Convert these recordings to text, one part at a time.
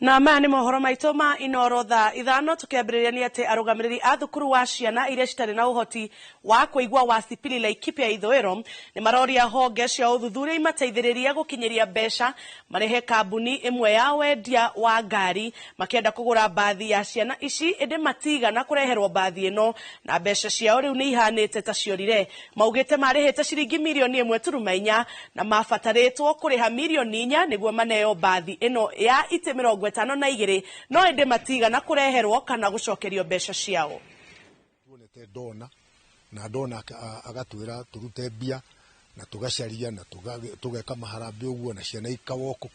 Na maya nĩ mohoro maitũ ma Inoro thaa 5. Tũkĩambĩrĩria nĩ atĩ arũgamĩrĩri a thukuru wa ciana iria citarĩ na ũhoti wa kũigua wa Sipili Laikipia Ithũĩro nĩ maroria honge cia ũthuthuria imateithĩrĩrie gũkinyĩria mbeca marĩhe kambuni ĩmwe ya wendia wa ngari makĩenda kũgũra mbathi ya ciana ici, ĩndĩ matigana kũreherwo mbathi ĩno na mbeca ciao rĩu nĩ ihanĩte ta ciorire. Maugĩte marĩhĩte ciringi mirioni 1.4 na mabatarĩtwo kũrĩha mirioni 4 nĩguo maneo mbathi ĩno ya itĩ 52, no ĩndĩ matigana kũreherwo kana gũcokerio mbeca ciao. Tuonete ndona na ndona agatwĩra tũrute mbia na tũgacaria na tũgeka maharambĩ ũguo na ciana ikawoko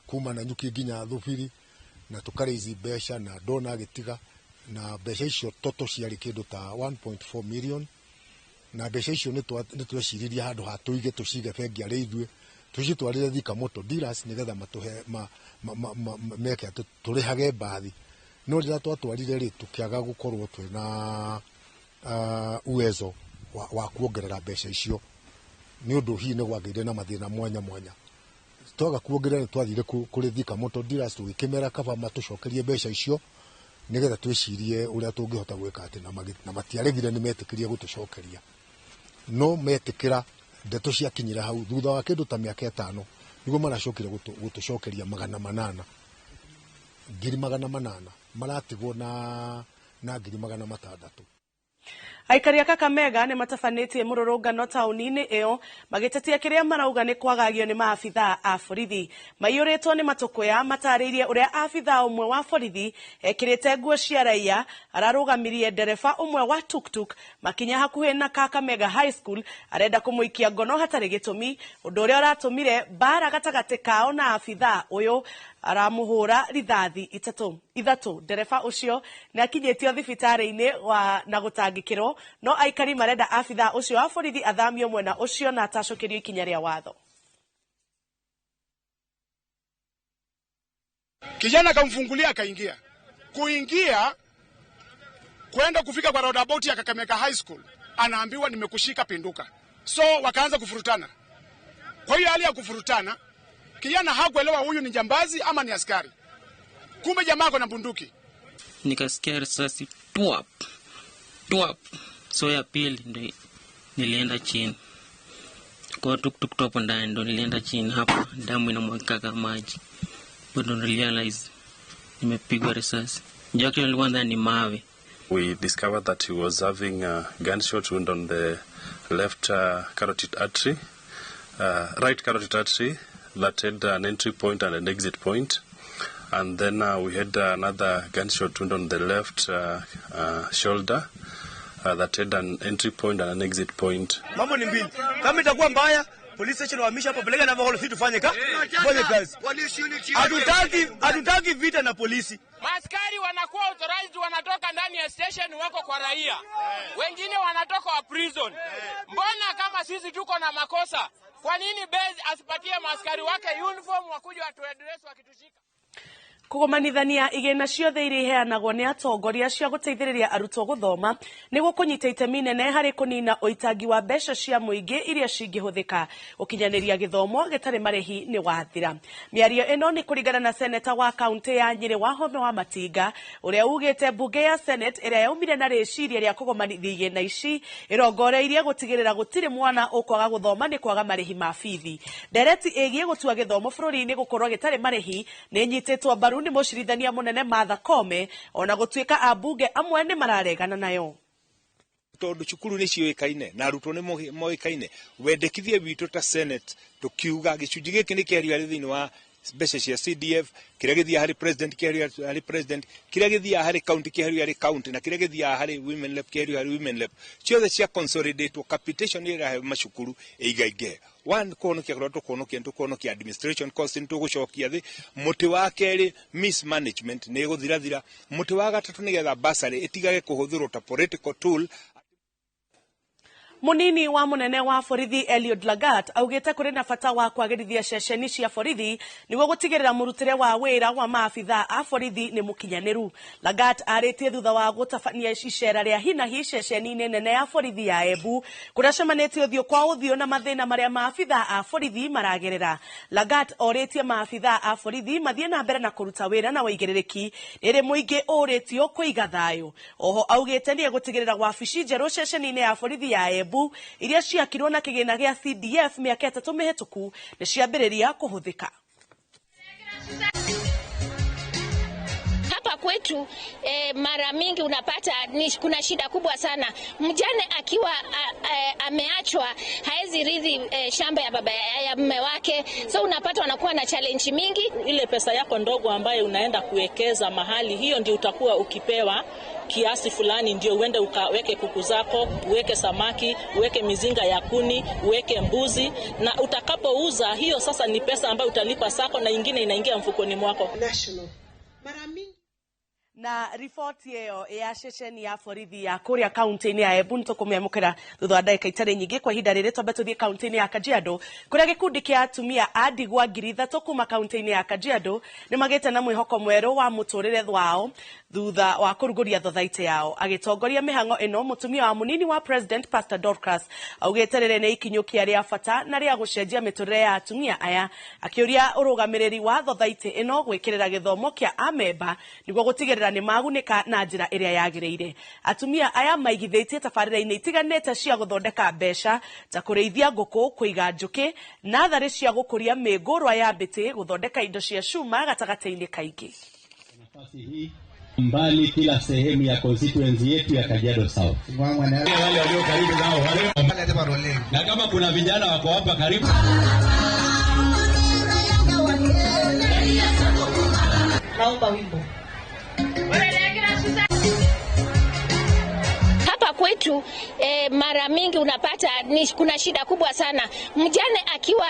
kuma na nyuki nginya thubiri na tũkarĩici mbeca na ndona agĩtiga na mbeca icio toto ciarĩ kĩndũ ta 1.4 million na mbeca icio nĩ tweciririe handũ ha tũige tũcige bengi arĩ ithuĩ tũcitwarĩre Thika Motor Dealers nĩgetha matũhe meke atĩ tũrĩhage mbathi. No rĩrĩa twatwarire rĩ, tũkĩaga gũkorwo twĩna uwezo wa kuongerera mbeca icio nĩ ũndũ hihi nĩ gwagĩire na mathĩna mwanya mwanya. Twaga kuongerera nĩ twathire kũrĩ Thika Motor Dealers tũgĩkĩmera kaba matũcokerie mbeca icio nĩgetha twĩcirie ũrĩa tũngĩhota gwĩka atĩ na matiaregire, nĩ metĩkĩrie gũtũcokeria. No metĩkĩra ndeto ciakinyire hau thutha wa kĩndũ ta mĩaka 5 nĩguo maracokire gũtũcokeria 800 ngiri 800 maratigwo na ngiri 600. Aikari a Kakamega nĩ matabanĩtie mũrũrũngano taũni-inĩ ĩyo magĩtetia kĩrĩa marauga nĩ kwagagio nĩ maabithaa a borithi. Maiyũrĩtwo nĩ matũkũya matarĩirie ũrĩa abithaa ũmwe wa borithi ekĩrĩte nguo cia raia ararũgamirie ndereba ũmwe wa tuktuk makinya hakuhĩ na Kakamega High School arenda kũmũikia ngono hatarĩ gĩtũmi, ũndũ ũrĩa ũratũmire mbara gatagatĩ kao na abithaa ũyũ aramũhũra rithathi ithatũ. Ndereba ũcio nĩ akinyĩtio thibitarĩ-inĩ na gũtangĩkĩrwo, no aikari marenda abithaa ũcio wa borithi athamio mwena ũcio na atacũkĩrio ikinya rĩa watho. Kijana akamfungulia akaingia. Kuingia kwenda kufika kwa roundabout ya Kakamega High School, anaambiwa nimekushika, pinduka. So wakaanza kufurutana. Kwa hiyo hali ya kufurutana, kijana hakuelewa huyu ni jambazi ama ni askari. Kumbe jamaa ako na bunduki. Nikasikia risasi twap twap. So ya pili ndio nilienda chini. Kwa tuktuk hapo ndani ndo nilienda chini hapo, damu inamwagika kama maji. Ndo nilirealize nimepigwa risasi. Ndio nilikuwa nadhani ni mawe. We discovered that he was having a gunshot wound on the left carotid artery, right carotid artery that had an entry point and an exit point. And then we had another gunshot wound on the left shoulder that had an entry point and an exit point. Mambo ni mbili. Kama itakuwa mbaya, police station wahamisha hapo, peleka na sisi tufanye kazi. Hatutaki vita na polisi. Maskari wanakuwa authorized, wanatoka ndani ya station wako kwa raia. Wengine wanatoka wa prison. Mbona kama sisi tuko na makosa, kwa nini base asipatie maskari wake uniform wakuja watu address wakitushika? Kũgomanithania igĩna ciothe iria iheanagwo nĩ atongoria cia gũteithĩrĩria arutwo gũthoma nĩ gũkũnyita itemi nene harĩ kũnina ũitangi wa mbeca cia mũingĩ iria cingĩhũthĩka gũkinyanĩria gĩthomo gĩtarĩ marĩhi nĩ wathira. Mĩario ĩno nĩ kũringana na seneta wa kaunti ya Nyĩrĩ Wahome wa Matinga ũrĩa ugĩte mbunge ya Senate ĩrĩa yaumire na rĩciria rĩa kũgomanithia igĩna ici ĩrongoreirie gũtigĩrĩra gũtirĩ mwana ũkwaga gũthoma nĩ kwaga marĩhi ma bithi. Ndereti ĩgiĩ gũtua gĩthomo bũrũri-inĩ gũkorwo gĩtarĩ marĩhi nĩ ĩnyitĩtwo mbaru nĩ mũcirithania mũnene Martha Koome ona gũtuĩka ambunge amwe nĩ mararegana nayo. Tondũ cukuru nĩ ciũĩkaine na arutwo nĩ moĩkaine, wendekithia witũ ta Senate tukiuga gĩcunjĩ gĩkĩ nĩ kĩario harĩ thĩinĩ wa mbeca cia CDF, kĩrĩa gĩthiaga harĩ president kĩario harĩ president, kĩrĩa gĩthiaga harĩ county kĩario harĩ county, na kĩrĩa gĩthiaga harĩ women rep kĩario harĩ women rep, ciothe cia consolidate capitation ĩrĩa ĩrahe macukuru ĩigaingĩhe. One, kũhonokia kũrĩa tũkũhonokia, nĩ tũkũhonokia administration cost, nĩ tũgũcokia thĩ. Mũtĩ wa kerĩ, mismanagement nĩ ĩgũthirathira. Mũtĩ wa gatatũ, nĩgetha bursary ĩtigage kũhũthĩrwo ta political tool. Munini wa munene wa borithi Eliud Lagat augite kuri na bata wa kwagirithia ceceni cia borithi niguo gutigirira murutire wa wira wa maabitha a borithi ni mukinyaniru. Lagat aritie thutha wa gutabania icera ria hinahi ceceni-ini nene ya borithi ya Embu kuria cemanĩtie ũthiũ kwa ũthiũ na mathĩna marĩa maabitha a borithi maragerera. Lagat orĩtie maabitha a borithi mathiĩ na mbere na kũruta wĩra na wĩigĩrĩrĩki rĩrĩ mũingĩ ũrĩtio kũiga thayũ. Oho augĩte nĩ egũtigĩrĩra wabici njerũ ceceni-inĩ ya borithi ya Embu iria ciakirwo na kĩgĩna gĩa CDF mĩaka 3 mĩhĩtũku nĩ ciambĩrĩria kũhũthĩka. Hapa kwetu mara mingi unapata kuna shida kubwa sana. Mjane akiwa ameachwa haezi rithi shamba ya baba ya mume wake, so unapata wanakuwa na challenge mingi. Ile pesa yako ndogo ambayo unaenda kuwekeza mahali, hiyo ndio utakuwa ukipewa kiasi fulani, ndio uende ukaweke kuku zako, uweke samaki, uweke mizinga ya kuni, uweke mbuzi, na utakapouza hiyo sasa ni pesa ambayo utalipa sako na ingine inaingia mfukoni mwako. National. Mara mingi na riboti ĩyo ya ceceni ya borithi ya kũrĩa kaunti-inĩ ya Embu nĩtũkũmĩamũkĩra thutha wa ndagĩka itarĩ nyingĩ. Kwa ihinda rĩrĩ twambe tũthiĩ kaunti-inĩ ya Kajiado kũrĩa gĩkundi kĩa atumia a ndigwa 3,000 kuma kaunti-inĩ ya Kajiado nĩmagĩte na mwĩhoko mwerũ wa mũtũrĩre wao thutha wa kũrugũria thothaitĩ yao. Agĩtongoria mĩhang'o ĩno, mũtumia wa mũnini wa President Pastor Dorcas augĩte rĩrĩ nĩ ikinyũkia rĩa bata na rĩa gũcenjia mĩtũrĩre ya atumia aya, akĩũria ũrũgamĩrĩri wa thothaitĩ ĩno gwĩkĩrĩra gĩthomo kĩa amemba nĩguo gũtigĩrĩra nĩ magunĩka na njĩra ĩrĩa yagĩrĩire. Atumia aya maigithĩtie tabarĩra-inĩ itiganĩte cia gũthondeka mbeca ta kũrĩithia ngũkũ, kũiga njũkĩ, natharĩ cia gũkũria mĩngũrwa ya mbĩtĩ, gũthondeka indo cia cuma gatagatĩ-inĩ kaingĩ. Nafasi hii mbali kila sehemu ya constituency yetu ya Kajiado South. Wale walio karibu nao wale, na kama kuna vijana wako hapa karibu. Naomba wimbo. Hapa kwetu mara mingi unapata kuna shida kubwa sana. Mjane akiwa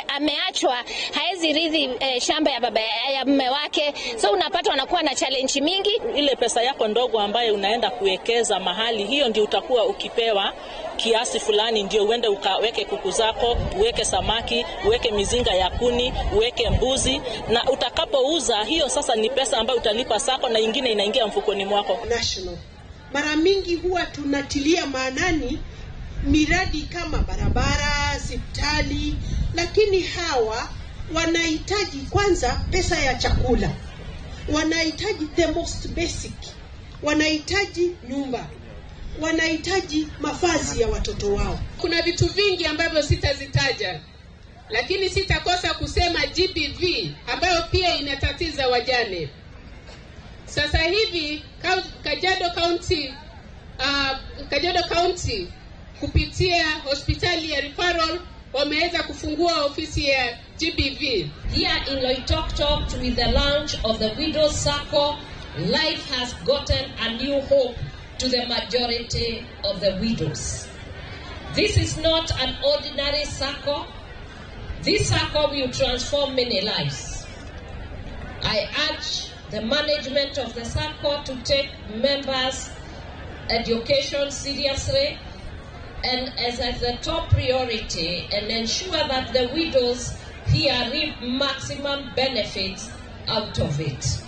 ameachwa haezi rithi shamba ya baba ya mume wake, so unapata wanakuwa na challenge mingi. Ile pesa yako ndogo ambayo unaenda kuwekeza mahali, hiyo ndio utakuwa ukipewa kiasi fulani, ndio uende ukaweke kuku zako, uweke samaki, uweke mizinga ya kuni, uweke mbuzi, na utakapouza hiyo sasa ni pesa ambayo utalipa sako na ingine inaingia mfukoni mwako. National. Mara mingi huwa tunatilia maanani miradi kama barabara, hospitali, lakini hawa wanahitaji kwanza pesa ya chakula, wanahitaji the most basic, wanahitaji nyumba, wanahitaji mavazi ya watoto wao. Kuna vitu vingi ambavyo sitazitaja, lakini sitakosa kusema GBV ambayo pia inatatiza wajane. Sasa hivi Kajiado County kupitia hospitali ya referral wameweza kufungua ofisi ya GBV. Here in Loitoktok, with the launch of the Widows Sacco, life has gotten a new hope to the majority of the widows. This is not an ordinary sacco. This sacco will transform many lives. I urge the management of the SACCO to take members' education seriously and as the top priority, and ensure that the widows here reap maximum benefits out of it.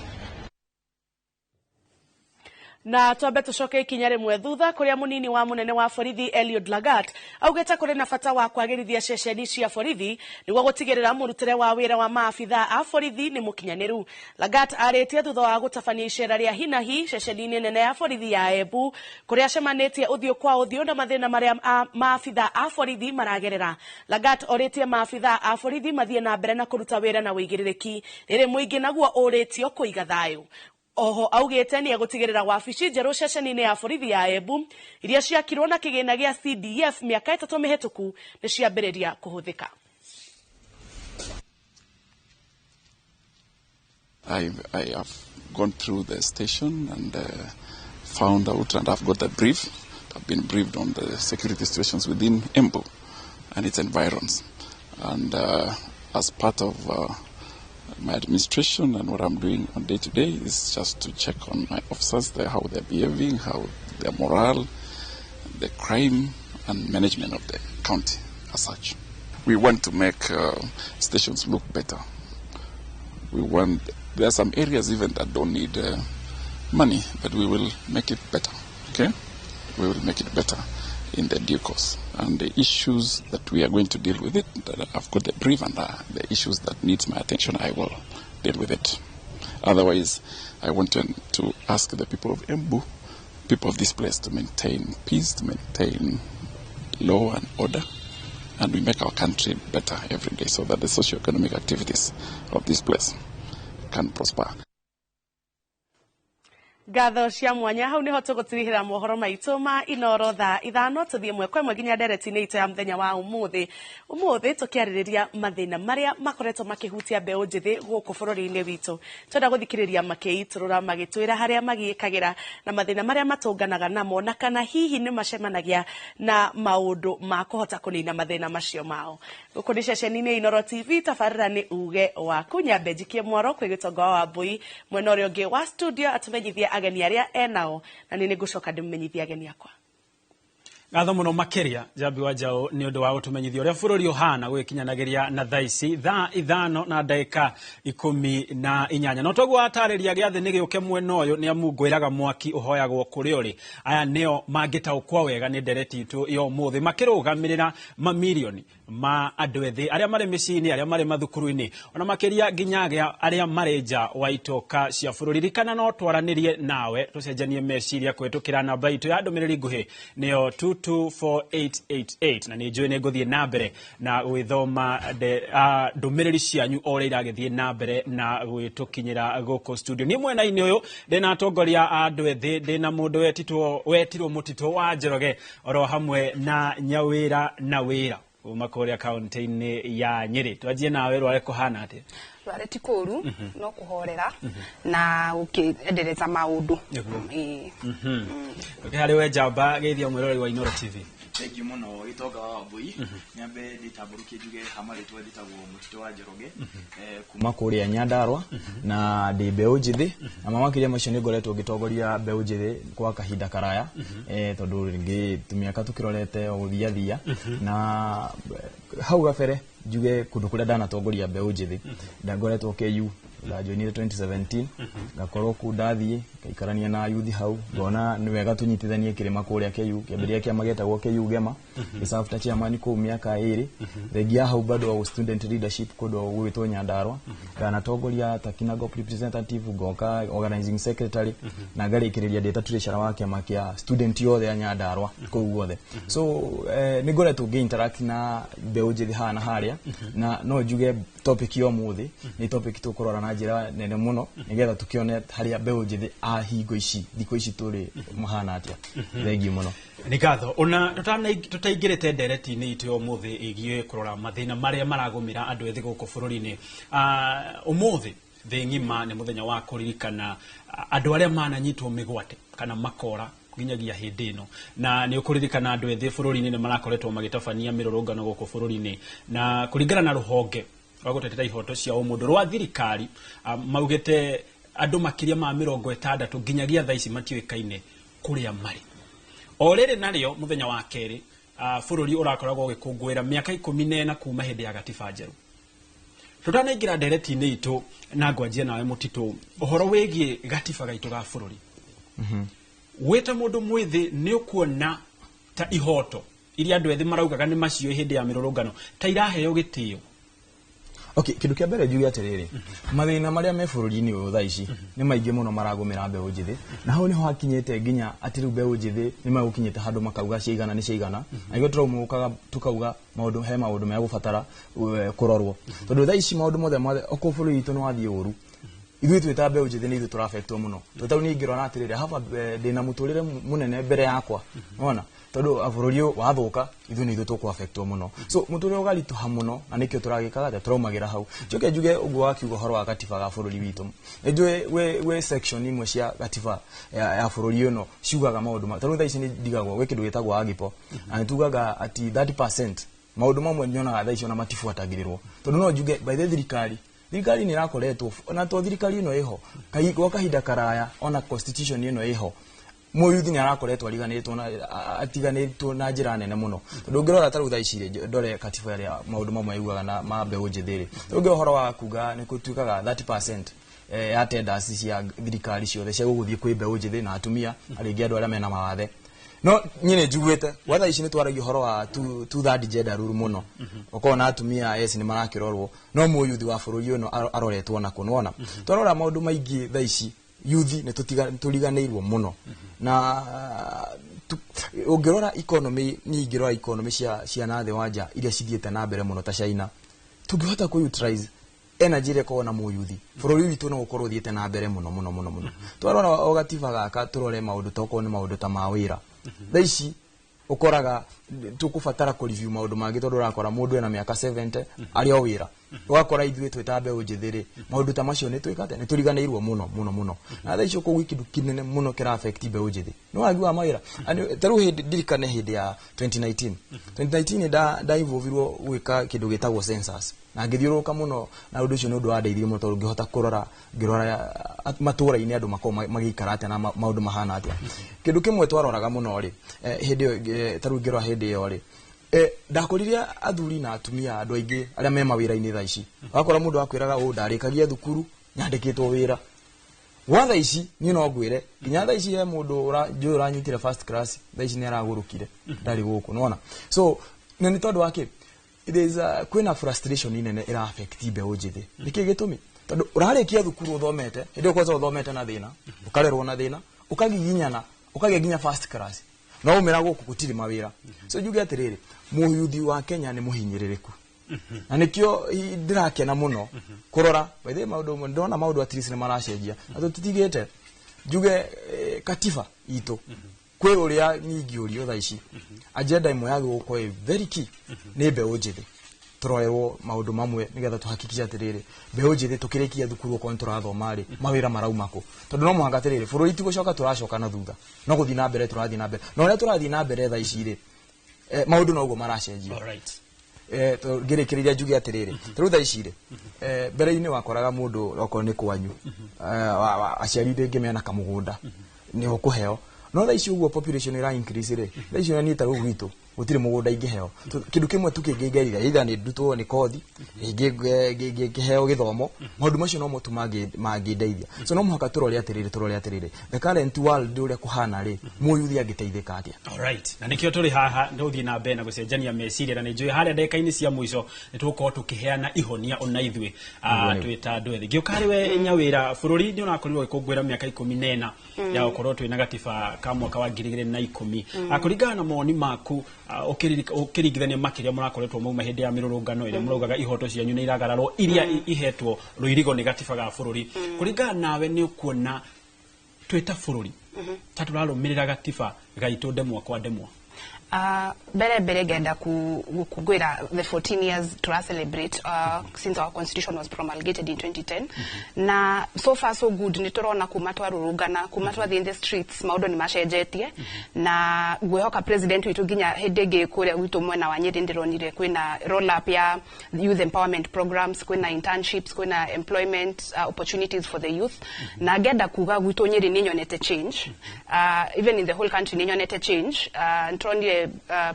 Na twambe tucoke ikinya rimwe thutha kuria munini wa munene wa borithi Eliud Lagat augite kuri na bata wa kwagirithia ceceni cia borithi niguo gutigirira murutire wa wira wa maabitha a borithi ni mukinyaniru. Lagat aritie thutha wa gutabania icera ria hinahi ceceni-ini nene ya borithi ya Embu kuria cemanĩtie ũthiũ kwa ũthiũ na mathĩna marĩa maabitha a borithi maragerera. Lagat oritie maabitha a borithi mathiĩ na mbere na kũruta wĩra na wĩigĩrĩrĩki rĩrĩ mũingĩ naguo ũrĩtio kũiga thayũ. Oho augĩte nĩ egũtigĩrĩra wabici njerũ ceceni-inĩ ya borithi ya Embu iria ciakirwo na kĩgĩna gĩa CDF mĩaka 3 mĩhĩtũku nĩ ciambĩrĩria kũhũthĩka. I have gone through the station and found out, and I've got the brief. I've been briefed on the security situations within Embu and its environs. And as part of my administration and what I'm doing on day to day is just to check on my officers, how they're behaving, how their morale, the crime, and management of the county as such. We want to make stations look better. There are some areas even that don't need money, but we will make it better. Okay? We will make it better in the due course. And the issues that we are going to deal with it, that I've got the brief, and the issues that needs my attention, I will deal with it. Otherwise, I want to ask the people of Embu, people of this place, to maintain peace, to maintain law and order, and we make our country better every day so that the socio-economic activities of this place can prosper. Ngatho cia mwanya hau niho tugutirihira mohoro maitu ma Inoro thaa 5 tuthie mwe kwa nginya ndereti-inĩ itũ ya muthenya wa umuthi. Umuthi tukiarĩrĩria mathĩna marĩa makoretwo makĩhutia mbeũ njĩthĩ gũkũ bũrũri-inĩ witũ. Twenda gũthikĩrĩria makĩitũrũra magĩtwĩra harĩa magiĩkagĩra na mathĩna marĩa matũnganaga namo na kana hihi nĩ macemanagia na maũndũ ma kũhota kũnina mathĩna macio mao. Gũkũ nĩ ceceni-inĩ Inoro TV, tabarĩra nĩ uge waku. Nyambe njikie mwaro kwĩ Gĩtonga wa Wambui mwena ũrĩa ũngĩ wa studio atũmenyithie ageni aria enao na nĩ ngũcoka ndĩmumenyithie ageni akwa. Ngatho muno makiria Njambi wa Njaũ nĩ ũndũ wa gũtũmenyithia ũrĩa bũrũri ũhana gwĩkinyanagĩria na thaa ici thaa 5 na ndagĩka 18. No toguo watarĩria gĩathĩ nĩ gĩũke mwena ũyũ nĩ amu ngwĩraga mwaki ũhoyagwo kũrĩa ũrĩ. Aya nĩo mangĩtaũkwo wega nĩ ndereti itũ ya ũmũthĩ makĩrũgamĩrĩra mamirioni ma andũ ethĩ arĩa marĩ mĩciĩ-inĩ, arĩa marĩ mathukuru-inĩ, ona makĩria nginya arĩa marĩ nja wa itoka cia bũrũri. Ririkana no twaranĩrie nawe tũcenjanie meciria kũhĩtũkĩra namba itũ ya ndũmĩrĩri nguhĩ nĩyo 224888 na nĩ njũĩ nĩ ngũthiĩ na mbere na gwĩthoma ndũmĩrĩri cianyu o ũrĩa iragĩthiĩ na mbere na gwĩtũkinyĩra gũkũ studio. Niĩ mwena-inĩ ũyũ ndĩna atongoria a andũ ethĩ, ndĩna mũndũ wetirwo Mũtitũ wa Njoroge oro hamwe na Nyawĩra na Wĩra kuma kũrĩa kaunti-inĩ ya Nyĩrĩ. Twanjie nawe Rware, kũhana atĩa? Rware ti kũru, no kũhorera na gũkĩendereza maũndũ. Harĩ we Njamba, geithia mwĩroreri wa Inoro TV. Thank you muno Gĩtonga wa Wambui. Nyambe nditambũrũkie njuge hama rĩtwa njĩtagwo Mũtitũ wa Njoroge, kuma kũrĩa Nyandarua, na ndĩ mbeũ njĩthĩ, na makĩria macio nĩ ngoretwo ngĩtongoria mbeũ njĩthĩ kwa kahinda karaya, tondũ rĩngĩ tũmĩaka tũkĩrorete o gũthiathia, na hau gabere njuge kũndũ kũrĩa ndanatongoria mbeũ njĩthĩ, ndangoretwo KU, ndajoinire 2017, ngakorwo kũu ndathiĩ ngaikarania na youth hau, ngona nĩ wega tũnyitithanie kĩrĩma kũrĩa KU, kĩambĩrĩria kĩama gĩetagwo KU Gema, gĩcabuta chairman kũu mĩaka 2, thengia hau bado wa student leadership kũndũ gwĩtwo Nyandarua, nganatongoria ta Kinangop representative, ngoka organizing secretary, na ngarĩkĩrĩria ndĩ ta treasurer wa kĩama kĩa student yothe ya Nyandarua kũu guothe. So nĩ ngoretwo ngĩ interact na mbeũ njĩthĩ haha na harĩa, na no njuge topic ya ũmũthĩ nĩ topic tũkũrora na njĩra nene mũno nĩgetha tũkĩone harĩa mbeũ njĩthĩ a hingo ici thikũ ici tũrĩ mahana atĩa. Thengiũ mũno. Nĩ ngatho. Ona tũtaingĩrĩte ndereti-inĩ itũ ya ũmũthĩ ĩgiĩ kũrora mathĩna marĩa maragũmĩra andũ ethĩ gũkũ bũrũri-inĩ. Ũmũthĩ thĩ ng'ima nĩ mũthenya wa kũririkana andũ arĩa mananyitwo mĩgwate kana makora nginyagia hĩndĩ ĩno, na nĩ ũkũririkana andũ ethĩ bũrũri-inĩ nĩ marakoretwo magĩtabania mĩrũrũngano gũkũ bũrũri-inĩ, na kũringana na rũhonge rwa gũtetera ihoto cia ũmũndũ rwa thirikari maugĩte andũ makĩria ma 60 nginyagia thaa ici matiũĩkaine kũrĩa marĩ. O rĩrĩ narĩo mũthenya wa kerĩ bũrũri ũrakoragwo ũgĩkũngũĩra mĩaka 14 kuma hĩndĩ ya gatiba njerũ. Tũtanaingĩra ndereti-inĩ itũ na ngwanjie nawe Mũtitũ ũhoro wĩgiĩ gatiba gaitũ ga bũrũri. Wĩta mũndũ mwĩthĩ nĩ ũkuona ta ihoto iria andũ ethĩ maraugaga nĩ macio hĩndĩ ya mĩrũrũngano ta iraheo gĩtĩo? Okay, kĩndũ kĩa mbere njuge atĩrĩrĩ, mathĩna marĩa me bũrũri-inĩ ũyũ thaa ici nĩ maingĩ mũno maragũmĩra mbeũ njĩthĩ, na hau nĩho hakinyĩte nginya atĩ rĩu mbeũ njĩthĩ nĩ magũkinyĩte handũ makauga ciaigana nĩ ciaigana, na nĩkĩo tũraumũkaga tukauga maũndũ he maũndũ megũbatara kũrorwo, tondũ thaa ici maũndũ mothe okorwo bũrũri witũ nĩ wathiĩ ũru, ithuĩ twĩ ta mbeũ njĩthĩ nĩ ithuĩ tũrabetwo mũno. Tondũ tarĩu niĩ ingĩrora atĩrĩrĩ, haba ndĩna mũtũrĩre mũnene mbere yakwa, wona, tondũ bũrũri ũyũ wathũka ithuĩ nĩ ithuĩ tũkũafektwo mũno, so mũtũrĩre ũgaritũha mũno, na nĩkĩo tũragĩkaga atĩa, tũraumagĩra hau. Njoke njuge ũguo wakiuga ũhoro wa gatiba ga bũrũri witũ, nĩnjũĩ gwĩ section imwe cia gatiba ya bũrũri ĩno ciugaga maũndũ tarĩu thaa ici nĩ ndigagwo gwĩ kĩndũ gĩtagwo agipo, na nĩ tugaga ati 30% maũndũ mamwe nyonaga thaa ici ona matibuatagĩrĩrwo, tondũ no njuge by the thirikari nĩ ĩrakoretwo na to thirikari ĩno ĩho gwa kahinda karaya, ona constitution ĩno ĩho Mũyuthi nĩ arakoretwo ariganĩtwo na atiganĩtwo na njĩra nene mũno, tondũ ũngĩrora ta rĩu thaa ici rĩ, ndore katiba ĩrĩa maũndũ mamwe yugaga na ma mbeũ njĩthĩ rĩ, rĩu ũhoro wa kuga nĩ gũtuĩkaga 30% ya tenders cia thirikari ciothe cia gũgũthiĩ kwĩ mbeũ njĩthĩ na atumia arĩngĩ andũ arĩa mena mawathe. No niĩ nĩ njiguĩte gwa thaa ici nĩ twaragia ũhoro wa two third gender rule mũno, ũkona atumia yes nĩ marakĩrorwo, no mũyuthi wa bũrũri ũyũ aroretwo nako. Nĩwona twarora maũndũ maingĩ thaa ici yuthi nĩ tũriganĩirwo mũno. Na ũngĩrora economy, niĩ ingĩrora economy cia na thĩ wa nja iria cithiĩte na mbere mũno ta China, tũngĩhota kũ utilize energy ĩrĩa ĩkoragwo na mũyuthi, bũrũri witũ no ũkorwo ũthiĩte na mbere mũno mũno mũno mũno. Twarora o gatiba gaka, tũrore maũndũ tokorwo nĩ maũndũ ta ma wĩra, thaa ici ũkoraga tũkũbatara kũ review maũndũ mangĩ, tondũ ũrakora mũndũ ena mĩaka 70 arĩ o wĩra. Ũgakora ithuĩ twĩ ta mbeũ njĩthĩ rĩ, maũndũ ta macio nĩ twĩka atĩa, nĩ tũriganĩirwo mũno mũno mũno. Na thaa ici ũkũgwi kĩndũ kĩnene mũno kĩra affect mbeũ njĩthĩ nĩ wagi wa mawĩra. Ta rĩu hĩndĩ ndirikane hĩndĩ ya 2019 2019 nda involvirwo gwĩka kĩndũ gĩtagwo census na ngĩthiũrũrũka mũno, na ũndũ ũcio nĩ ũndũ wandeithirie mũno, tondũ ngĩhota kũrora ngĩrora matũũra-inĩ andũ makoragwo magĩikara atĩa na maũndũ mahana atĩa. Kĩndũ kĩmwe twaroraga mũno rĩ, hĩndĩ ĩyo, ta rĩu ngĩrora hĩndĩ ĩyo rĩ, ndakorire athuri na atumia andũ aingĩ arĩa me mawĩra-inĩ thaa ici, wakora mũndũ akwĩraga ũũ, ndarĩkagia thukuru nyandĩkĩtwo wĩra gwa thaa ici. Niĩ no ngwĩre nginya thaa ici he mũndũ njũĩ ũranyitire first class, thaa ici nĩ aragũrũkire, ndarĩ gũkũ. Nĩwona, so na nĩ tondũ wa kĩ? There's a kwĩna frustration nene ĩra affect mbeũ njĩthĩ. Nĩkĩ gĩtũmi? Tondũ ũrarĩkia thukuru ũthomete, hĩndĩ ĩyo kwanza ũthomete na thĩna, ũkarerwo na thĩna, ũkagiginyana, ũkagĩa nginya first class, no umĩra gũkũ gũtirĩ mawĩra. So njuge atĩrĩrĩ, mũyuthi wa Kenya nĩ mũhinyĩrĩrĩku, na nĩkĩo ndĩrakena mũno kũrora by the way maũndũ ndĩrona maũndũ at least nĩ maracenjia na tũtitigĩte. Njuge katiba itũ kwĩ ũrĩa nyingĩũrio thaa ici, agenda ĩmwe yagĩrĩirwo gũkorwo ĩ very key nĩ mbeũ njĩthĩ, tũrorerwo maũndũ mamwe nĩgetha tũhakikishe atĩrĩrĩ, mbeũ njĩthĩ tũkĩrĩkia thukuru okorwo nĩ tũrathoma rĩ, mawĩra marauma kũ? Tondũ no mũhaka atĩrĩrĩ, bũrũri ti gũcoka tũracoka na thutha, no gũthiĩ na mbere tũrathiĩ na mbere, na ũrĩa tũrathiĩ na mbere thaa ici rĩ, maũndũ noguo maracenjia. Ngĩrĩkĩrĩria njuge atĩrĩrĩ, ta rĩu thaa ici rĩ, mbere-inĩ wakoraga mũndũ okorwo nĩ kwanyu, aciari rĩngĩ mena kamũgũnda nĩ ũkũheo, no thaa ici ũguo population ĩra increase rĩ, thaa ici ona niĩ ta rĩu gwitũ gũtirĩ mũgũnda ingĩheo. Kĩndũ kĩmwe tu kĩngĩngeithia either nĩ ndutwo nĩ kothi, rĩngĩ ngĩheo gĩthomo, maũndũ macio nomo tu mangĩndeithia. So no mũhaka tũrore atĩrĩrĩ, the current world ũrĩa kũhana rĩ, mũyuthi angĩteithĩka atĩa? Alright. Na nĩkĩo tũrĩ haha tũthiĩ na mbere na gũcenjania meciria, na nĩ njũĩ harĩa ndagĩka-inĩ cia mũico nĩ tũgũkorwo tũkĩheana ihonia ona ithuĩ Nĩguo, nĩguo. twĩ ta andũ ethĩ. Ngĩũka harĩ we Nyawĩra, bũrũri nĩ ũrakorirwo ũgĩkũngũĩra mĩaka 14 ya gũkorwo twĩna gatiba ka mwaka wa 2010. Kũringana na mawoni maku, ũkĩringithania makĩria mũrakoretwo mauma hĩndĩ ya mĩrũrũngano ĩrĩa mũraugaga ihoto cianyu nĩ iragararwo iria ihetwo rũirigo nĩ gatiba ga bũrũri, kũringana nawe nĩ ũkuona twĩ ta bũrũri ta tũrarũmĩrĩra gatiba gaitũ ndemwa kwa ndemwa? Mbere mbere ngenda gukungwira the 14 years tura celebrate since our constitution was promulgated in 2010, na so far so good. Nĩ tũrona kuma twarũrũngana, kuma twathiĩ in the streets, maũndũ nĩ macenjetie, na ngwĩhoka president witũ nginya hĩndĩ ĩngĩ kũrĩa gwitũ mwena wa Nyĩrĩ ndĩronire kwĩna roll up ya youth empowerment programs, kwĩna internships, kwĩna employment opportunities for the youth. Na ngenda kuga gwitũ Nyĩrĩ nĩ nyonete change, even in the whole country nĩ nyonete change. Nĩtũronire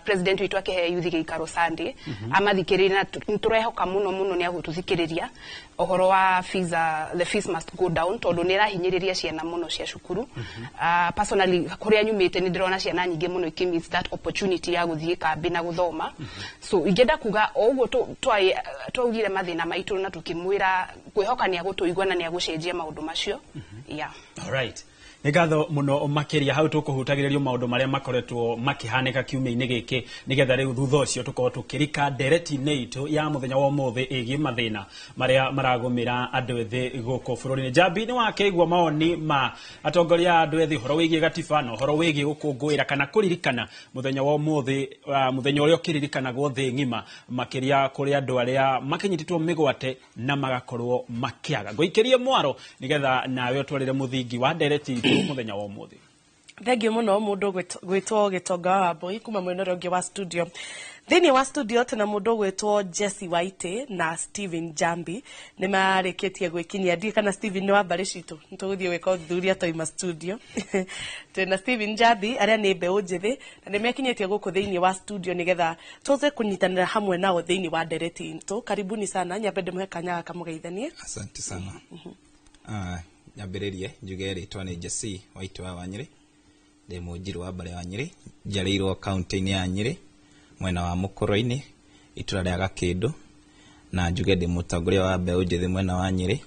president witũ akĩhe youth gĩikaro Sunday, amathikĩrĩria, na nĩtũrehoka mũno mũno nĩ agũtũthikĩrĩria ũhoro wa fees, the fees must go down, tondũ nĩ ĩrahinyĩrĩria ciana mũno cia cukuru. Personally kũrĩa nyumĩte nĩ ndĩrona ciana nyingĩ mũno ikĩmiss that opportunity ya gũthiĩ kambĩ na gũthoma. So ingĩenda kuga o ũguo twaugire mathĩna maitũ na tũkĩmwĩra, kwĩhoka nĩ agũtũigua na nĩ agũcenjia maũndũ macio, yeah. Alright. Nĩ ngatho mũno makĩria. Hau tũkũhutagĩrĩrio maũndũ marĩa makoretwo makĩhanĩka kiumia-inĩ gĩkĩ, nĩgetha rĩu thutha ũcio tũkorwo tũkĩrika ndereti-inĩ itũ ya mũthenya wa ũmũthĩ ĩgiĩ mathĩna marĩa maragũmĩra andũ ethĩ gũkũ bũrũri-inĩ. Njambi, nĩ wakĩigua mawoni ma atongoria a andũ ethĩ ũhoro wĩgiĩ gatiba na ũhoro wĩgiĩ gũkũngũĩra kana kũririkana mũthenya wa ũmũthĩ, mũthenya ũrĩa ũkĩririkanagwo thĩ ng'ima, makĩria kũrĩ andũ arĩa makĩnyitĩtwo mĩgwate na magakorwo makĩaga. Ngũikĩrie mwaro nĩgetha nawe ũtwarĩre mũthingi wa ndereti itũ mũthenya wa ũmũthĩ. Thengiũ mũno mũndũ gwĩtwo Gĩtonga wa Wambui kuma mwena ũrĩa ũngĩ wa studio. Thĩinĩ wa studio tũna mũndũ gwĩtwo Jesse Waite na Steven Jambi nĩ marĩkĩtie gwĩkinyia. Ndiũĩ kana Steven nĩ wa mbarĩ citũ, nĩ tũgũthiĩ gwĩka ũthuthuria twaima studio. Twĩna Steven Jambi arĩa nĩ mbeũ njĩthĩ na nĩ mekinyĩtie gũkũ thĩinĩ wa studio nĩgetha tũze kũnyitanĩra hamwe nao thĩinĩ wa ndereti itũ. Karibuni sana, nyambe ndĩmũhe kanya gaka mũgeithanie. Asante sana. Nyambĩrĩrie njuge rĩtwa nĩ Jesse Waitũ wa Wanyĩrĩ, ndĩ mũnjirũ wa mbarĩ wa Nyĩrĩ, njiarĩirwo kaunti-inĩ ya Nyĩrĩ mwena wa Mũkũrwe-inĩ itũra rĩa Gakĩndũ, na njuge ndĩ mũtongoria wa mbeũ njĩthĩ mwena wa Nyĩrĩ,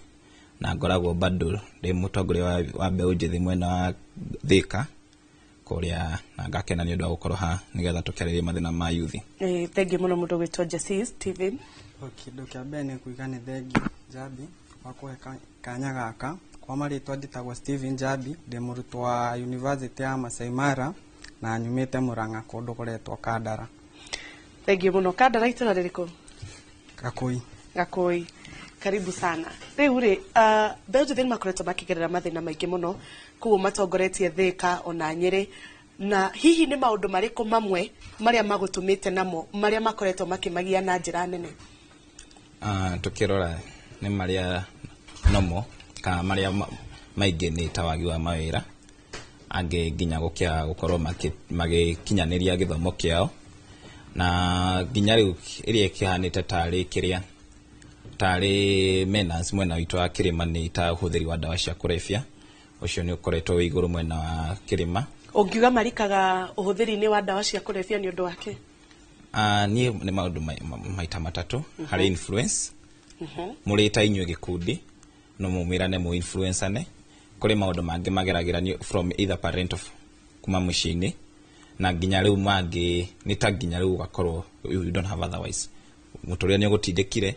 na ngoragwo bado ndĩ mũtongoria wa mbeũ njĩthĩ mwena wa Thĩka kũrĩa, na ngakena nĩ ũndũ wa gũkorwo haha nĩgetha tũkĩarĩrĩrie mathĩna ma yuthi. Thengiũ mũno mũndũ gwĩtwo Jesse. Steven. Kĩndũ kĩa mbere nĩ kuiga nĩ thengiũ Njambi wa kũhe kanya gaka. Kwa marĩtwa njĩtagwo Steven Njambi, ndĩ mũrutwo wa University ya Masai Mara na nyumĩte Murang'a kũndũ kũretwo Kandara. Thengiũ mũno. Kandara itũra rĩrĩkũ? Gakũi. Gakũi. Karibu sana. Rĩu rĩ, mbeũ njĩthĩ nĩ makoretwo makĩgerera mathĩna maingĩ mũno koguo matongoretie Thĩka ona Nyĩrĩ, na hihi nĩ maũndũ marĩkũ mamwe marĩa magũtũmĩte namo marĩa makoretwo makĩmagia na njĩra nene? Tukĩrora nĩ marĩa nomo kana marĩa maingĩ nĩ ta wagi wa mawĩra, angĩ nginya gũkĩaga gũkorwo magĩkinyanĩria gĩthomo kĩao, na nginya rĩu ĩrĩa ĩkĩhanĩte tarĩ kĩrĩa tarĩ menace mwena witũ wa kĩrĩma nĩ ta ũhũthĩri wa ndawa cia kũrebia, ũcio nĩ ũkoretwo wĩ igũrũ mwena wa kĩrĩma. Ũngiuga marikaga ũhũthĩri-inĩ wa ndawa cia kũrebia nĩ ũndũ wake? Niĩ nĩ maũndũ maita matatũ harĩ influence. Mũrĩ ta inyuĩ gĩkundi no mumĩrane mu influencane, kũrĩ maũndũ mangĩ mageragĩra nĩ from either parent of kuma mũciĩ-inĩ, na nginya rĩu mangĩ nĩ ta nginya rĩu ũgakorwo you don't have otherwise, mũtũrĩre nĩ ũgũtindĩkire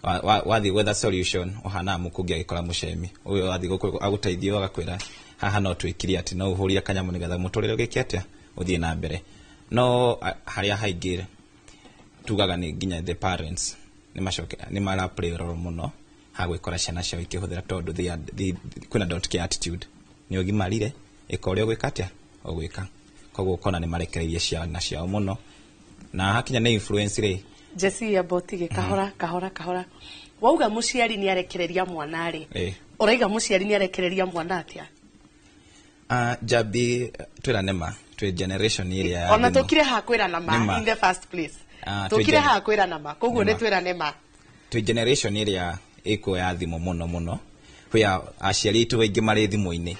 wathiĩ gwetha solution ũhanaga mũkũngĩ agĩkora mũcemi ũyũ wathiĩ agũteithia agakwĩra haha no twĩkire atĩ no ũhũrire kanyamũ nĩgetha mũtũrĩre ũgĩke atĩa ũthiĩ na mbere. No harĩa haingĩ tugaga nĩ nginya the parents nĩ macoke nĩ mara play role mũno ha gwĩkora ciana ciao ikĩhũthĩra, tondũ kwĩna don't care attitude, nĩ ũgimarire ĩka ũrĩa ũgwĩka atĩa ũgwĩka, koguo ũkona nĩ marekereirie ciana ciao mũno, na hakinya nĩ influence rĩ. Jesse ya botige kahora kahora kahora, wauga mũciari nĩ arekereria mwana rĩ, ũraiga mũciari nĩ arekereria mwana atĩa? Njambi twĩrane ma twĩ generation ĩrĩa ona tũkire ha kwĩrana ma in the first place, tũkire ha kwĩrana ma, koguo nĩ twĩrane ma twĩ generation ĩrĩa ĩkuo ya thimũ mũno mũno, where aciari aitũ aingĩ marĩ thimũ-inĩ.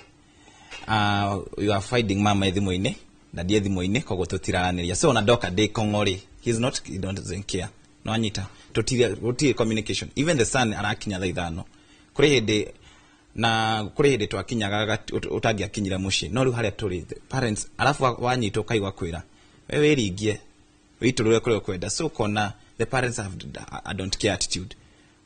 You are finding mama thimũ-inĩ na ndiĩ thimũ-inĩ, koguo tũtiraranĩria, so ona ndoka ndĩ kong'o rĩ, he is not, he doesn't care, no anyita tũtirĩ communication. Even the son arakinya thaa 5 kũrĩ hĩndĩ na kũrĩ hĩndĩ twakinyaga ũtangĩakinyire mũciĩ, no rĩu harĩa tũrĩ parents, arabu wanyitwo ũkaigua kwĩra we wĩringie wĩitũrũre kũrĩa ũkwenda, so ũkona the parents have a don't care attitude,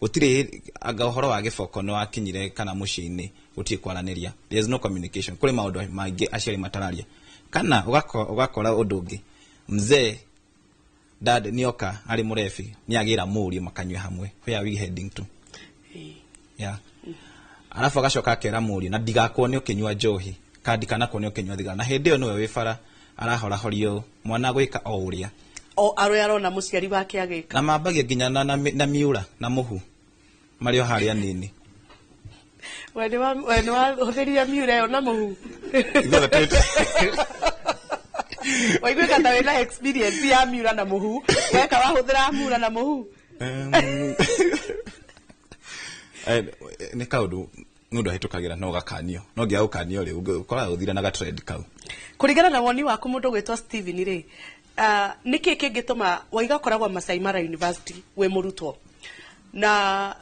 gũtirĩ anga ũhoro wa gĩboko nĩ wakinyire kana mũciĩ-inĩ gũtirĩ kwaranĩria, there is no communication, kũrĩ maũndũ maingĩ aciari matararia, kana ũgakora ũndũ ũngĩ mzee dad nĩoka arĩ mũrebi nĩagĩra mũriũ makanyue hamwe, where are we heading to? Yeah. Arabu agacoka akera mũriũ na ndigakuone ũkĩnyua njohi kana ndikanakuone ũkĩnyua thigara, na hĩndĩ ĩyo nĩwe wĩ bara arahorahorio mwana gwĩka o ũrĩa o arĩa arona mũciari wake agĩka, na mambagia nginya na miura na mũhu marĩ o harĩa nini. We nĩ wahũthĩrire miura ĩyo na mũhu? Waiguĩka ta wĩna experience ya miura na mũhu, weka wahũthĩra miura na mũhu? Nĩ kaũndũ mũndũ ahĩtũkagĩra no gakanio, no nginya gũkanio rĩ ũkoraga ũthire na gatrend kau. Kũringana na woni waku mũndũ gwĩtwo Steven rĩ, nĩkĩ kĩngĩtũma waiga ũkoragwo Masai Mara University wĩ mũrutwo, na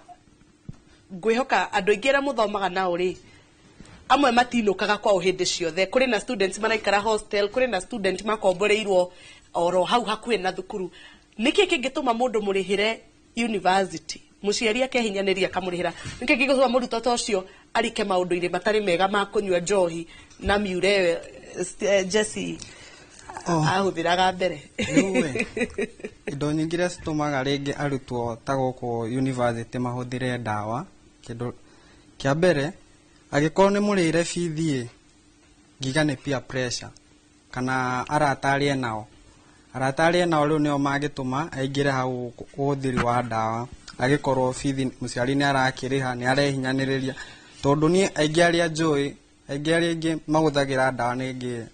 ngwĩhoka andũ aingĩ arĩa mũthomaga nao rĩ amwe matinũkaga kwao hĩndĩ ciothe, kũrĩ na students maraikara hostel, kũrĩ na student makomboreirwo oro hau hakuhĩ na thukuru. Nĩkĩ kĩngĩtũma mũndũ mũrĩhĩre university mũciari akehinyanĩria akamũrĩhĩra, nĩkĩ kĩngĩtũma mũrutwo ta ũcio arike maũndũ-inĩ matarĩ mega ma kũnyua njohi na miure Jesse ahũthĩraga mbere? Indo nyingĩ iria citũmaga rĩngĩ arutwo ta gũkũ university mahũthĩre ndawa, kĩndũ kĩa mbere angĩkorwo nĩ mũrĩhĩre bithi ĩ, Ngiga nĩ peer pressure kana arata arĩa nao, arata arĩa nao rĩu nĩo mangĩtũma aingĩre hau ũhũthĩri wa ndawa. Agĩkorwo bithi mũciari nĩ arakĩrĩha, nĩ arehinyanĩrĩria, tondũ niĩ aingĩ arĩa njũĩ, aingĩ arĩa aingĩ mahũthagĩra ndawa nĩngĩ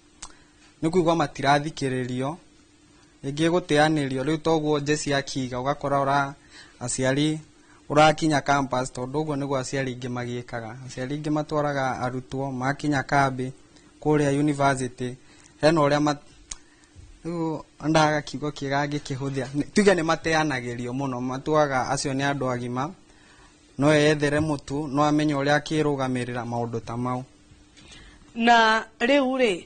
nĩ kuigua matirathikĩrĩrio, rĩngĩ gũteanĩrio. Rĩu toguo Jesse akiga, ũgakora ũra aciari ũrakinya campus, tondũ ũguo nĩguo aciari aingĩ magĩkaga. Aciari aingĩ matwaraga arutwo makinya kambĩ kũrĩa university, hena ũrĩa rĩu ndaga kiugo kĩega ngĩkĩhũthĩra, tuge nĩ mateanagĩrio mũno, matuaga acio nĩ andũ agima, no eyethere mũtu, no amenye ũrĩa akĩrũgamĩrĩra maũndũ ta mau. Na rĩu rĩ,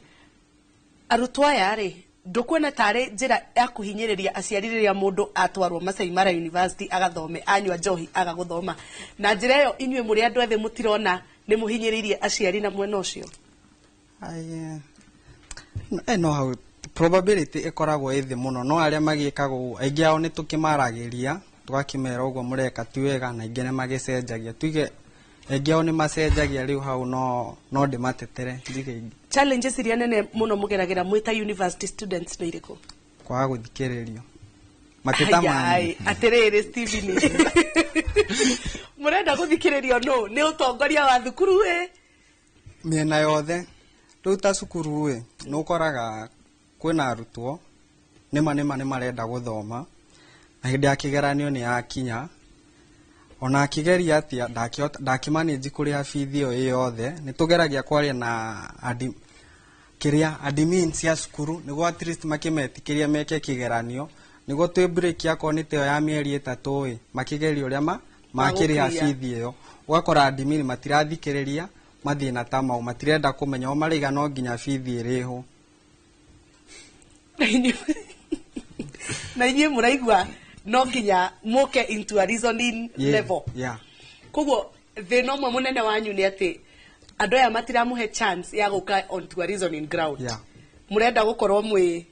arutwo aya rĩ, ndũkuona tarĩ njĩra ya kũhinyĩrĩria aciari rĩrĩa mũndũ atwarwo Masai Mara University agathome, anyua njohi aga gũthoma? Na njĩra ĩyo inyuĩ mũrĩ andũ ethĩ mũtirona nĩ mũhinyĩrĩirie aciari na mwena ũcio? No hau probability ĩkoragwo ĩ thĩ mũno, no arĩa magĩkaga ũguo aingĩ ao nĩ tũkĩmaragĩria, tũgakĩmera ũguo mũreka ti wega, na aingĩ nĩ magĩcenjagia. Tuige aingĩ ao nĩ macenjagia rĩu hau, no ndĩmatetere njige ingĩ. Challenges iria nene mũno mũgeragĩra mwĩ ta university students nĩ irĩkũ? Kwaga gũthikĩrĩrio. Mateta manyu. Atĩrĩrĩ Stephen, mũrenda gũthikĩrĩrio nũ? Nĩ ũtongoria wa thukuru ĩ? Mĩena yothe. Rĩu ta cukuru ĩ, nĩ ũkoraga kwĩna arutwo nĩma nĩma nĩ marenda gũthoma, na hĩndĩ ya kĩgeranio nĩ yakinya, ona akĩgeria atĩa ndakĩmanĩnji kũrĩha bithi ĩyo ĩ yothe. Nĩ tũgeragia kwaria na kĩrĩa admin cia cukuru nĩguo at least makĩmetĩkĩria meke kĩgeranio, nĩguo twĩ break akorwo nĩ ta ĩyo ya mĩeri 3 ĩ, makĩgeria ũrĩa makĩrĩha bithi ĩyo. Ũgakora admin matirathikĩrĩria mathĩna ta mau, matirenda kũmenya, o maraiga no nginya bithi ĩrĩhwo. Na inyuĩ mũraigua no nginya mũke into a reasoning level. Koguo thĩna ũmwe mũnene wanyu nĩ atĩ andũ aya matiramũhe chance ya gũka onto a reasoning ground. Mũrenda gũkorwo mwĩ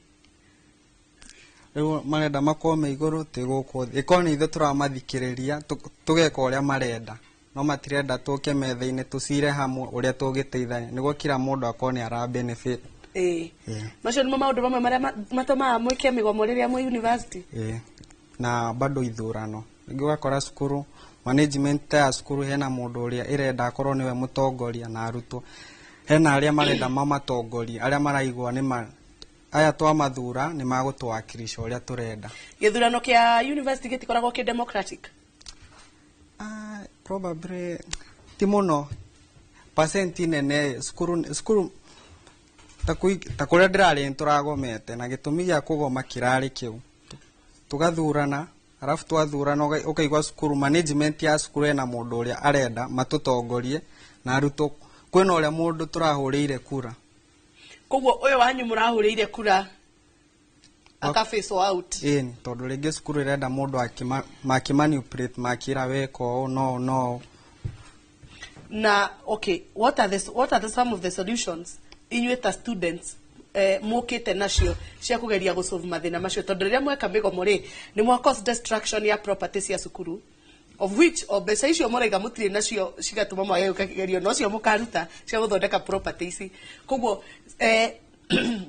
rĩu marenda makorwo me igũrũ tĩ gũkũ thĩ, ĩkorwo nĩ ithuĩ tũramathikĩrĩria tũgeka ũrĩa marenda, no matirenda tũke metha-inĩ tũcire hamwe ũrĩa tũngĩteithania nĩguo kila mũndũ akorwo nĩ ara benefit. Macio nĩmo maũndũ mamwe marĩa matũmaga mwĩke mĩgomo rĩrĩa mwĩ university. Na bado ithurano, rĩngĩ ũgakora cukuru management ya cukuru hena mũndũ ũrĩa ĩrenda akorwo nĩwe mũtongoria, na arutwo hena arĩa marenda mamatongorie, arĩa maraigua nĩ aya twamathura nĩ magũtũwakilisha ũrĩa tũrenda. Gĩthurano kĩa university gĩtikoragwo kĩ democratic? Probably ti mũno, percent nene cukuru ta kũrĩa ndĩrarĩ nĩtũragomete, na gĩtũmi gĩa kũgoma kĩrarĩ kĩu, tũgathurana, arabu twathurana ũkaigua cukuru management ya cukuru ĩna mũndũ ũrĩa arenda matũtongorie, na arutwo kwĩna ũrĩa mũndũ tũrahũrĩire kura. Koguo ũyũ wanyu mũrahũrĩire kura aka face out. Ĩni, tondũ rĩngĩ cukuru ĩrenda mũndũ makĩmanipulate, makĩra weka ũũ no no. Na okay, what are the some of the solutions inyuĩ ta students mukite nacio cia kugeria gusolve mathina macio? Tondu riria mweka migomo ri ni mwa cause destruction ya property cia cukuru, of which o mbeca icio mũraiga mũtirĩ nacio cigatũma mwage gwĩka kĩgerio, no cio mũkaruta cia gũthondeka property ici. Koguo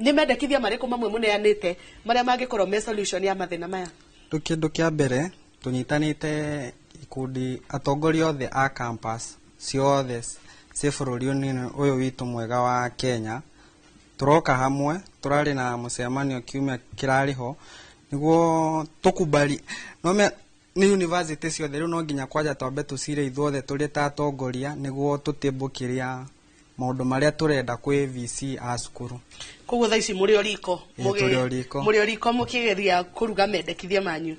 nĩ mendekithia marĩkũ mamwe mũneanĩte marĩa mangĩkorwo me solution ya mathĩna maya? Rĩu kĩndũ kĩa mbere tũnyitanĩte ikundi atongoria othe a campus ciothe ciĩ bũrũri-inĩ ũyũ witũ mwega wa Kenya, tũroka hamwe, tũrarĩ na mũcemanio kiumia kĩrarĩ ho nĩguo tũkubali no nĩ university ciothe rĩu no nginya kwanja twambe tũcire ithuothe tũrĩ ta atongoria nĩguo tũtĩmbũkĩria maũndũ marĩa tũrenda kwĩ VC a cukuru. Koguo thaa ici mũrĩ o riko, mũrĩ o riko mũkĩgeria kũruga mendekithia manyu.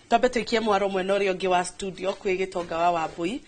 Twambe tũikie mwaro mwena ũrĩa ũngĩ wa studio kwĩ Gĩtonga wa Wambui,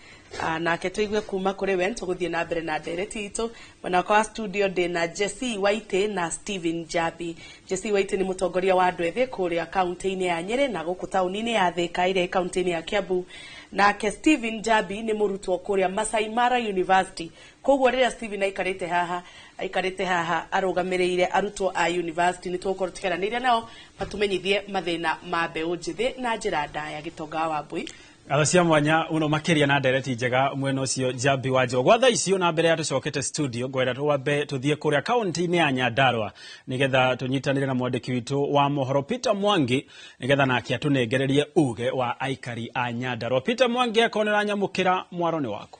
nake tũigue kuma kũrĩ we tũgũthiĩ na mbere na ndereti itũ. Mwena wakwa wa studio ndĩ na Jesse Waite na Stephen Njambi. Jesse Waite nĩ mũtongoria wa andũ ethĩ kũrĩa kaunti-inĩ ya Nyĩrĩ na gũkũ taũni-inĩ ya Thĩka ĩrĩa ĩ kaunti-inĩ ya Kiambu. Nake Stephen Njambi nĩ mũrutwo kũrĩa Masai Mara University. Koguo rĩrĩa Stephen aikarĩte haha arũgamĩrĩire arutwo a university, nĩ tũgũkorwo tũkĩaranĩria nao matumenyithie mathĩna ma mbeũ njĩthĩ na njĩra ndaya. Gĩtonga wa Wambui, Ngatho cia mwanya muno makiria na ndereti njega mwena ucio Njambi wa Njogu. Gwa thaa icio na mbere ya tucokete studio ngwenda twambe tuthie kuria kaunti-ini ya Nyandarua nigetha tunyitanire na mwandiki witu wa mohoro Peter Mwangi nigetha nake atunengererie uge wa aikari a Nyandarua. Peter Mwangi akonera nyamukira mwaro ni waku.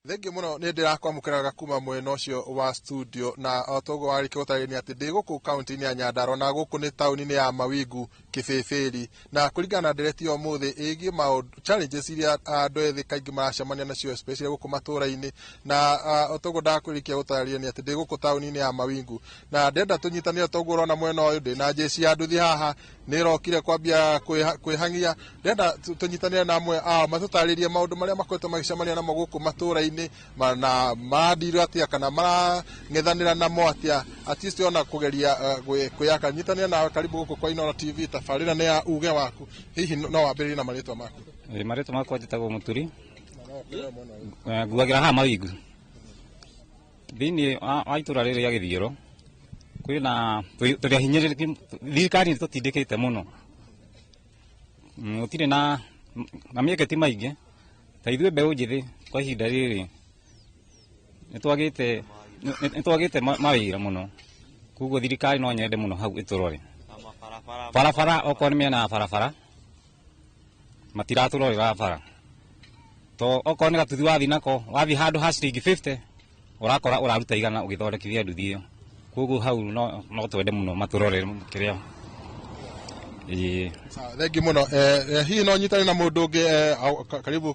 Thengiũ mũno nĩ ndĩrakwamũkĩraga kuma mwena ũcio wa studio na o toguo warĩkia gũtarĩria atĩ ndĩ gũkũ kaunti-inĩ ya Nyandarua na gũkũ nĩ taũni-inĩ ya Mawingu Kĩbĩbĩri, na kũringana na ndereti ya ũmũthĩ ĩgiĩ maũndũ challenges iria andũ ethĩ kaingĩ maracemania nacio especially gũkũ matũra-inĩ, na o toguo ndakũrĩkia gũtarĩria nĩ atĩ ndĩ gũkũ taũni-inĩ ya Mawingu na ndĩrenda tũnyitanĩre toguo ũrona mwena ũyũ ndĩ na jeshi ya nduthi haha nĩ ĩrokire kwambia kwĩhang'ia. Ndĩrenda tũnyitanĩre na amwe ao matũtarĩrie maũndũ marĩa makoretwo magĩcemania namo gũkũ matũra-inĩ na maradiro atia kana marang'ethanĩra namo atia at least ona kũgeria kwĩyaka. Nyitanĩra nawe karibu gũkũ kwa Inooro TV, tabarĩra nĩ ya uge waku. Hihi no wambĩrĩrie na marĩtwa maku? Marĩtwa makwa njĩtagwo Mũturi, nguagĩra haha Mawingu thĩinĩ wa itũra rĩrĩ rĩa Gĩthiĩro. Kwĩna tũrĩ ahinyĩrĩrĩki, thirikari nĩ tũtindĩkĩte mũno, gũtirĩ na mĩeke ti maingĩ ta ithuĩ mbeũ njĩthĩ kwa ihinda rĩrĩ nĩtwagĩte mawĩra mũno, koguo thirikari no nyende mũno hau ĩtũrore barabara, okorwo nĩ mĩena ya barabara matiratũrorera bara, to okorwo nĩ gatuthi wathiĩ nako wathiĩ handũ ha ciringi 50 ũrakora ũraruta 100 ũgĩthondekithia nduthi ĩyo, koguo hau no twende mũno matũrorere kĩrĩa. Thengi muno. Hihi no nyitane na mundu ungi karibu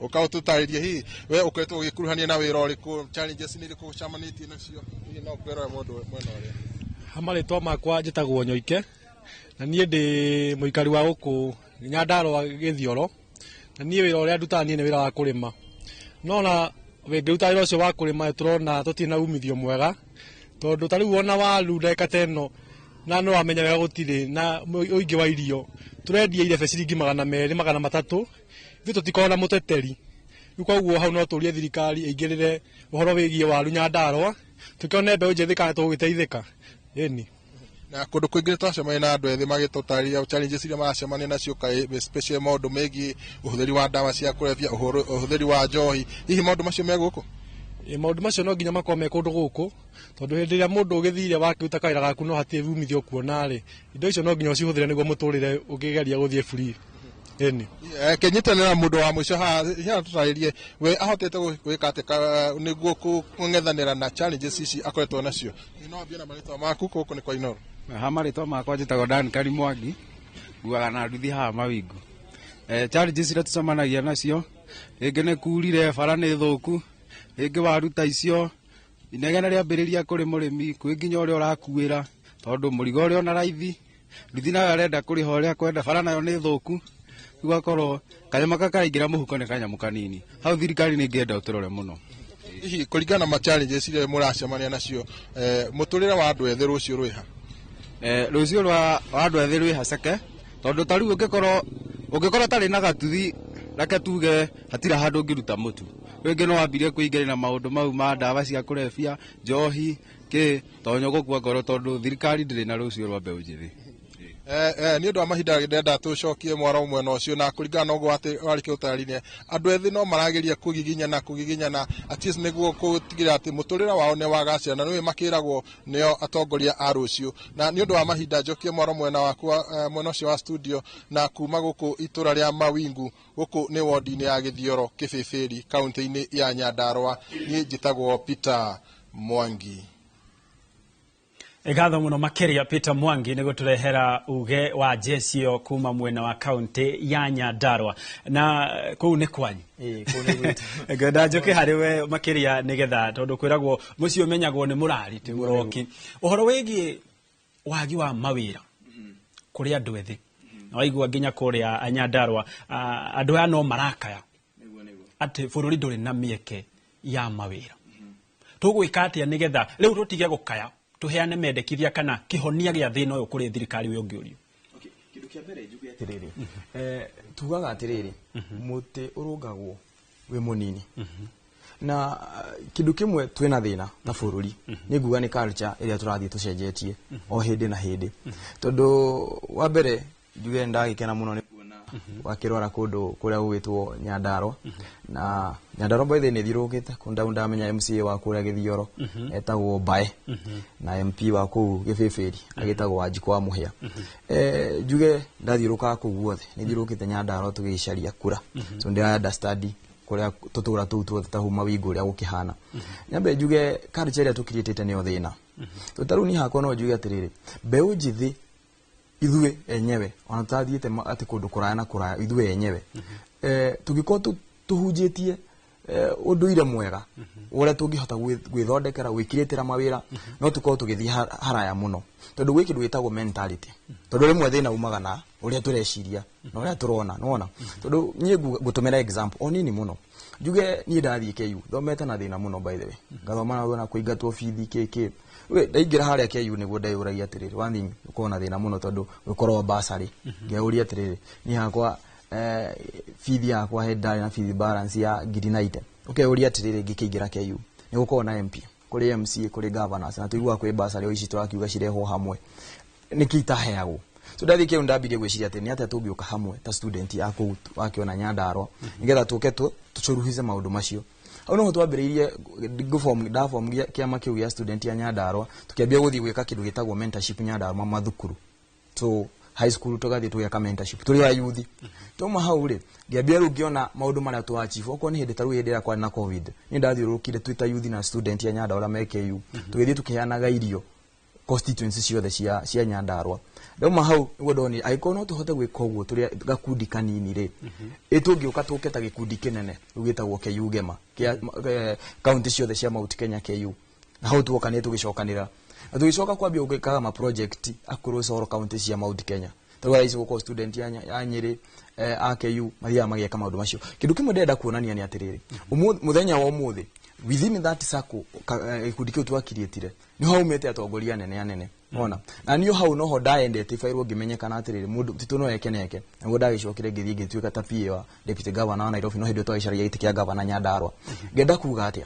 uka ututaririe hihi we ukoretwo ugikuruhania na wira uriku, challenges ni iriku ucemanitie nacio, hihi no kwĩrore mundu mwena uria. Marĩtwa makwa njĩtagwo Nyoike na niĩ ndĩ mũikari wa gũkũ Nyandarua Gĩthioro, na niĩ wĩra ũrĩa ndutaga niĩ nĩ wĩra wa kũrĩma, no na ngĩruta wĩra ũcio wa kũrĩma tũrona tũtirĩ na umithio mwega, tondũ ta rĩu ona waru ndagĩka ta ĩno na no wamenya wega gũtirĩ na ũingĩ wa irio, tũrendia irebe ciringi 200 300, ithuĩ tũtikoragwo na mũteteri. Rĩu koguo hau no tũrie thirikari ĩingĩrĩre ũhoro wĩgiĩ waru Nyandarua, tũkĩone mbeũ njĩthĩ kana tũgũgĩteithĩka. Ĩni na kũndũ kũingĩ twacemania na andũ ethĩ magĩtũtarĩria challenges iria maracemania nacio, especially maũndũ megiĩ ũhũthĩri wa ndawa cia kũrebia, ũhũthĩri wa njohi, hihi maũndũ macio me gũkũ? Maũndũ macio no nginya makorwo me kũndũ gũkũ, tondũ hĩndĩ ĩrĩa mũndũ ũgĩthire wakĩruta kawĩra gaku no hatirĩ umithio ũkuona rĩ, indo icio no nginya ũcihũthĩre nĩguo mũtũrĩre ũngĩgeria gũthiĩ free. Ĩni kĩnyitanĩra mũndũ wa mũico haha, hihi tũtarĩrie we ahotete gwĩka atĩa nĩguo kũng'ethanĩra na challenges ici akoretwo nacio. No ambie na marĩtwa maku, gũkũ nĩ kwa Inooro. Ha marĩtwa makwa njĩtagwo Dan Karimwangi, nguaga na nduthi haha Mawingu. Challenges iria tũcemanagia nacio, rĩngĩ nĩ kurire, bara nĩ thũku, rĩngĩ waruta icio inegene rĩambĩrĩria kũrĩ mũrĩmi, kwĩ nginya ũrĩa ũrakuĩra, tondũ mũrigo ũrĩa ona raithi, nduthi nayo arenda kũrĩha ũrĩa kwenda, bara nayo nĩ thũku, ũgakorwo kanyamũ gaka karaingĩra mũhuko nĩ kanyamũ kanini. Hau thirikari nĩ ĩngĩenda ũtũrore mũno. Hihi kũringana na challenges iria mũracemania nacio, mũtũrĩre wa andũ ethĩ rũciũ rwĩ ha? Rũciũ rwa andũ ethĩ rwĩ haceke, tondũ ta rĩu ũngĩkorwo ũtarĩ na gatuthi, reke tuge hatirĩ handũ ũngĩruta mũtu, rĩngĩ no wambirie kũingĩrĩra na maũndũ mau ma ndawa cia kũrebia, njohi, kĩ, to nyũgũkua ngoro, tondũ thirikari ndĩrĩ na rũciũ rwa mbeũ njĩthĩ. Nĩ ũndũ wa mahinda ndĩrenda tũcokie mwaro mwena ũcio, na kũringana na ũguo warĩkia gũtarĩria andũ ethĩ no marageria kũgiginyana at least nĩguo gũtigĩrĩra atĩ mũtũrĩre wao nĩ wagacĩra, na nĩwe makĩragwo nĩo atongoria a rũciũ. Na nĩ ũndũ wa mahinda njokie mwaro mwena wakwa, mwena ũcio wa studio, na kuma gũkũ itũra rĩa Mawingu, gũkũ nĩ wondi-inĩ ya Gĩthioro Kĩbĩbĩri, kaunti-inĩ ya Nyandarua. Niĩ njĩtagwo Peter Mwangi. Ngatho muno makiria Peter Mwangi nĩ gũtũrehera uge wa jecio kuma mwena wa kaunti ya Nyandarua, na kũu nĩ kwanyu. Kũu nĩ gwitũ. Ngwenda njoke harĩ we makiria nĩgetha, tondũ kwĩragwo mũciĩ ũmenyagwo nĩ mũrari ti mũroki. Ũhoro wĩgiĩ wagi wa mawĩra kũrĩ andũ ethĩ, na waigua nginya kũrĩa Nyandarua andũ aya no marakaya atĩ bũrũri ndũrĩ na mĩeke ya mawĩra. Tũgwĩka atĩa nĩgetha rĩu tũtige gũkaya, tuheane mendekithia kana kihonia gĩa thĩna ũyũ kũrĩ thirikari ũyũ ũngĩũrio? Kĩndũ kĩa mbere njuge atĩrĩrĩ, tugaga atĩrĩrĩ, mũtĩ ũrũngagwo wĩ mũnini, na kĩndũ kĩmwe twĩna thĩna ta bũrũri nĩ nguga nĩ culture ĩrĩa tũrathiĩ tũcenjetie o hĩndĩ na hĩndĩ, tondũ wa mbere njuge ndagĩkena mũno nĩ kuona Wakĩrwara kũndũ kũrĩa gũgĩtwo Nyandarua. Na Nyandarua by the way nĩ thiũrũrũkĩte kũndũ ndamenya MCA wa kũrĩa Gĩthioro etagwo Mbae, na MP wa kũu Gĩbĩbĩri agĩtagwo Wanjikũ wa Mũhĩa. Njuge ndathiũrũrũkaga kũu guothe, nĩ thiũrũrũkĩte Nyandarua tũgĩcaria kura, so ndĩra understand kũrĩa tũtũra tũu tuothe ta hau Mawingu ũrĩa gũkĩhana. Nyambe njuge culture ĩrĩa tũkiriĩtĩte nĩyo thĩna. To ta rĩu niĩ hakwa no njuge atĩrĩrĩ, mbeũ njĩthĩ ithuĩ enyewe ona tũtathiĩte atĩ kũndũ kũraya na kũraya, ithuĩ enyewe tũngĩkorwo tũhunjĩtie ũndũire mwega ũrĩa tũngĩhota gwĩthondekera, gwĩkirĩtĩra mawĩra, no tũkorwo tũgĩthiĩ haraya mũno, tondũ gwĩ kĩndũ gĩtagwo mentality, tondũ rĩmwe thĩna umaga na ũrĩa tũreciria na ũrĩa tũrona, nĩwona? Tondũ niĩ ngũtũmĩra example o nini mũno, njuge niĩ ndathiĩ KU thomete na thĩna mũno, by the way, ngathoma na kũingatwo bithi kĩ we ndaingĩra harĩa KU nĩguo ndeyũragia atĩrĩrĩ, one thing ũkorwo na thĩna mũno tondũ ũkorwo bursary, ngeyũria atĩrĩrĩ, niĩ hakwa bithi yakwa he ndarĩ na bithi balance ya 90,000, ũkeyũria atĩrĩrĩ, ngĩkĩingĩra KU nĩ gũkorwo na MP, kũrĩ MCA, kũrĩ governors, na tũiguaga kwĩ bursary o ici tũrakiuga cirehwo hamwe, nĩkĩ itaheagwo? So ndathiĩ KU ndambirie gwĩciria atĩ nĩ atĩa tũngĩũka hamwe ta student a kũu wakĩona Nyandarua, nĩgetha tũke tũcuruhice maũndũ macio. Hau noho twambĩrĩirie ngũform, ndaform kĩama kĩu gĩa student ya Nyandarua, tũkĩambia gũthiĩ gwĩka kĩndũ gĩtagwo mentorship Nyandarua mathukuru, so high school tũgathiĩ tũgeka mentorship tũrĩ a youth. Twauma hau rĩ, ngĩambia rĩu ngĩona maũndũ marĩa tũ achieve, okorwo nĩ hĩndĩ ta rĩu hĩndĩ ĩrĩa kwarĩ na COVID, niĩ ndathiũrũrũkire twĩ ta youth na student ya Nyandarua me KU, tũgĩthiĩ tũkĩheanaga irio constituency ciothe cia Nyandarua. Ndauma hau nĩguo ndonire angĩkorwo no tũhote gwĩka ũguo tũrĩ gakundi kanini rĩ, ĩ tũngĩũka tũke ta gĩkundi kĩnene rĩu gĩtagwo KU Gema kĩa kaunti ciothe cia Mount Kenya KU, na hau tuoka nĩ tũgĩcokanĩra na tũgĩcoka kwambia gwĩkaga ma project across all county cia Mount Kenya. Tarĩu thaa ici gũkorwo student ya Nyĩrĩ a KU mathiaga magĩka maũndũ macio. Kĩndũ kĩmwe ndĩrenda kuonania nĩ atĩrĩrĩ, mũthenya wa ũmũthĩ within that circle gĩkundi kĩu twakiriĩtire nĩho haumĩte atongoria anene anene, ona na niĩ hau noho ndaidentifiirwo ngĩmenyekana atĩrĩrĩ, mũndũ titũ no eke neke, nĩguo ndagĩcokire ngĩthiĩ ngĩtuĩka ta PA wa deputy governor wa Nairobi, no hĩndĩ ĩyo twagĩcaragia gĩtĩ kĩa governor Nyandarua. Ngenda kuga atĩa,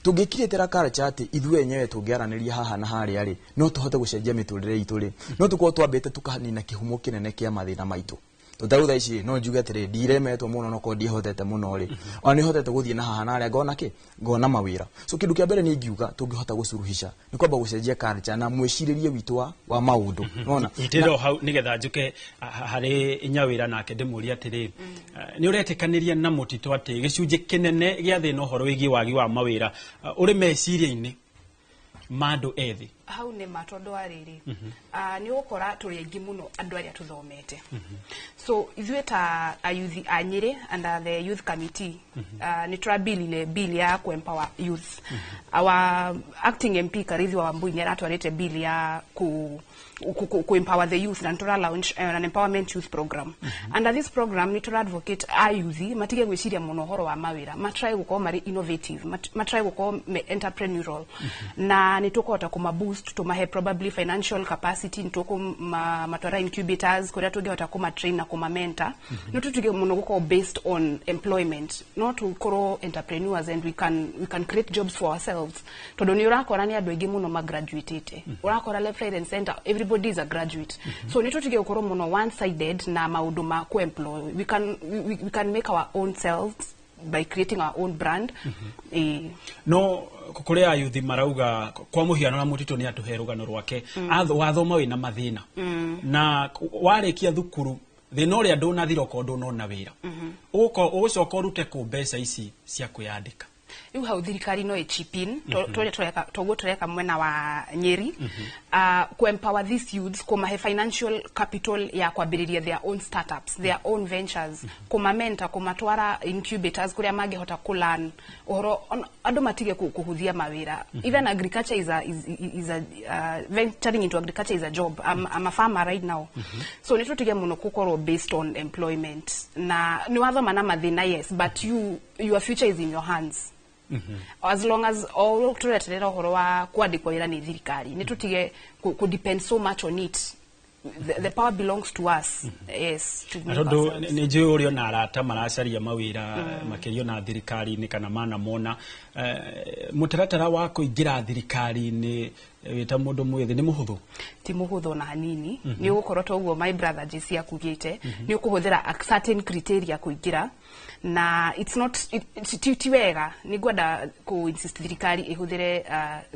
tũngĩkirĩtĩra culture atĩ ithuĩ enyewe tũngĩaranĩria haha na harĩa rĩ, no tũhote gũcenjia mĩtũrĩre itũ rĩ, no tũkorwo twambĩte tũkanina kĩhumo kĩnene kĩa mathĩna maitũ. Tondũ ta rĩu thaa ici no njuge atĩrĩrĩ, ndiremetwo mũno no korwo ndihotete mũno rĩ, ona nĩhotete gũthiĩ na haha na harĩa ngona kĩ, ngona mawĩra. So kĩndũ kĩa mbere niĩ ingiuga tũngĩhota gũcuruhisha nĩ kwamba gũcenjia culture na mwĩcirĩrie witũ wa maũndũ, nĩwona? Nyitĩrĩra hau nĩgetha njũke harĩ Nyawĩra nake ndĩmũrie atĩrĩ, nĩ ũretĩkanĩria na Mũtitũ atĩ gĩcunjĩ kĩnene gĩa thĩna ũhoro wĩgiĩ wagi wa mawĩra ũrĩ meciria-inĩ ma andũ ethĩ? Hau nĩ ma, tondũ wa rĩrĩ, nĩ ũgũkora tũrĩ aingĩ mũno andũ arĩa tũthomete, so ithuĩ ta ayuthi a Nyĩrĩ under the youth committee nĩ tũrabilile bill ya ku-empower youth. Our acting MP Karithi wa Wambui nĩ aratwarĩte bill ya ku empower the youth, na nĩ tũra launch an empowerment youth program. Under this program nĩ tũra advocate a youth matige gwĩciria mũno ũhoro wa mawĩra, matry gũkorwo marĩ innovative, matry gũkorwo me entrepreneurial, na nĩ tũkũhota kũma boost, tũmahe probably financial capacity, nĩ tũkũmatwara incubators kũrĩa tũngĩhota kũma train na kũma mentor. No tũtige mũno gũkorwo based on employment, no tũkorwo entrepreneurs and we can create jobs for ourselves, tondũ nĩ ũrakora nĩ andũ aingĩ mũno magraduatĩte, ũrakora left, right and center everybody is a graduate. So nĩ tũtige gũkorwo mũno one sided na maũndũ ma ku-employ. We can make our own selves by creating our own brand. No kũrĩ ayuthi marauga, kwa mũhiano na Mũtitũ nĩ atũhe rũgano rwake. Wathoma wĩna mathĩna na warĩkia thukuru thĩna ũrĩa ndũnathira okorwo ndũnona wĩra, ũgũcoka ũrute kũ mbeca ici cia kwĩyandĩka? Rĩu hau thirikari no ĩchip in tũrĩa tũreka, toguo tũreka mwena wa Nyeri, ku-empower these youths, kũmahe financial capital ya kwambĩrĩria their own startups, their own ventures, kũmamenta, kũmatwara incubators kũrĩa mangĩhota kũlearn ũhoro. Andũ matige kũhũthia mawĩra. Even agriculture is a venturing into agriculture is a job. I'm a farmer right now. So nĩ tũtige mũno gũkorwo based on employment, na nĩ wathoma na mathĩna, yes, but your future is in your hands as long as o tũreterera ũhoro wa kwandĩkwo wĩra nĩ thirikari. Nĩ tũtige ku depend so much on it. the power belongs to us, yes, to Na make tondũ ourselves. nĩ njũĩ ũrĩ ona arata maracaria mawĩra makĩria ona thirikari-inĩ kana manamona mũtaratara wa kũingĩra thirikari-inĩ wĩ ta mũndũ mwĩthĩ nĩ mũhũthũ? Ti mũhũthũ na hanini. Nĩ ũgũkorwo toguo my brother JC akugĩte, nĩ ũkũhũthĩra a certain criteria kũingĩra, na it's not ti wega. Nĩ ngwenda kũ insist thirikari ĩhũthĩre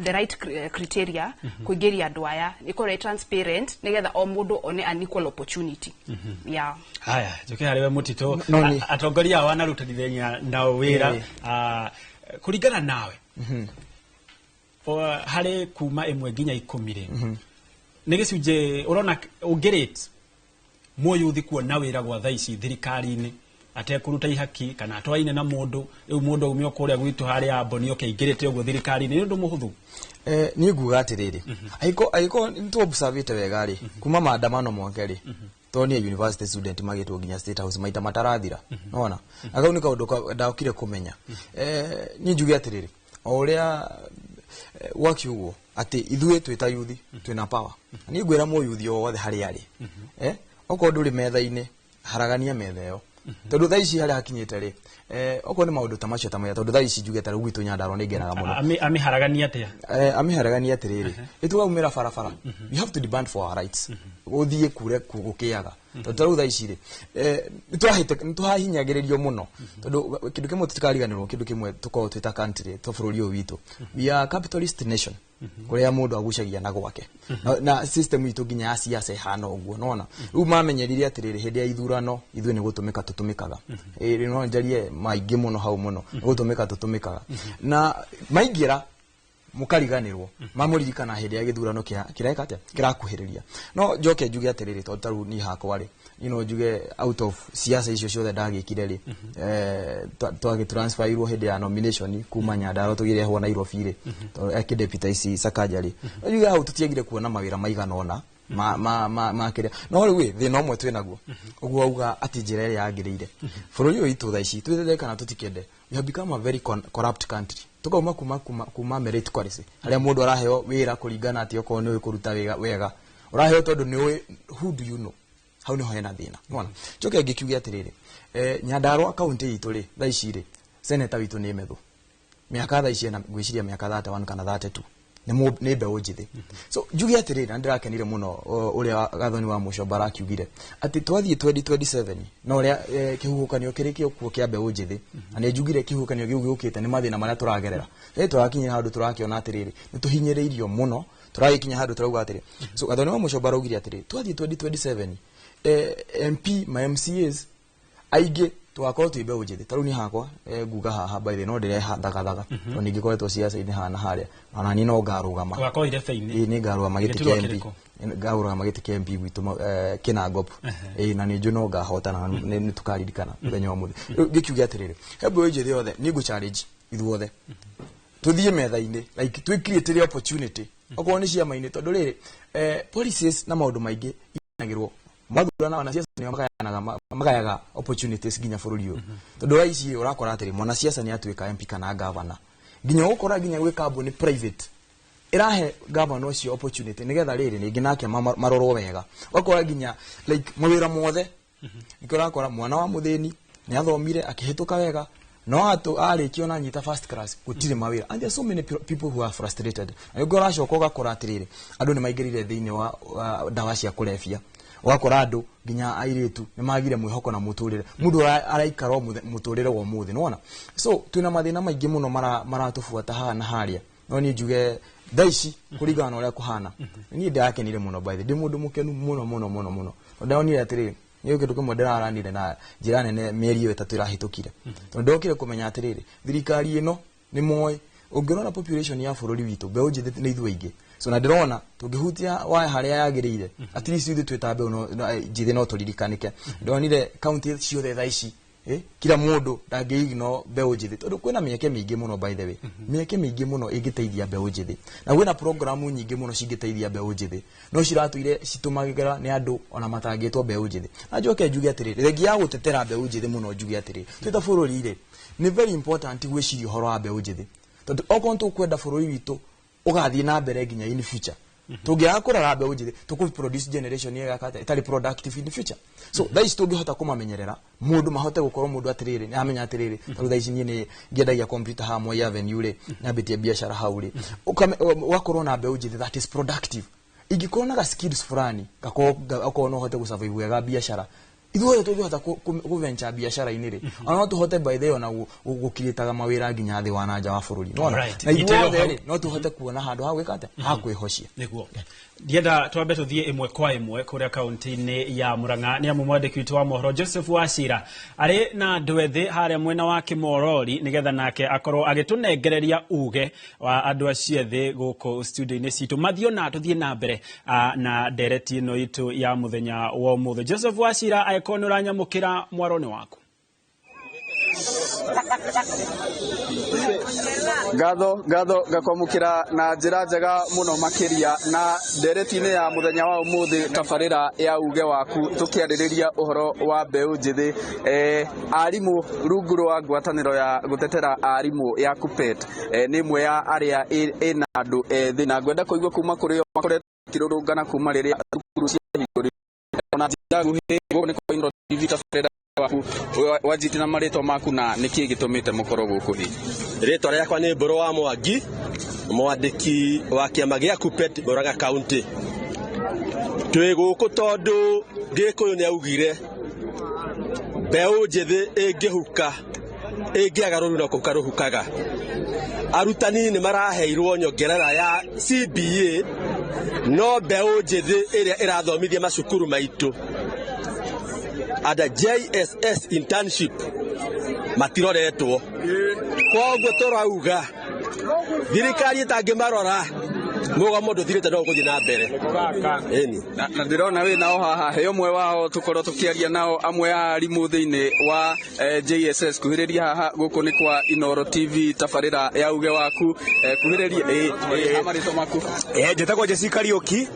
the right criteria kũingĩria andũ aya, ĩkorwo ĩ transparent nĩgetha o mũndũ one an equal opportunity, yeah. Haya, njoke harĩ we Mũtitũ. No Atongoria ao wanarutithania nao wĩra, kũringana nawe, harĩ kuma 1 nginya 10 rĩ, nĩ gĩcunjĩ ũrona ũngĩrate mũyuthi kuona wĩra gwa thaa ici thirikari-inĩ atekũruta ihaki kana atwaine na mũndũ, rĩu mũndũ aume o kũrĩa gwitũ harĩa Amboni oke aingĩrĩte ũguo thirikari-inĩ, nĩ ũndũ mũhũthũ? Niĩ nguga atĩrĩrĩ, angĩkorwo nĩ observĩte wega rĩ, kuma maandamano moke rĩ, tondũ nĩ university student magĩtwo nginya State House maita matarathira, nona na kau nĩ kaũndũ ndokire kũmenya. Niĩ njuge atĩrĩrĩ, o ũrĩa gwakiugwo atĩ ithuĩ twĩ ta yuthi twĩna power, na niĩ ngwĩra mũyuthi o wothe harĩa arĩ, okorwo ndũrĩ metha-inĩ, haragania metha ĩyo, tondũ thaa ici harĩa hakinyĩte rĩ, okorwo nĩ maũndũ ta macio ta maya, tondũ thaa ici njuge ta rĩu gwitũ Nyandarua nĩ ngenaga mũno. Amĩharagania atĩa? Amĩharagania atĩrĩrĩ, ĩtũgaumĩra barabara, we have to demand for our rights, gũthiĩ kure gũkĩaga, tondũ ta rĩu thaa ici rĩ, nĩ tũrahinyagĩrĩrio mũno, tondũ kĩndũ kĩmwe tũtikariganĩrwo, kĩndũ kĩmwe tũkoragwo twĩ ta country, ta bũrũri ũyũ witũ, we are a capitalist nation kũrĩa mũndũ agucagia na gwake, na system itũ nginya ya siasa ĩhana ũguo, nona rĩu mamenyerire atĩrĩrĩ, hĩndĩ ya ithurano ithuĩ nĩ gũtũmĩka tũtũmĩkaga. Ĩ, no njarie maingĩ mũno hau mũno, nĩ gũtũmĩka tũtũmĩkaga na maingĩra mũkariganĩrwo, mamũririkana hĩndĩ ya gĩthurano kĩreka atĩa, kĩrakuhĩrĩria. No njoke njuge atĩrĩrĩ, tondũ ta rĩu niĩ hakwa rĩ, niĩ no njuge out of siasa icio ciothe ndagĩkire rĩ, twagĩtransferirwo hĩndĩ ya nomination kuma Nyandarua tũgĩrehwo Nairobi rĩ, tondũ akĩdeputize Sakaja rĩ, no njuge hau tũtiagire kuona mawĩra maigana ũna ma kĩrĩa. No rĩu ĩ, thĩna ũmwe twĩ naguo ũguo auga atĩ njĩra ĩrĩa yagĩrĩire bũrũri ũyũ witũ thaa ici, twĩthete kana tũtikende, we have become a very corrupt country. Tukauma kuma meritocracy harĩa mũndũ araheo wĩra kũringana atĩ okorwo nĩ ũĩ kũruta wĩra wega, ũraheo tondũ nĩ ũĩ who do you know. Hau nĩho hena thĩna. Nona njoke ngĩkiuge atĩrĩrĩ, Nyandarua kaunti itũ rĩ, thaa ici rĩ, senator witũ nĩ Methu, mĩaka thaa ici ena ngwĩciria mĩaka 31 kana 32, nĩ mbeũ njĩthĩ. So njuge atĩrĩrĩ, na ndĩrakenire mũno ũrĩa Gathoni wa Mũcomba arakiugire atĩ twathiĩ 2027 na ũrĩa kĩhuhũkanio kĩrĩ kĩokuo kĩa mbeũ njĩthĩ, na nĩ njugire kĩhuhũkanio kĩu gĩũkĩte nĩ mathĩna marĩa tũragerera. Tũrakinyire handũ tũrakĩona atĩrĩrĩ, nĩ tũhinyĩrĩirio mũno, tũragĩkinya handũ tũrauga atĩrĩ. So Gathoni wa Mũcomba araugire atĩrĩ, twathiĩ 2027, MP ma MCAs aingĩ tũgakorwo twĩ mbeũ njĩthĩ. Ta rĩu niĩ hakwa, nguga haha, by the way, no ndĩreha thagathaga, tondũ ningĩkoretwo siasa-inĩ haha na harĩa, ona niĩ no ngarũgama. Ũgakorwo irebe-inĩ? Ĩĩ, nĩ ngarũgama gĩtĩ Gĩturwa kĩa MP. kĩrĩkũ? Ngarũgama gĩtĩ kĩa MP gwitũ Kinangop. Ĩĩ, na nĩ njũĩ no ngahotana, na nĩ tũkaririkana mũthenya wa ũmũthĩ. Rĩu ngĩkiuge atĩrĩrĩ, he mbeũ njĩthĩ yothe, niĩ ngũ challenge ithuothe tũthiĩ metha-inĩ, like twĩ create opportunity okorwo nĩ ciama-inĩ, tondũ rĩrĩ, policies na maũndũ maingĩ iganagĩrwo mathurana, wanasiasa nĩo magayanaga magayaga opportunities nginya bũrũri ũyũ, tondũ thaa ici ũrakora atĩrĩ, mwanasiasa nĩ atuĩka MP kana governor, nginya ũgũkora nginya gwĩ kambuni private ĩrahe governor ũcio opportunity nĩgetha rĩrĩ rĩngĩ nake marorwo wega. Ũgakora nginya like mawĩra mothe, nĩkĩo ũrakora mwana wa mũthĩni nĩ athomire akĩhĩtũka wega, no arĩkia ona anyita first class, gũtirĩ mawĩra, and there are so many people who are frustrated. Na nĩguo ũracoka ũgakora atĩrĩrĩ, andũ nĩ maingĩrire thĩinĩ wa ndawa cia kũrebia, ũgakora andũ nginya airĩtu nĩ magire mwĩhoko na mũtũrĩre, mũndũ araikara o mũtũrĩre wa ũmũthĩ, nĩwona. So twĩna mathĩna maingĩ mũno maratũbuata haha na harĩa, no niĩ njuge thaa ici kũringana na ũrĩa kũhana, niĩ ndĩrakenire mũno. By the way, ndĩ mũndũ mũkenu mũno mũno mũno mũno, tondũ ndonire atĩrĩrĩ, nĩ kĩndũ kĩmwe ndĩraranire na njĩra nene mĩeri ĩyo 3 ĩrahĩtũkire, tondũ ndokire kũmenya atĩrĩrĩ, thirikari ĩno nĩ moĩ ũngĩrora population ya bũrũri witũ, mbeũ njĩthĩ nĩ ithuĩ aingĩ. So na ndĩrona tũngĩhutia waya harĩa yagĩrĩire, at least ithuĩ twĩ ta mbeũ njĩthĩ no tũririkanĩke. Ndonire county ciothe thaa ici, kila mũndũ ndangĩ-ignore mbeũ njĩthĩ, tondũ kwĩna mĩeke mĩingĩ mũno, by the way, mĩeke mĩingĩ mũno ĩngĩteithia mbeũ njĩthĩ, na kwĩna programu nyingĩ mũno cingĩteithia mbeũ njĩthĩ, no ciratũire citũmagĩra nĩ andũ ona matangĩtwo mbeũ njĩthĩ. Na njoke njuge atĩrĩrĩ, thengia ya gũtetera mbeũ njĩthĩ mũno, njuge atĩrĩrĩ, twĩ ta bũrũri rĩ, nĩ very important gwĩciria ũhoro wa mbeũ njĩthĩ, tondũ okorwo tũkwenda bũrũri witũ ũgathiĩ na mbere nginya in future. Tũngĩaga kũrora mbeũ njĩthĩ, tũkũ produce generation ĩrĩa ĩtarĩ productive in the future. So thaa ici tũngĩhota kũmamenyerera mũndũ, mahote gũkorwo mũndũ atĩrĩrĩ, nĩ amenya atĩrĩrĩ, tarĩu thaa ici niĩ nĩ ngĩendagia computer haha Moi Avenue rĩ, nyambĩtie biacara hau rĩ, ũgakorwo na mbeũ njĩthĩ that is productive, ingĩkorwo na ga skills fulani, gakorwo okorwo no ũhote gũsurvive wega biacara. Ithuothe tũngĩhota kũventure biacara-inĩ rĩ, ona no tũhote, by the way, ona gũkirĩtaga mawĩra nginya thĩ wa na nja wa bũrũri. Nĩwona? Na Nyitĩrĩra ithuothe hau. rĩ, no tũhote kuona handũ ha gwĩka atĩa, ha kwĩhocia. Nĩguo ndienda twambe tũthiĩ ĩmwe kwa ĩmwe kũrĩa kaunti-inĩ ya Murang'a, nĩ amu mwandĩki witũ wa mohoro Joseph Wachira arĩ na andũ ethĩ harĩa mwena wa Kĩmorori, nĩgetha nake akorwo agĩtũnengereria uge wa andũ acio ethĩ gũkũ studio-inĩ citũ mathiĩ na tũthiĩ na mbere na ndereti ĩno itũ ya mũthenya wa ũmũthĩ. Joseph Wachira, angĩkorwo nĩ ũranyamũkĩra, mwaro nĩ waku. Ngatho, ngatho, ngakwamũkĩra na njĩra njega mũno makĩria na ndereti-inĩ ya mũthenya wa ũmũthĩ, tabarĩra ya uge waku, tũkĩarĩrĩria ũhoro wa mbeũ njĩthĩ. Arimũ rungu rwa ngwatanĩro ya gũtetera arimũ ya KUPPET, nĩ ĩmwe ya arĩa ĩna andũ ethĩ, na ngwenda kũigua kuma kũrĩ o makoretwo makĩrũrũngana kuma rĩrĩa thukuru ciahingũrirwo. Na njĩra nguhĩ, gũkũ nĩ kwa Inooro TV, tabarĩra waku, wanjĩtie na marĩtwa maku na nĩkĩ gĩtũmĩte mũkorwo gũkũ hihi? Rĩtwa rĩakwa nĩ Mbũrũ wa Mwangi, mwandĩki wa kĩama gĩa KUPPET Murang'a County. Twĩ gũkũ tondũ Gĩkũyũ nĩ augire mbeũ njĩthĩ ĩngĩhuka, ĩngĩaga rũru no kũhuka rũhukaga. Arutani nĩ maraheirwo nyongerera ya CBA, no mbeũ njĩthĩ ĩrĩa ĩrathomithia macukuru maitũ under JSS internship matiroretwo. Koguo tũrauga thirikari ĩtangĩmarora, mũgomo ndũthirĩte, no ũgũthiĩ na mbere. Ĩni. Na ndĩrona wĩ nao haha, he ũmwe wao tũkorwo tũkĩaria nao, amwe a arimũ thĩinĩ wa JSS. Kuhĩrĩria haha, gũkũ nĩ kwa Inooro TV, tabarĩra ya uge waku. Kuhĩrĩria ĩ marĩtwa maku? Njĩtagwo Jesse Kariũki,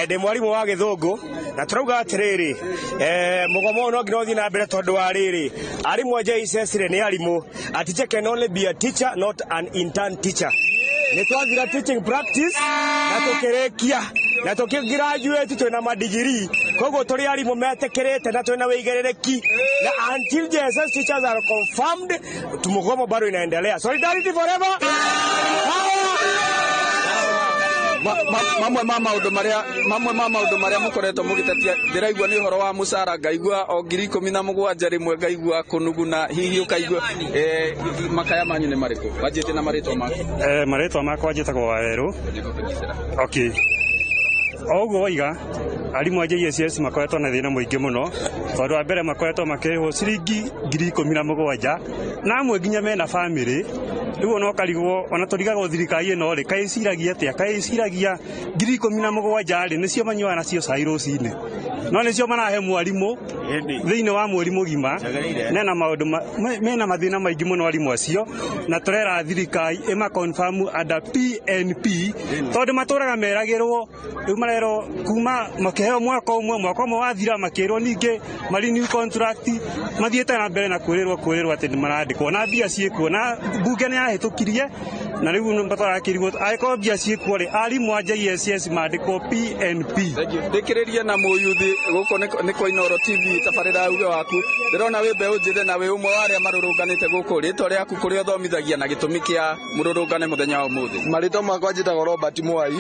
ndĩ mwarimũ wa gĩthũngũ, na tũrauga atĩrĩrĩ, mũgomo ũyũ no nginya ũthiĩ na mbere, tondũ wa rĩrĩ, arimũ a JSS rĩ, nĩ arimũ. A teacher can only be a teacher, not an intern teacher. Nĩ twathira teaching practice na tũkĩrĩkia na tũkĩgraduate twĩna madigiri, koguo tũrĩ arimũ metĩkĩrĩte na twĩna wĩigĩrĩrĩki, na until JSS teachers are confirmed, mũgomo bado inaendelea. Solidarity forever. Mamwe ma maũndũ marĩa mũkoretwo mũgĩtetia, ndĩraigua nĩ ũhoro wa mũcara, ngaigua o 17,000, rĩmwe ngaigua kũnuguna, hihi ũkaigua makaya manyu nĩ marĩkũ? Wanjĩtie na marĩtwa maku. Marĩtwa makwa njĩtagwo Wawerũ. Okay. O ũguo waiga, arimũ a JSS makoretwo na thĩna mũingĩ mũno, tondũ wa mbere makoretwo makĩrĩhwo ciringi 17,000, na amwe nginya mena bamĩrĩ. Rĩu ona ũkarigwo, ona tũrigagwo thirikari ĩno rĩ, kaĩ ĩciragia atĩa? Kaĩ ĩciragia 17,000 rĩ, nĩcio manyuaga nacio cai rũcinĩ? No nĩcio marahe mwarimũ thĩinĩ wa mweri mũgima. Mena maũndũ mena mathĩna maingĩ mũno arimũ acio, na tũrera thirikari ĩma confirm under PNP, tondũ matũraga meragĩrwo, rĩu marerwo kuma makĩheo mwaka ũmwe, mwaka ũmwe wathira makĩrwo ningĩ ma renew contract, mathiĩte na mbere na kwĩrĩrwo atĩ nĩ marandĩkwo na mbia ciĩkuo, na mbunge nĩ yahĩtũkirie, na rĩu tũrakĩrigwo angĩkorwo mbia ciĩkuo rĩ, arimũ a JSS mandĩkwo PNP. Ndĩkĩrĩrie na mũyuthi, gũkũ nĩ kwa Inooro TV, tabarĩra ya uge waku. Ndĩrona wĩ mbeũ njĩthĩ na wĩ ũmwe wa arĩa marũrũnganĩte gũkũ. Rĩtwa rĩaku, kũrĩa ũthomithagia, na gĩtũmi kĩa mũrũrũngane mũthenya wa ũmũthĩ? Marĩtwa makwa njĩtagwo Robert Mwai.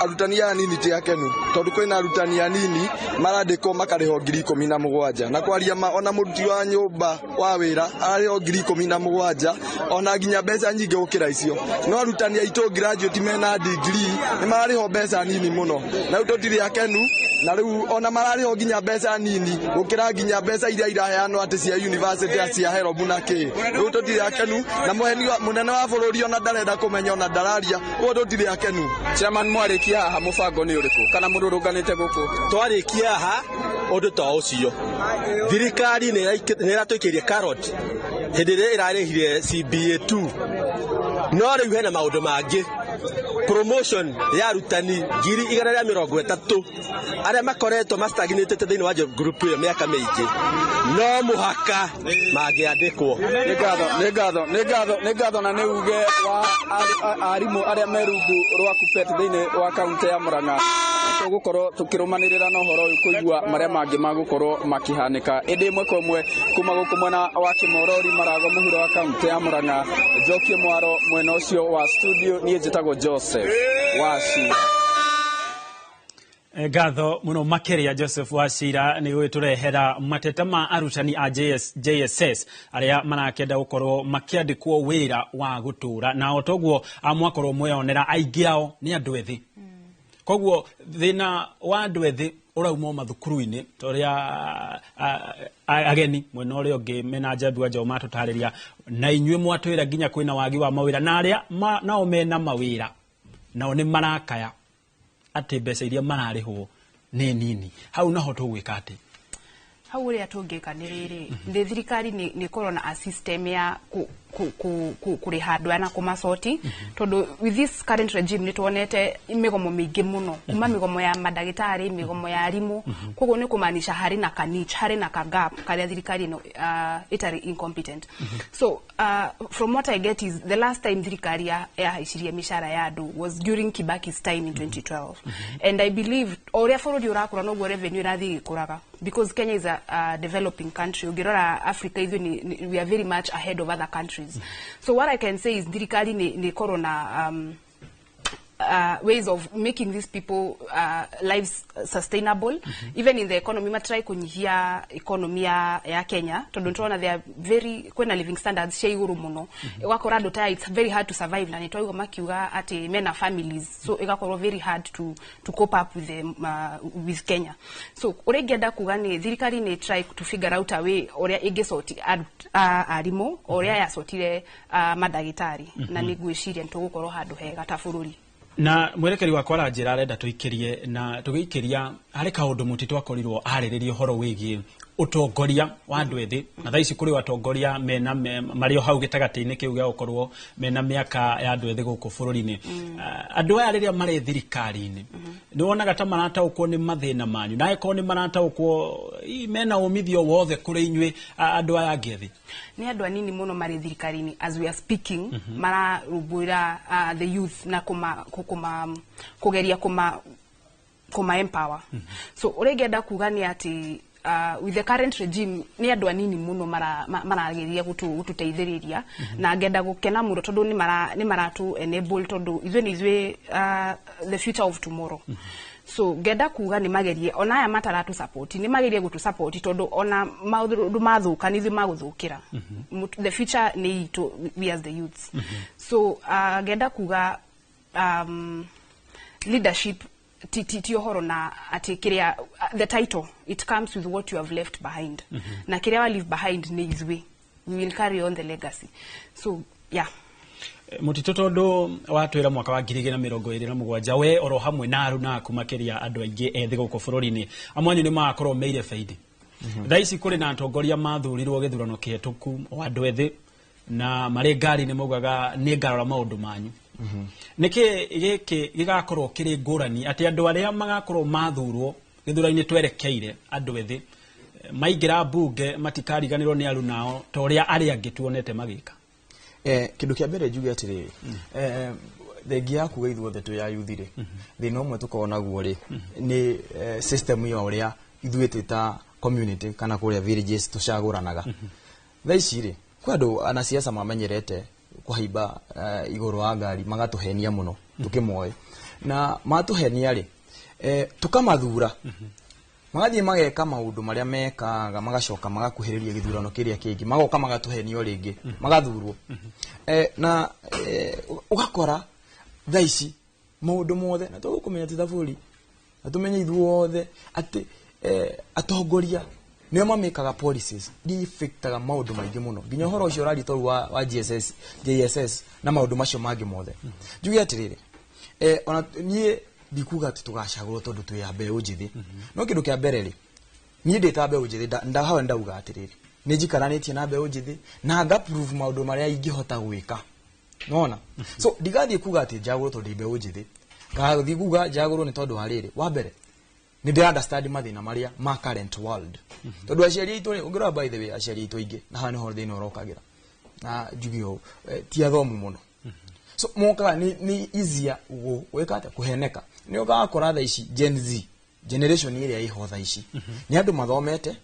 Arutani aya anini ti akenu, tondũ kwĩna arutani anini marandĩkwo makarĩhwo 17,000, na kwaria ma, ona mũruti wa nyũmba wa wĩra ararĩhwo 17,000, ona nginya mbeca nyingĩ gũkĩra icio. No arutani aitũ graduate mena degree nĩ mararĩhwo mbeca nini mũno, na rĩu tũtirĩ akenu, na rĩu ona mararĩhwo nginya mbeca nini gũkĩra nginya mbeca iria iraheanwo atĩ cia university, cia HELB na kĩ. Rĩu tũtirĩ akenu, na mũheni mũnene wa bũrũri ona ndarenda kũmenya, ona ndararia ũguo, tũtirĩ akenu. Chairman, mwarĩkia haha mũbango nĩ ũrĩkũ, kana mũrũrũnganĩte gũkũ? Twarĩkia haha ũndũ ta ũcio, thirikari nĩ ĩratũikĩirie carrot hĩndĩ ĩrĩa ĩrarĩhire CBA 2, no rĩu hena maũndũ mangĩ. Promotion ya arutani 130,000 arĩa makoretwo mastagnĩtĩte thĩinĩ wa job group ĩyo mĩaka mĩingĩ no mũhaka mangĩandĩkwo. Nĩ ngatho, nĩ ngatho, nĩ ngatho, nĩ ngatho, na nĩ uge wa arimũ arĩa me rungu rwa KUPPET thĩinĩ wa kaunti ya Murang'a. Tũgũkorwo tũkĩrũmanĩrĩra na ũhoro ũyũ kũigua marĩa mangĩ magũkorwo makĩhanĩka, ĩndĩ ĩmwe kwa ĩmwe kuma gũkũ mwena wa Kĩmorori, Marago, mũhuro wa kaunti ya Murang'a, njokie mwaro mwena ũcio wa studio. Niĩ njĩtagwo Joseph Wacira. Ngatho muno makiria, Joseph Wacira, nĩ gwĩtũrehera mateta ma arutani a JSS arĩa marakenda gũkorwo makĩandĩkwo wĩra wa gũtũra, na o toguo mwakorwo mweyonera, aingĩ ao nĩ andũ ethĩ. Koguo thĩna wa andũ ethĩ ũrauma o mathukuru-inĩ, ta ũrĩa ageni mwena ũrĩa ũngĩ mena Njambi wa Njaũ matũtarĩria, na inyuĩ mwatwĩra nginya kwĩna wagi wa mawĩra, na arĩa nao mena mawĩra nao nĩ marakaya atĩ mbeca iria mararĩhwo nĩ nini. Hau naho tũgwĩka atĩ? Hau ũrĩa tũngĩka nĩ rĩrĩ, nĩ thirikari nĩ ĩkorwo na a system ya kũrĩha andũ aya na kũmacoti, tondũ with this current regime nĩ tuonete mĩgomo mĩingĩ mũno, kuma mĩgomo ya mandagĩtarĩ, mĩgomo ya arimũ. Koguo nĩ kũmaanisha harĩ na ka niche, harĩ na ka gap karĩa thirikari ĩno ĩtarĩ incompetent. So from what I get is the last time thirikari yahaicirie mĩcara ya andũ was during Kibaki's time in 2012, and I believe o ũrĩa bũrũri ũrakũra noguo revenue ĩrathiĩ ĩgĩkũraga, because Kenya is a developing country. Ũngĩrora Africa, ithuĩ we are very much ahead of other countries. So what I can say is thirikari nĩ ĩkorwo na ways of making these people lives sustainable, even in the economy, matry kunyihia economy ya Kenya, tondu nĩtũrona they are very, kwĩna living standards cia igũrũ mũno. Ũgakora andũ ta it's very hard to survive, na nĩtwaigua makiuga atĩ mena families, so ĩgakorwo very hard to cope up with Kenya. So ũrĩa ingĩenda kuga nĩ thirikari nĩ try to figure out a way ũrĩa ĩngĩsoti arimũ ũrĩa yacotire mandagĩtarĩ, na nĩ ngwĩciria nĩtũgũkorwo handũ hega ta bũrũri. Na mwerekeri wakwa aranjĩra arenda tũikĩrie, na tũgĩikĩria harĩ kaũndũ mũtitũ akorirwo arĩrĩria ũhoro wĩgiĩ ũtongoria wa andũ ethĩ. Na thaa ici kũrĩ atongoria mena marĩ o hau gĩtagatĩ-inĩ kĩu gĩa gũkorwo mena mĩaka ya andũ ethĩ gũkũ bũrũri-inĩ. Andũ aya rĩrĩa marĩ thirikari-inĩ, nĩ wonaga ta marataũkwo nĩ mathĩna manyu? Na angĩkorwo nĩ marataũkwo, hihi mena umithio wothe kũrĩ inyuĩ andũ aya angĩ ethĩ? Nĩ andũ anini mũno marĩ thirikari-inĩ as we are speaking mararũmbũĩra the youth na kũgeria kũma empower. So ũrĩa ingĩenda kuga nĩ atĩ with the current regime nĩ andũ anini mũno marageria gũtũteithĩrĩria, na ngenda gũkena mũno tondũ nĩ maratu enable, tondũ ithuĩ nĩ ithuĩ the future of tomorrow. So ngenda kuga nĩ magerie, ona aya mataratu support, nĩ magerie gũtũ support, tondũ ona maũndũ mathũka nĩ ithuĩ magũthũkĩra. The future nĩ itũ, we as the youths. So ngenda kuga leadership ti ũhoro na atĩ kĩrĩa the title, it comes with what you have left behind, na kĩrĩa wa leave behind nĩ ithuĩ. We will carry on the legacy. So yeah. Mũtitũ, tondũ watwĩra mwaka wa 2027 we oro hamwe na aruna aku, makĩria andũ aingĩ ethĩ gũkũ bũrũri-inĩ, amwe anyu nĩ magakorwo meire baidi. Thaa ici kũrĩ na atongoria mathurirwo gĩthurano kĩhetũku o andũ ethĩ, na marĩ ngari-inĩ maugaga nĩ ngarora maũndũ manyu. Nĩkĩ gĩkĩ gĩgakorwo kĩrĩ ngũrani, atĩ andũ arĩa magakorwo mathurwo gĩthurano-inĩ twerekeire, andũ ethĩ maingĩra mbunge matikariganĩrwo nĩ arunao ta ũrĩa arĩa angĩ tuonete magĩka? Kĩndũ kĩa mbere njuge atĩrĩrĩ, thengia ya kuga ithuothe twĩ ayuthi rĩ, thĩna ũmwe tũkoragwo naguo rĩ nĩ system ya ũrĩa ithuĩ twĩ ta community kana kũrĩa villages tũcagũranaga. Thaa ici rĩ, kwĩ andũ anasiasa mamenyerete kũhaimba igũrũ wa ngari magatũhenia mũno tũkĩmoĩ, na matũhenia rĩ, tũkamathura, magathiĩ mageka maũndũ marĩa mekaga, magacoka magakuhĩrĩria gĩthurano kĩrĩa kĩngĩ, magoka magatũhenia o rĩngĩ, magathurwo. Na ũgakora thaa ici maũndũ mothe, na tũgũkũmenya twĩ ta bũrũri, na tũmenye ithuothe atĩ atongoria nĩo mamĩkaga policies iria affectaga maũndũ maingĩ mũno, nginya ũhoro ũcio ũraria toru wa GSS, JSS na maũndũ macio mangĩ mothe. Njuge atĩrĩrĩ, ona niĩ ndikuga atĩ tũgacagũrwo tondũ twĩ a mbeũ njĩthĩ, no kĩndũ kĩa mbere rĩ, niĩ ndĩ ta mbeũ njĩthĩ, ndahawe ndauga atĩrĩrĩ, nĩ njikaranĩtie na mbeũ njĩthĩ na nga prove maũndũ marĩa ingĩhota gwĩka. Nona so ndigathiĩ kuga atĩ njagũrwo tondũ ndĩ mbeũ njĩthĩ, ngathiĩ kuga njagũrwo nĩ tondũ wa rĩrĩ. Wa mbere, nĩ ndĩ understand mathĩna marĩa ma current world, tondũ aciari aitũ rĩ, ũngĩrora, by the way, aciari aitũ aingĩ, na haha nĩho thĩna ũrokagĩra, na njuge ũũ, ti athomu mũno, so mokaga nĩ easier gwĩka atĩa, kũheneka. Nĩ ũgakora thaa ici Gen Z generation ĩrĩa ĩho thaa ici nĩ andũ mathomete,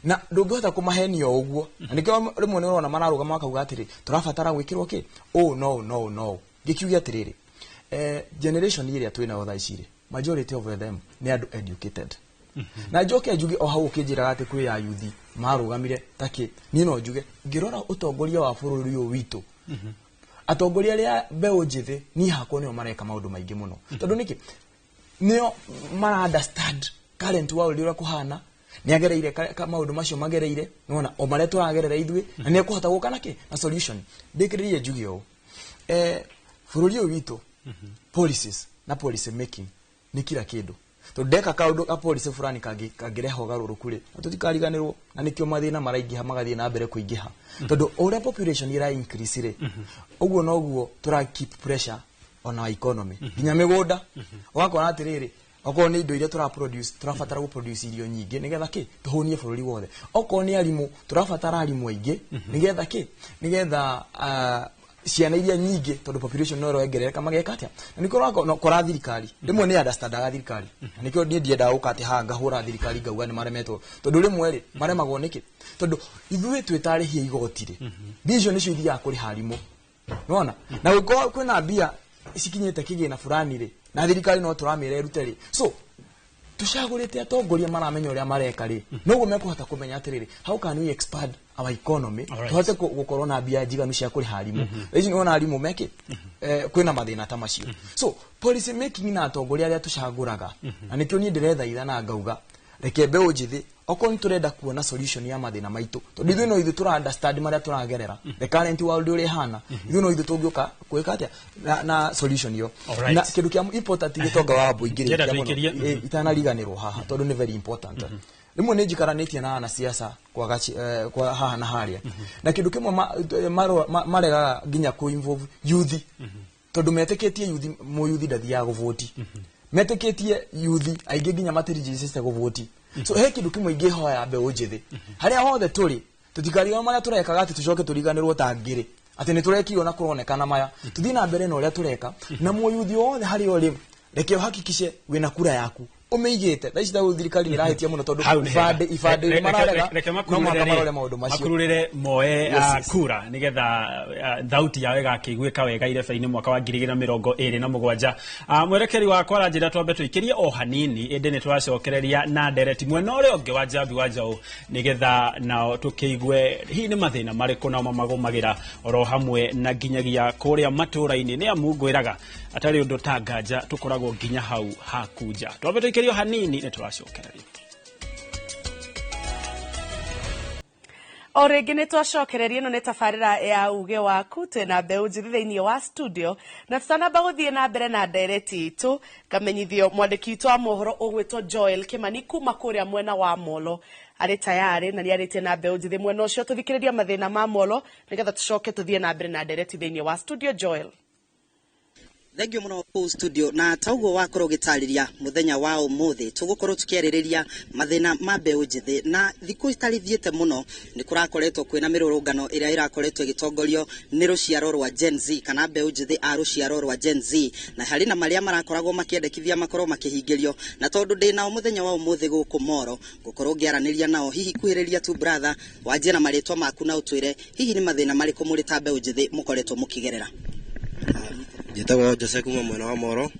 na ndũngĩhota kũmahenia o ũguo, na nĩkĩo rĩmwe nĩ ũrona mararũgama makauga atĩrĩ, tũrabatara gwĩkĩrwo kĩ ũũ no ũũ no ũũ no ũũ. Ngĩkiuge atĩrĩrĩ, generation ĩrĩa twĩ nayo thaa ici rĩ, majority of them nĩ andũ educated. Na njoke njuge o hau, ũkĩnjĩraga atĩ kwĩ ya yuthi marũgamire takĩ, niĩ no njuge ngĩrora ũtongoria wa bũrũri ũyũ witũ, atongoria arĩa mbeũ njĩthĩ, niĩ hakwa nĩo mareka maũndũ maingĩ mũno. Tondũ nĩkĩ? Nĩo mara understand current world ũrĩa kũhana, nĩ agereire maũndũ macio magereire, nĩwona o marĩa tũragerera ithuĩ, na nĩ ekũhota gũka na kĩ, na solution. Ndĩkĩrĩrie njuge ũũ, bũrũri ũyũ witũ, policies na policy making nĩ kila kĩndũ, tondũ ndeka kaũndũ ka policy fulani kangĩrehe ũgarũrũku rĩ, na tũtikariganĩrwo, na nĩkĩo mathĩna maraingĩha, magathiĩ na mbere kũingĩha, tondũ o ũrĩa population ĩra increase rĩ, ũguo noguo tũra keep pressure on our economy, nginya mĩgũnda. Ũgakora atĩrĩrĩ, okorwo nĩ indo iria tũra produce, tũrabatara gũ produce irio nyingĩ nĩgetha kĩ, tũhũnie bũrũri wothe. Okorwo nĩ arimũ, tũrabatara arimũ aingĩ nĩgetha kĩ, nĩgetha ciana iria nyingĩ, tondũ population no ĩrongerereka, mageka atĩa? Na nĩkĩo ũrakora thirikari rĩmwe nĩ understandaga thirikari, na nĩkĩo niĩ ndiendaga gũka atĩ haha ngahũra thirikari ngauga nĩ maremetwo, tondũ rĩmwe rĩ maremagwo nĩkĩ? Tondũ ithuĩ twĩ ta arĩhi a igoti rĩ, mbia icio nĩcio ithiaga kũrĩha arimũ, nona na gũkorwo kwĩna mbia cikinyĩte kĩgĩna fulani rĩ, na thirikari no tũramĩra ĩrute rĩ. So tũcagũrĩte atongoria maramenya ũrĩa mareka rĩ, noguo mekũhota kũmenya atĩrĩrĩ, how can we expand our economy, tũhote gũkorwo na mbia njiganu cia kũrĩha arimũ. Thaa ici nĩwona arimũ mekĩ, kwĩna mathĩna ta macio. So policy making na atongoria arĩa tũcagũraga, na nĩkĩo niĩ ndĩrethaitha na ngauga reke mbeũ njĩthĩ, okorwo nĩ tũrenda kuona solution ya mathĩna maitũ, tondũ ithuĩ no ithuĩ tũra understand marĩa tũragerera, the current world ũrĩa ĩhana, ithuĩ no ithuĩ tũngĩũka gwĩka atĩa na solution ĩyo. Na kĩndũ kĩa important, gĩtonga wa mũingĩ Ndĩrenda tũikĩrie. Itanariganĩrwo haha, tondũ nĩ very important, rĩmwe nĩ njikaranĩtie na anasiasa kwa haha na harĩa, na kĩndũ kĩmwe maregaga nginya kũ involve youth, tondũ metĩkĩtie yuthi, mũyuthi ndathiaga gũvoti. Metĩkĩtie yuthi aingĩ nginya matirijicĩte gũvoti. So he kĩndũ kĩmwe ingĩhoya mbeũ njĩthĩ harĩa hothe tũrĩ, tũtikariganĩrwo marĩa tũrekaga, atĩ tũcoke tũriganĩrwo ta ngĩrĩ atĩ nĩ tũrekirwo na kũronekana maya. Tũthiĩ na mbere na ũrĩa tũreka, na mũyuthi wothe harĩa ũrĩ, reke ũhakikishe wĩna kura yaku ũmĩigĩte. Thaa ici ta thirikari nĩ ĩrahĩtia mũno, tondũ Hau nĩ hega. ibandĩ mararega, Reke no mũhaka makururĩre marore maũndũ macio. Makururĩre moe Yes. kura nigetha thauti yao ĩgakĩiguĩka wega irebe-inĩ mwaka wa 2027. Mwerekeri wakwa aranjĩra twambe tũikĩrie o hanini, ĩndĩ nĩ tũracokereria na ndereti mwena ũrĩa ũngĩ wa Njambi wa Njaũ, nigetha nao tũkĩigue hihi nĩ mathĩna marĩkũ nao mamagũmagĩra oro hamwe na nginyagia kũrĩa matũũra-inĩ, nĩ amu ngwĩraga atarĩ ũndũ ta nganja tũkoragwo nginya hau hakunja. Twambe tũikĩrio hanini, nĩ tũracokereria. O rĩngĩ nĩ twacokereria. Ĩno nĩ tabarĩra ya uge waku, twĩna mbeũ njĩthĩ thĩinĩ wa studio, na tũtanamba gũthiĩ na mbere na ndereti itũ, ngamenyithio mwandĩki witũ wa mohoro ũgwĩtwo Joel Kĩmani kuma kũrĩa mwena wa Molo arĩ tayarĩ, na nĩ arĩtie na mbeũ njĩthĩ mwena ũcio. Tũthikĩrĩria mathĩna ma Molo nĩgetha tũcoke tũthiĩ na mbere na ndereti thĩinĩ wa studio. Joel. Thengiũ mũno kũu studio, na ta ũguo wakorwo ũgĩtarĩria, mũthenya wa ũmũthĩ tũgũkorwo tũkĩarĩrĩria mathĩna ma mbeũ njĩthĩ. Na thikũ itarĩ thiĩte mũno nĩ kũrakoretwo kwĩna mĩrũrũngano ĩrĩa ĩrakoretwo ĩgĩtongorio nĩ rũciaro rwa Gen Z, kana mbeũ njĩthĩ a rũciaro rwa Gen Z, na harĩ na marĩa marakoragwo makĩendekithia makorwo makĩhingĩrio. Na tondũ ndĩ nao mũthenya wa ũmũthĩ gũkũ Moro, ngũkorwo ngĩaranĩria nao. Hihi kuhĩrĩria tu, brother, wanjie na marĩtwa maku na ũtwĩre hihi nĩ mathĩna marĩkũ mũrĩ ta mbeũ njĩthĩ mũkoretwo mũkĩgerera. Njĩtagwo Jose kuma mwena wa Moro.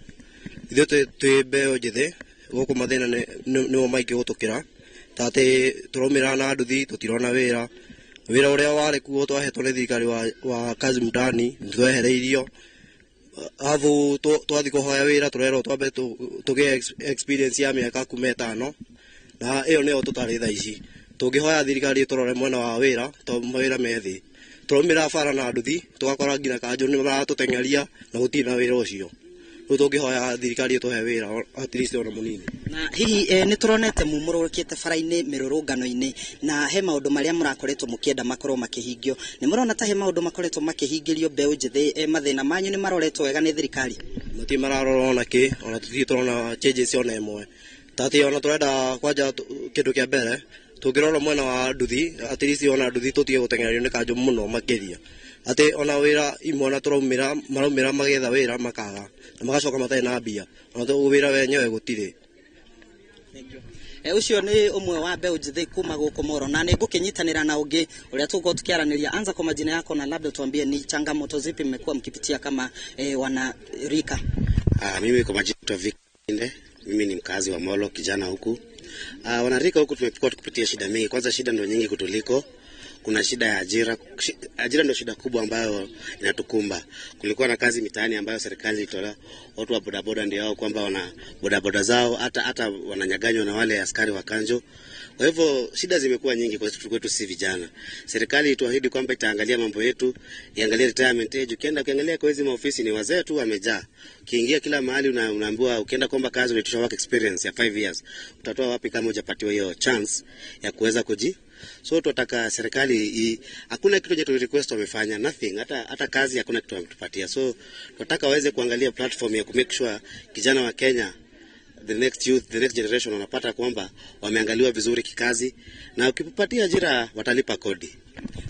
Ithuĩ twĩ mbeũ njĩthĩ gũkũ, mathĩna nĩmo maingĩ gũtũkĩra, ta atĩ tũraumĩra na nduthi, tũtirona wĩra. Wĩra ũrĩa warĩ kuo twahetwo nĩ thirikari wa Kazi Mtaani nĩtwehereirio. Arabu twathiĩ kũhoya wĩra, tũrerwo twambe tũgĩe experience ya mĩaka kuma 5, na ĩyo nĩyo tũtarĩ thaa ici. Tũngĩhoya thirikari ĩtũrore mwena wa wĩra, tondũ mawĩra me thĩ. Tũraumĩra bara na nduthi, tũgakora nginya kanjũ nĩ maratũteng'eria na gũtirĩ na wĩra ũcio. Rĩu tũngĩhoya thirikari ĩtũhe wĩra at least ona mũnini. Na hihi nĩ tũronete mumũrũrũkĩte bara-inĩ mĩrũrũngano-inĩ, na he maũndũ marĩa mũrakoretwo mũkĩenda makorwo makĩhingio. Nĩ mũrona ta he maũndũ makoretwo makĩhingĩrio mbeũ njĩthĩ, mathĩna manyu nĩ maroretwo wega nĩ thirikari? Matirĩ mararora ona kĩ, ona tũtirĩ tũrona changes ona ĩmwe. Tatĩ ona tũrenda kwanja kĩndũ kĩa mbere tũngĩrora mwena wa nduthi, at least ona nduthi tũtige gũteng'erio nĩ kanjũ mũno makĩria, atĩ ona wĩra imwe tũraumĩra maraumĩra magetha wĩra makaga na magacoka matarĩ na mbia, ona wĩra wenyewe gũtirĩ. Ũcio nĩ ũmwe wa mbeũ njĩthĩ kuma gũkũ Moro, na nĩ ngũkĩnyitanĩra na ũngĩ ũrĩa tũgũkorwo tukiaranĩria. Anza kwa majina yako na labda tuambie ni changamoto zipi mmekuwa mkipitia kama wana rika. Mimi kwa majina naitwa Victor Inde. Mimi ni mkazi wa Molo, kijana huku. Wanarika huku tumekuwa tukipitia shida mingi. Kwanza shida ndio nyingi kutuliko. Kuna shida ya ajira. Ajira ndio shida kubwa ambayo inatukumba. Kulikuwa na kazi mitaani ambayo serikali ilitoa watu wa bodaboda, ndio wao kwamba wana bodaboda zao hata wananyaganywa na wale askari wa kanjo. Kwa hivyo shida zimekuwa nyingi kwa sisi kwetu si vijana. Serikali ituahidi kwamba itaangalia mambo yetu, iangalie retirement age. Ukienda ukiangalia kwa hizi maofisi ni wazee tu wamejaa. Ukiingia kila mahali unaambiwa ukienda kuomba kazi unaitisha work experience ya 5 years. Utatoa wapi kama hujapatiwa hiyo chance ya kuweza kuji? So tunataka serikali, hakuna kitu chetu request wamefanya, nothing, hata kazi hakuna kitu wametupatia. So tunataka waweze kuangalia platform ya ku make sure kijana wa Kenya, the next youth, the next generation wanapata kwamba wameangaliwa vizuri kikazi, na ukipatia ajira watalipa kodi.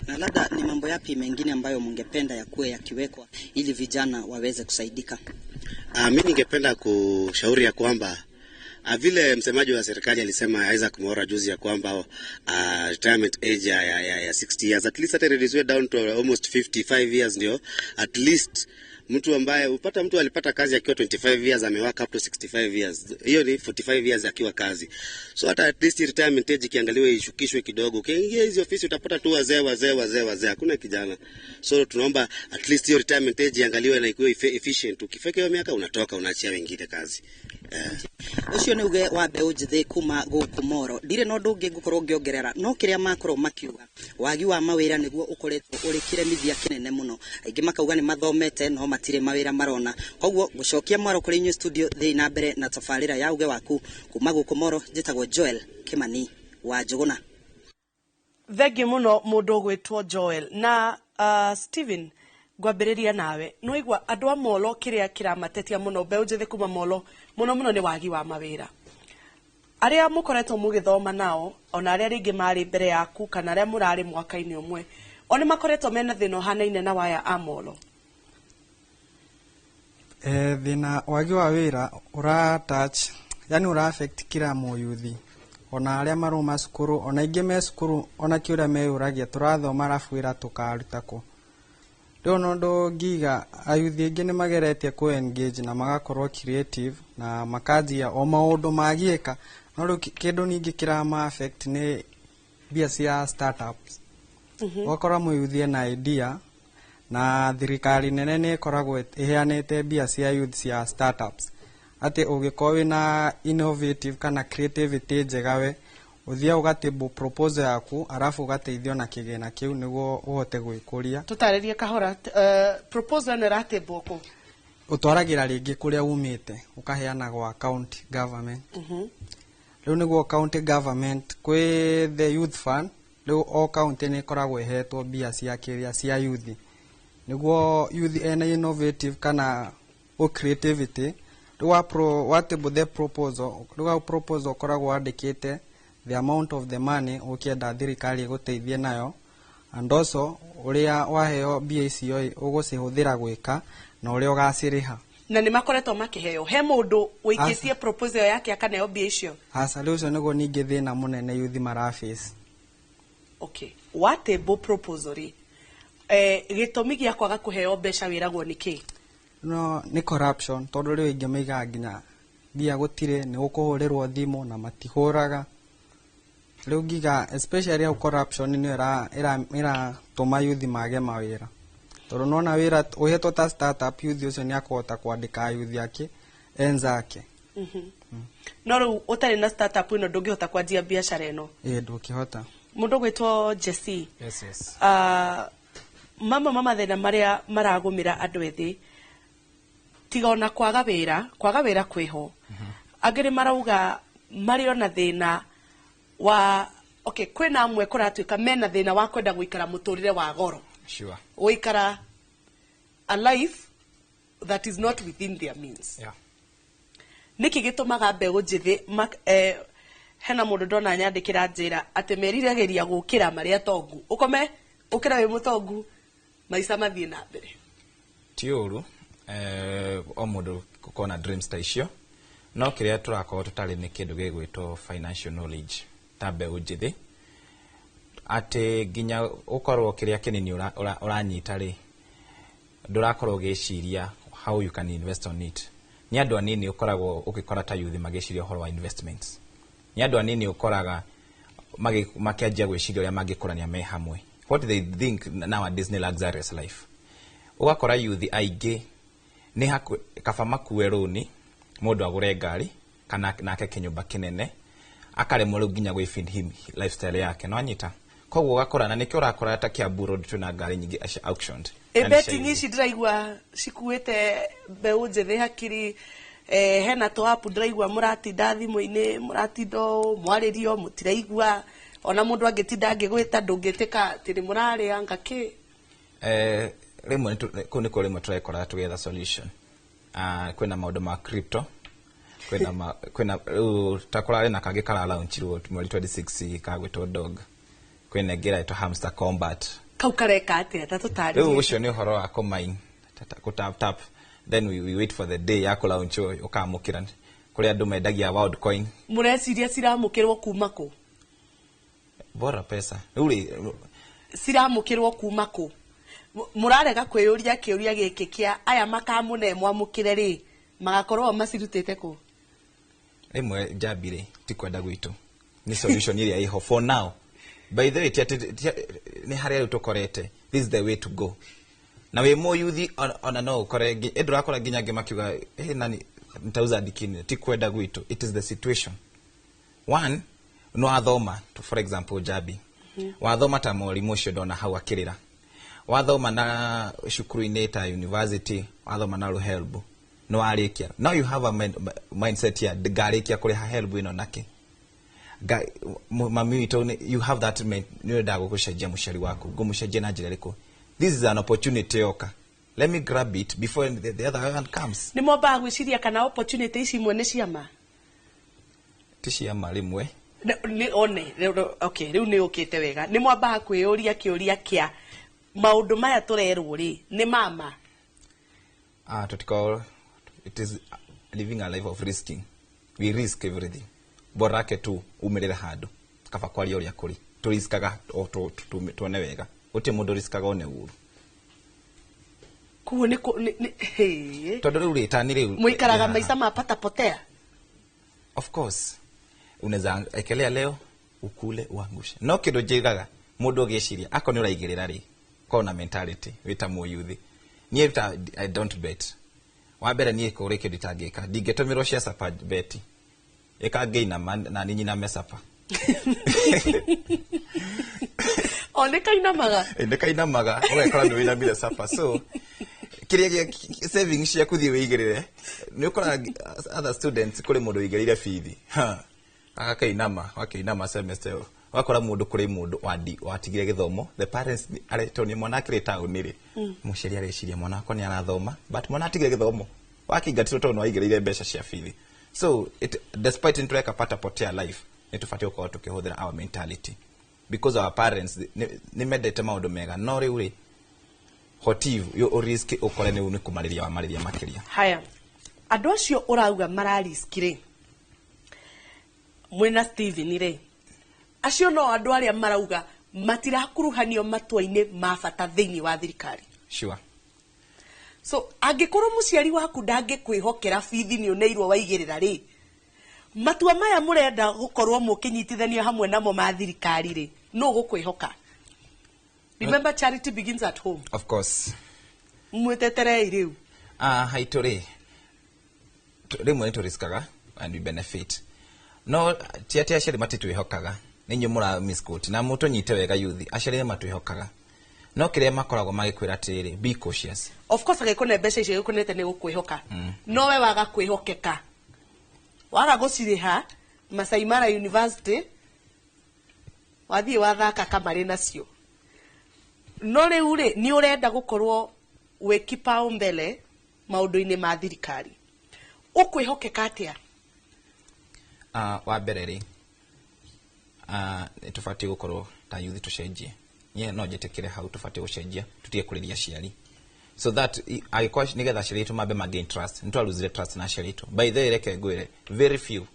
Na labda ni mambo yapi mengine ambayo mungependa yakuwe yakiwekwa ili vijana waweze kusaidika? Mimi ningependa kushauri ya kwamba vile msemaji wa serikali alisema Isaac Mwaura juzi ya kwamba retirement age ya 60 years, at least hata reduce down to almost 55 years, ndio at least mtu ambaye upata, mtu alipata kazi akiwa 25 years, amewaka up to 65 years, hiyo ni 45 years akiwa kazi. So hata at least retirement age ikiangaliwe ishukishwe kidogo. Ukiingia hizi ofisi utapata tu wazee, wazee, wazee, wazee, hakuna kijana. So tunaomba at least hiyo retirement age iangaliwe na ikuwe efficient. Ukifika hiyo miaka unatoka, unaachia wengine kazi. Ũcio nĩ uge wa mbeũ njĩthĩ kuma gũkũ Moro. Ndirĩ na ũndũ ũngĩ ngũkorwo ngĩongerera, no kĩrĩa makorwo makiuga, wagi wa mawĩra nĩguo ũkoretwo ũrĩ kĩremithia kĩnene mũno. Aingĩ makauga nĩ mathomete no matirĩ mawĩra marona. Koguo gũcokia mwaro kũrĩ inyuĩ studio, thĩĩ na mbere na tabarĩra ya uge waku. Kuma gũkũ Moro, njĩtagwo Joel Kimani wa Njũgũna. Thengiũ mũno mũndũ ũgwĩtwo Joel. Na Steven, ngwambĩrĩria nawe. Nĩwaigua andũ a Molo kĩrĩa kĩramatetia mũno, mbeũ njĩthĩ kuma Molo mũno mũno nĩ wagi wa mawĩra. Arĩa mũkoretwo mũgĩthoma nao, ona arĩa rĩngĩ marĩ mbere yaku kana arĩa mũrarĩ mwaka-inĩ ũmwe, o nĩ makoretwo mena thĩna ũhanaine na waya a Molo? Thĩna wagi wa wĩra ũra touch, yani ũra affect kila mũyuthi, ona arĩa maruma cukuru, ona aingĩ me cukuru, ona kĩũria meyũragia tũrathoma arabu wĩra tũkaruta kũ. Rĩu ona ũndũ ngiga, ayuthi aingĩ nĩ mageretie kũ engage na magakorwo creative na makanjia o maũndũ magiĩka, no rĩu kĩndũ ningĩ kĩrama affect nĩ mbia cia startups. Ũgakora mũyuthi ena idea na thirikari nene nĩ ĩkoragwo ĩheanĩte mbia cia youth cia startups, atĩ ũngĩkorwo wĩna innovative kana creativity njega, we ũthiaga ũgatable proposal yaku arabu ũgateithio na kĩgĩna kĩu nĩguo ũhote gwĩkũria. Tũtarĩrie kahora, proposal ĩno ĩratĩmbwo kũ? Ũtwaragĩra rĩngĩ kũrĩa umĩte, ũkaheana gwa county government. Rĩu nĩguo county government kwĩ the youth fund, rĩu o county nĩ ĩkoragwo ĩhetwo mbia cia kĩrĩa cia youth, nĩguo youth ena innovative kana o creativity, rĩu wa table the proposal, rĩu wa proposal ũkoragwo wandĩkĩte the amount of the money ũkĩenda thirikari ĩgũteithie nayo, and also ũrĩa waheo mbia icio ũgũcihũthĩra gwĩka na ũrĩa ũgacirĩha. Na nĩ makoretwo makĩheo? He mũndũ ũikĩtie proposal yake akaneo mbia icio? Aca, rĩu ũcio nĩguo ningĩ thĩna mũnene youth maraface. Okay, wa table proposal rĩ, gĩtũmi gĩa kwaga kũheo mbeca wĩragwo nĩ kĩ? No nĩ corruption, tondũ rĩu aingĩ maigaga nginya mbia gũtirĩ, nĩ ũkũhũrĩrwo thimũ na matihũraga. Rĩu ngiga especially hau corruption nĩyo ĩratũma youth mage mawĩra, tondũ nona wĩra ũhetwo ta startup, youth ũcio nĩ akũhota kwandĩka youth ake enzake. No rĩu ũtarĩ na startup ĩno ndũngĩhota kwanjia biacara ĩno? Ĩĩ, ndũngĩhota. Mũndũ ũgwĩtwo Jesse. Yes. Mamwe ma mathĩna marĩa maragũmĩra andũ ethĩ ti Tiga ona kwaga wĩra, kwaga wĩra kwĩho. Angĩ nĩ marauga marĩ ona thĩna wa, okay, kwĩna amwe kũratuĩka mena thĩna wa kwenda gũikara mũtũrĩre wa goro. Gũikara a life that is not within their means. Nĩkĩ gĩtũmaga mbeũ njĩthĩ, hena mũndũ ndona nyandĩkĩra njĩra atĩ meriragĩria gũkĩra marĩ atongu, ũkome ũkĩra wĩ mũtongu maica mathiĩ na mbere? Ti ũru o mũndũ gũkorwo na dreams ta icio, no kĩrĩa tũrakorwo tũtarĩ nĩ kĩndũ gĩgwĩtwo financial knowledge ta mbeũ njĩthĩ, atĩ nginya ũkorwo kĩrĩa kĩnini ũranyita rĩ, ndũrakorwo ũgĩciria how you can invest on it. Nĩ andũ anini ũkoragwo ũgĩkora ta youth magĩciria ũhoro wa investments. Nĩ andũ anini ũkoraga makĩanjia gwĩciria ũrĩa mangĩkũrania me hamwe. What they think nowadays nĩ luxurious life. Ũgakora youth aingĩ nĩ kaba makue rũni mũndũ agũre ngari kana nake kĩnyũmba kĩnene, akaremwo rĩu nginya gwĩ him lifestyle yake, no anyita. Koguo ũgakora, na nĩkĩo ũrakora ta Kiambu Road twĩna ngari nyingĩ cia auctioned. Ĩ betting ici ndĩraigua cikuĩte mbeũ njĩthĩ hakiri, hena tũ app ndĩraigua mũratinda thimũ-inĩ, mũratinda ũũ, mwarĩrio mũtiraigua, ona mũndũ angĩtinda angĩgwĩta ndũngĩtĩka atĩ nĩ mũrarĩa ngakĩ. Rĩmwe kũu nĩkuo rĩmwe tũrekora tũgĩetha solution. Kwĩna maũndũ ma crypto, kwĩna rĩu ta kũrarĩ na kangĩ kara launchirwo mweri 26 kagwĩtwo dog, kwĩna ĩngĩ ĩretwo Hamster Combat. Kau kareka atĩa? Ta tũtarĩrie. Rĩu ũcio nĩ ũhoro wa kũmine, kũ tap, then we wait for the day ya kũ-launch ũkamũkĩra. Kũrĩ andũ mendagia world coin. Mũreciria ciramũkĩrwo kuma kũ? Bora pesa rĩu rĩ. Ciramũkĩrwo kuma kũ? Mũrarega kwĩyũria kĩũria gĩkĩ kĩa aya makamũne mwamũkĩre rĩ, magakorwo macirutĩte kũ? Rĩmwe njambi rĩ, ti kwenda gwitũ, nĩ solution ĩrĩa ĩho for now. By the way, nĩ harĩa rĩu tũkorete, this is the way to go. Na wĩ mũyuthi ona no ũkore ndũrakora nginya angĩ makiuga, "Hey, nani nitauza dikini." Ti kwenda gwitũ, it is the situation. One, no athoma, for example, Jabi wathoma ta mwarimũ ũcio ndona hau akĩrĩra, wathoma na cukuru-inĩ ta university, wathoma na rũhelb, nĩ warĩkia, now you have a mindset ya ngarĩkia kũrĩha HELB ĩno nake mami witũ. You have that nĩ ũrendaga gũcenjia mũciari waku, ngũmũcenjia na njĩra ĩrĩkũ? This is an opportunity yoka, let me grab it before the other one comes. Nĩ mwambaga gwĩciria kana opportunity ici imwe nĩ ciama? Ti ciama rĩmwe. Nĩ one, okay, rĩu nĩ ũkĩte wega. Nĩ mwambaga kwĩyũria kĩũria kĩa maũndũ maya tũrerwo rĩ, nĩ mama? Tũtiko, it is living a life of risking. We risk everything borake tu umĩrĩre handũ. Kaba kwaria ũrĩa kũrĩ, tũriskaga o tuone wega. Gũtirĩ mũndũ riskaga one ũru. Koguo nĩ Tondũ rĩu rĩ, tani rĩu mũikaraga maica ma pata potea. Of course, unaweza ekelea leo ukule uangushe. No kĩndũ njĩgaga mũndũ ũgĩciria akorwo nĩ ũraigĩrĩra rĩ, korwo na mentality wĩta mũyuthi. Niĩ ta I don't bet. Wa mbere, niĩ kũrĩ kĩndũ itangĩka, ndingĩtũmĩrwo cia sapa beti ĩkangĩinama na niĩ nyiname sapa. O nĩ kainamaga. Nĩ kainamaga, ũgekora nĩ wĩinamire sapa. So kĩrĩa gĩa savings ciaku, thiĩ wĩigĩrĩre. Nĩ ũkoraga other students, kũrĩ mũndũ wĩigĩrĩire bithi agakainama, wakĩinama semester ĩyo, ũgakora mũndũ, kũrĩ mũndũ watigire gĩthomo, the parents tondũ nĩ mwana akĩrĩ taũni rĩ, mũciari areciria mwana wakwa nĩ arathoma, but mwana atigire gĩthomo, wakĩingatirwo tondũ nĩ waigĩrĩire mbeca cia bithi. So it, despite nĩ tũreka pata potea life, nĩ tũbatiĩ gũkorwo tũkĩhũthĩra our mentality because our parents nĩ mendete maũndũ mega, no rĩu rĩ, hotive yo risk ũkore nĩ kũmarĩria wa marĩria makĩria. Haya, andũ acio ũrauga marariski rĩ, mwĩna Steven rĩ, acio no andũ arĩa marauga matirakuruhanio matua-inĩ ma bata thĩinĩ wa thirikari. So angĩkorwo mũciari waku ndangĩkwĩhokera bithi nĩ ũneirwo waigĩrĩra rĩ, matua maya mũrenda gũkorwo mũkĩnyitithanio hamwe namo ma thirikari rĩ, no gũkwĩhoka? Remember, charity begins at home. Of course. Mwĩteterei rĩu. Haitũ rĩ, rĩmwe nĩ tũriskaga and we benefit, no ti atĩ aciari matitwĩhokaga. Nĩ inyuĩ mũra misquote na mũtũnyite wega. Youth, aciari nĩ matwĩhokaga, No kĩrĩa makoragwo magĩkwĩra atĩrĩrĩ, be cautious. Of course agĩkũne mbeca icio gĩkũnete nĩ gũkwĩhoka, no we waga kwĩhokeka, waga gũcirĩha Masai Mara University, wathiĩ wathaka kamarĩ nacio. No rĩu rĩ, nĩ ũrenda gũkorwo wĩ kipaumbele maũndũ-inĩ ma thirikari, ũkwĩhokeka atĩa? Wa mbere rĩ, nĩ tũbatiĩ gũkorwo ta youth tũcenjie. Niĩ no njĩtĩkĩre hau, tũbatiĩ gũcenjia, tũtige kũrĩria aciari, so that angĩkorwo nĩgetha aciari aitũ mambe magain trust. Nĩ twaruzire trust na aciari aitũ. By the way, reke ngwĩre, very few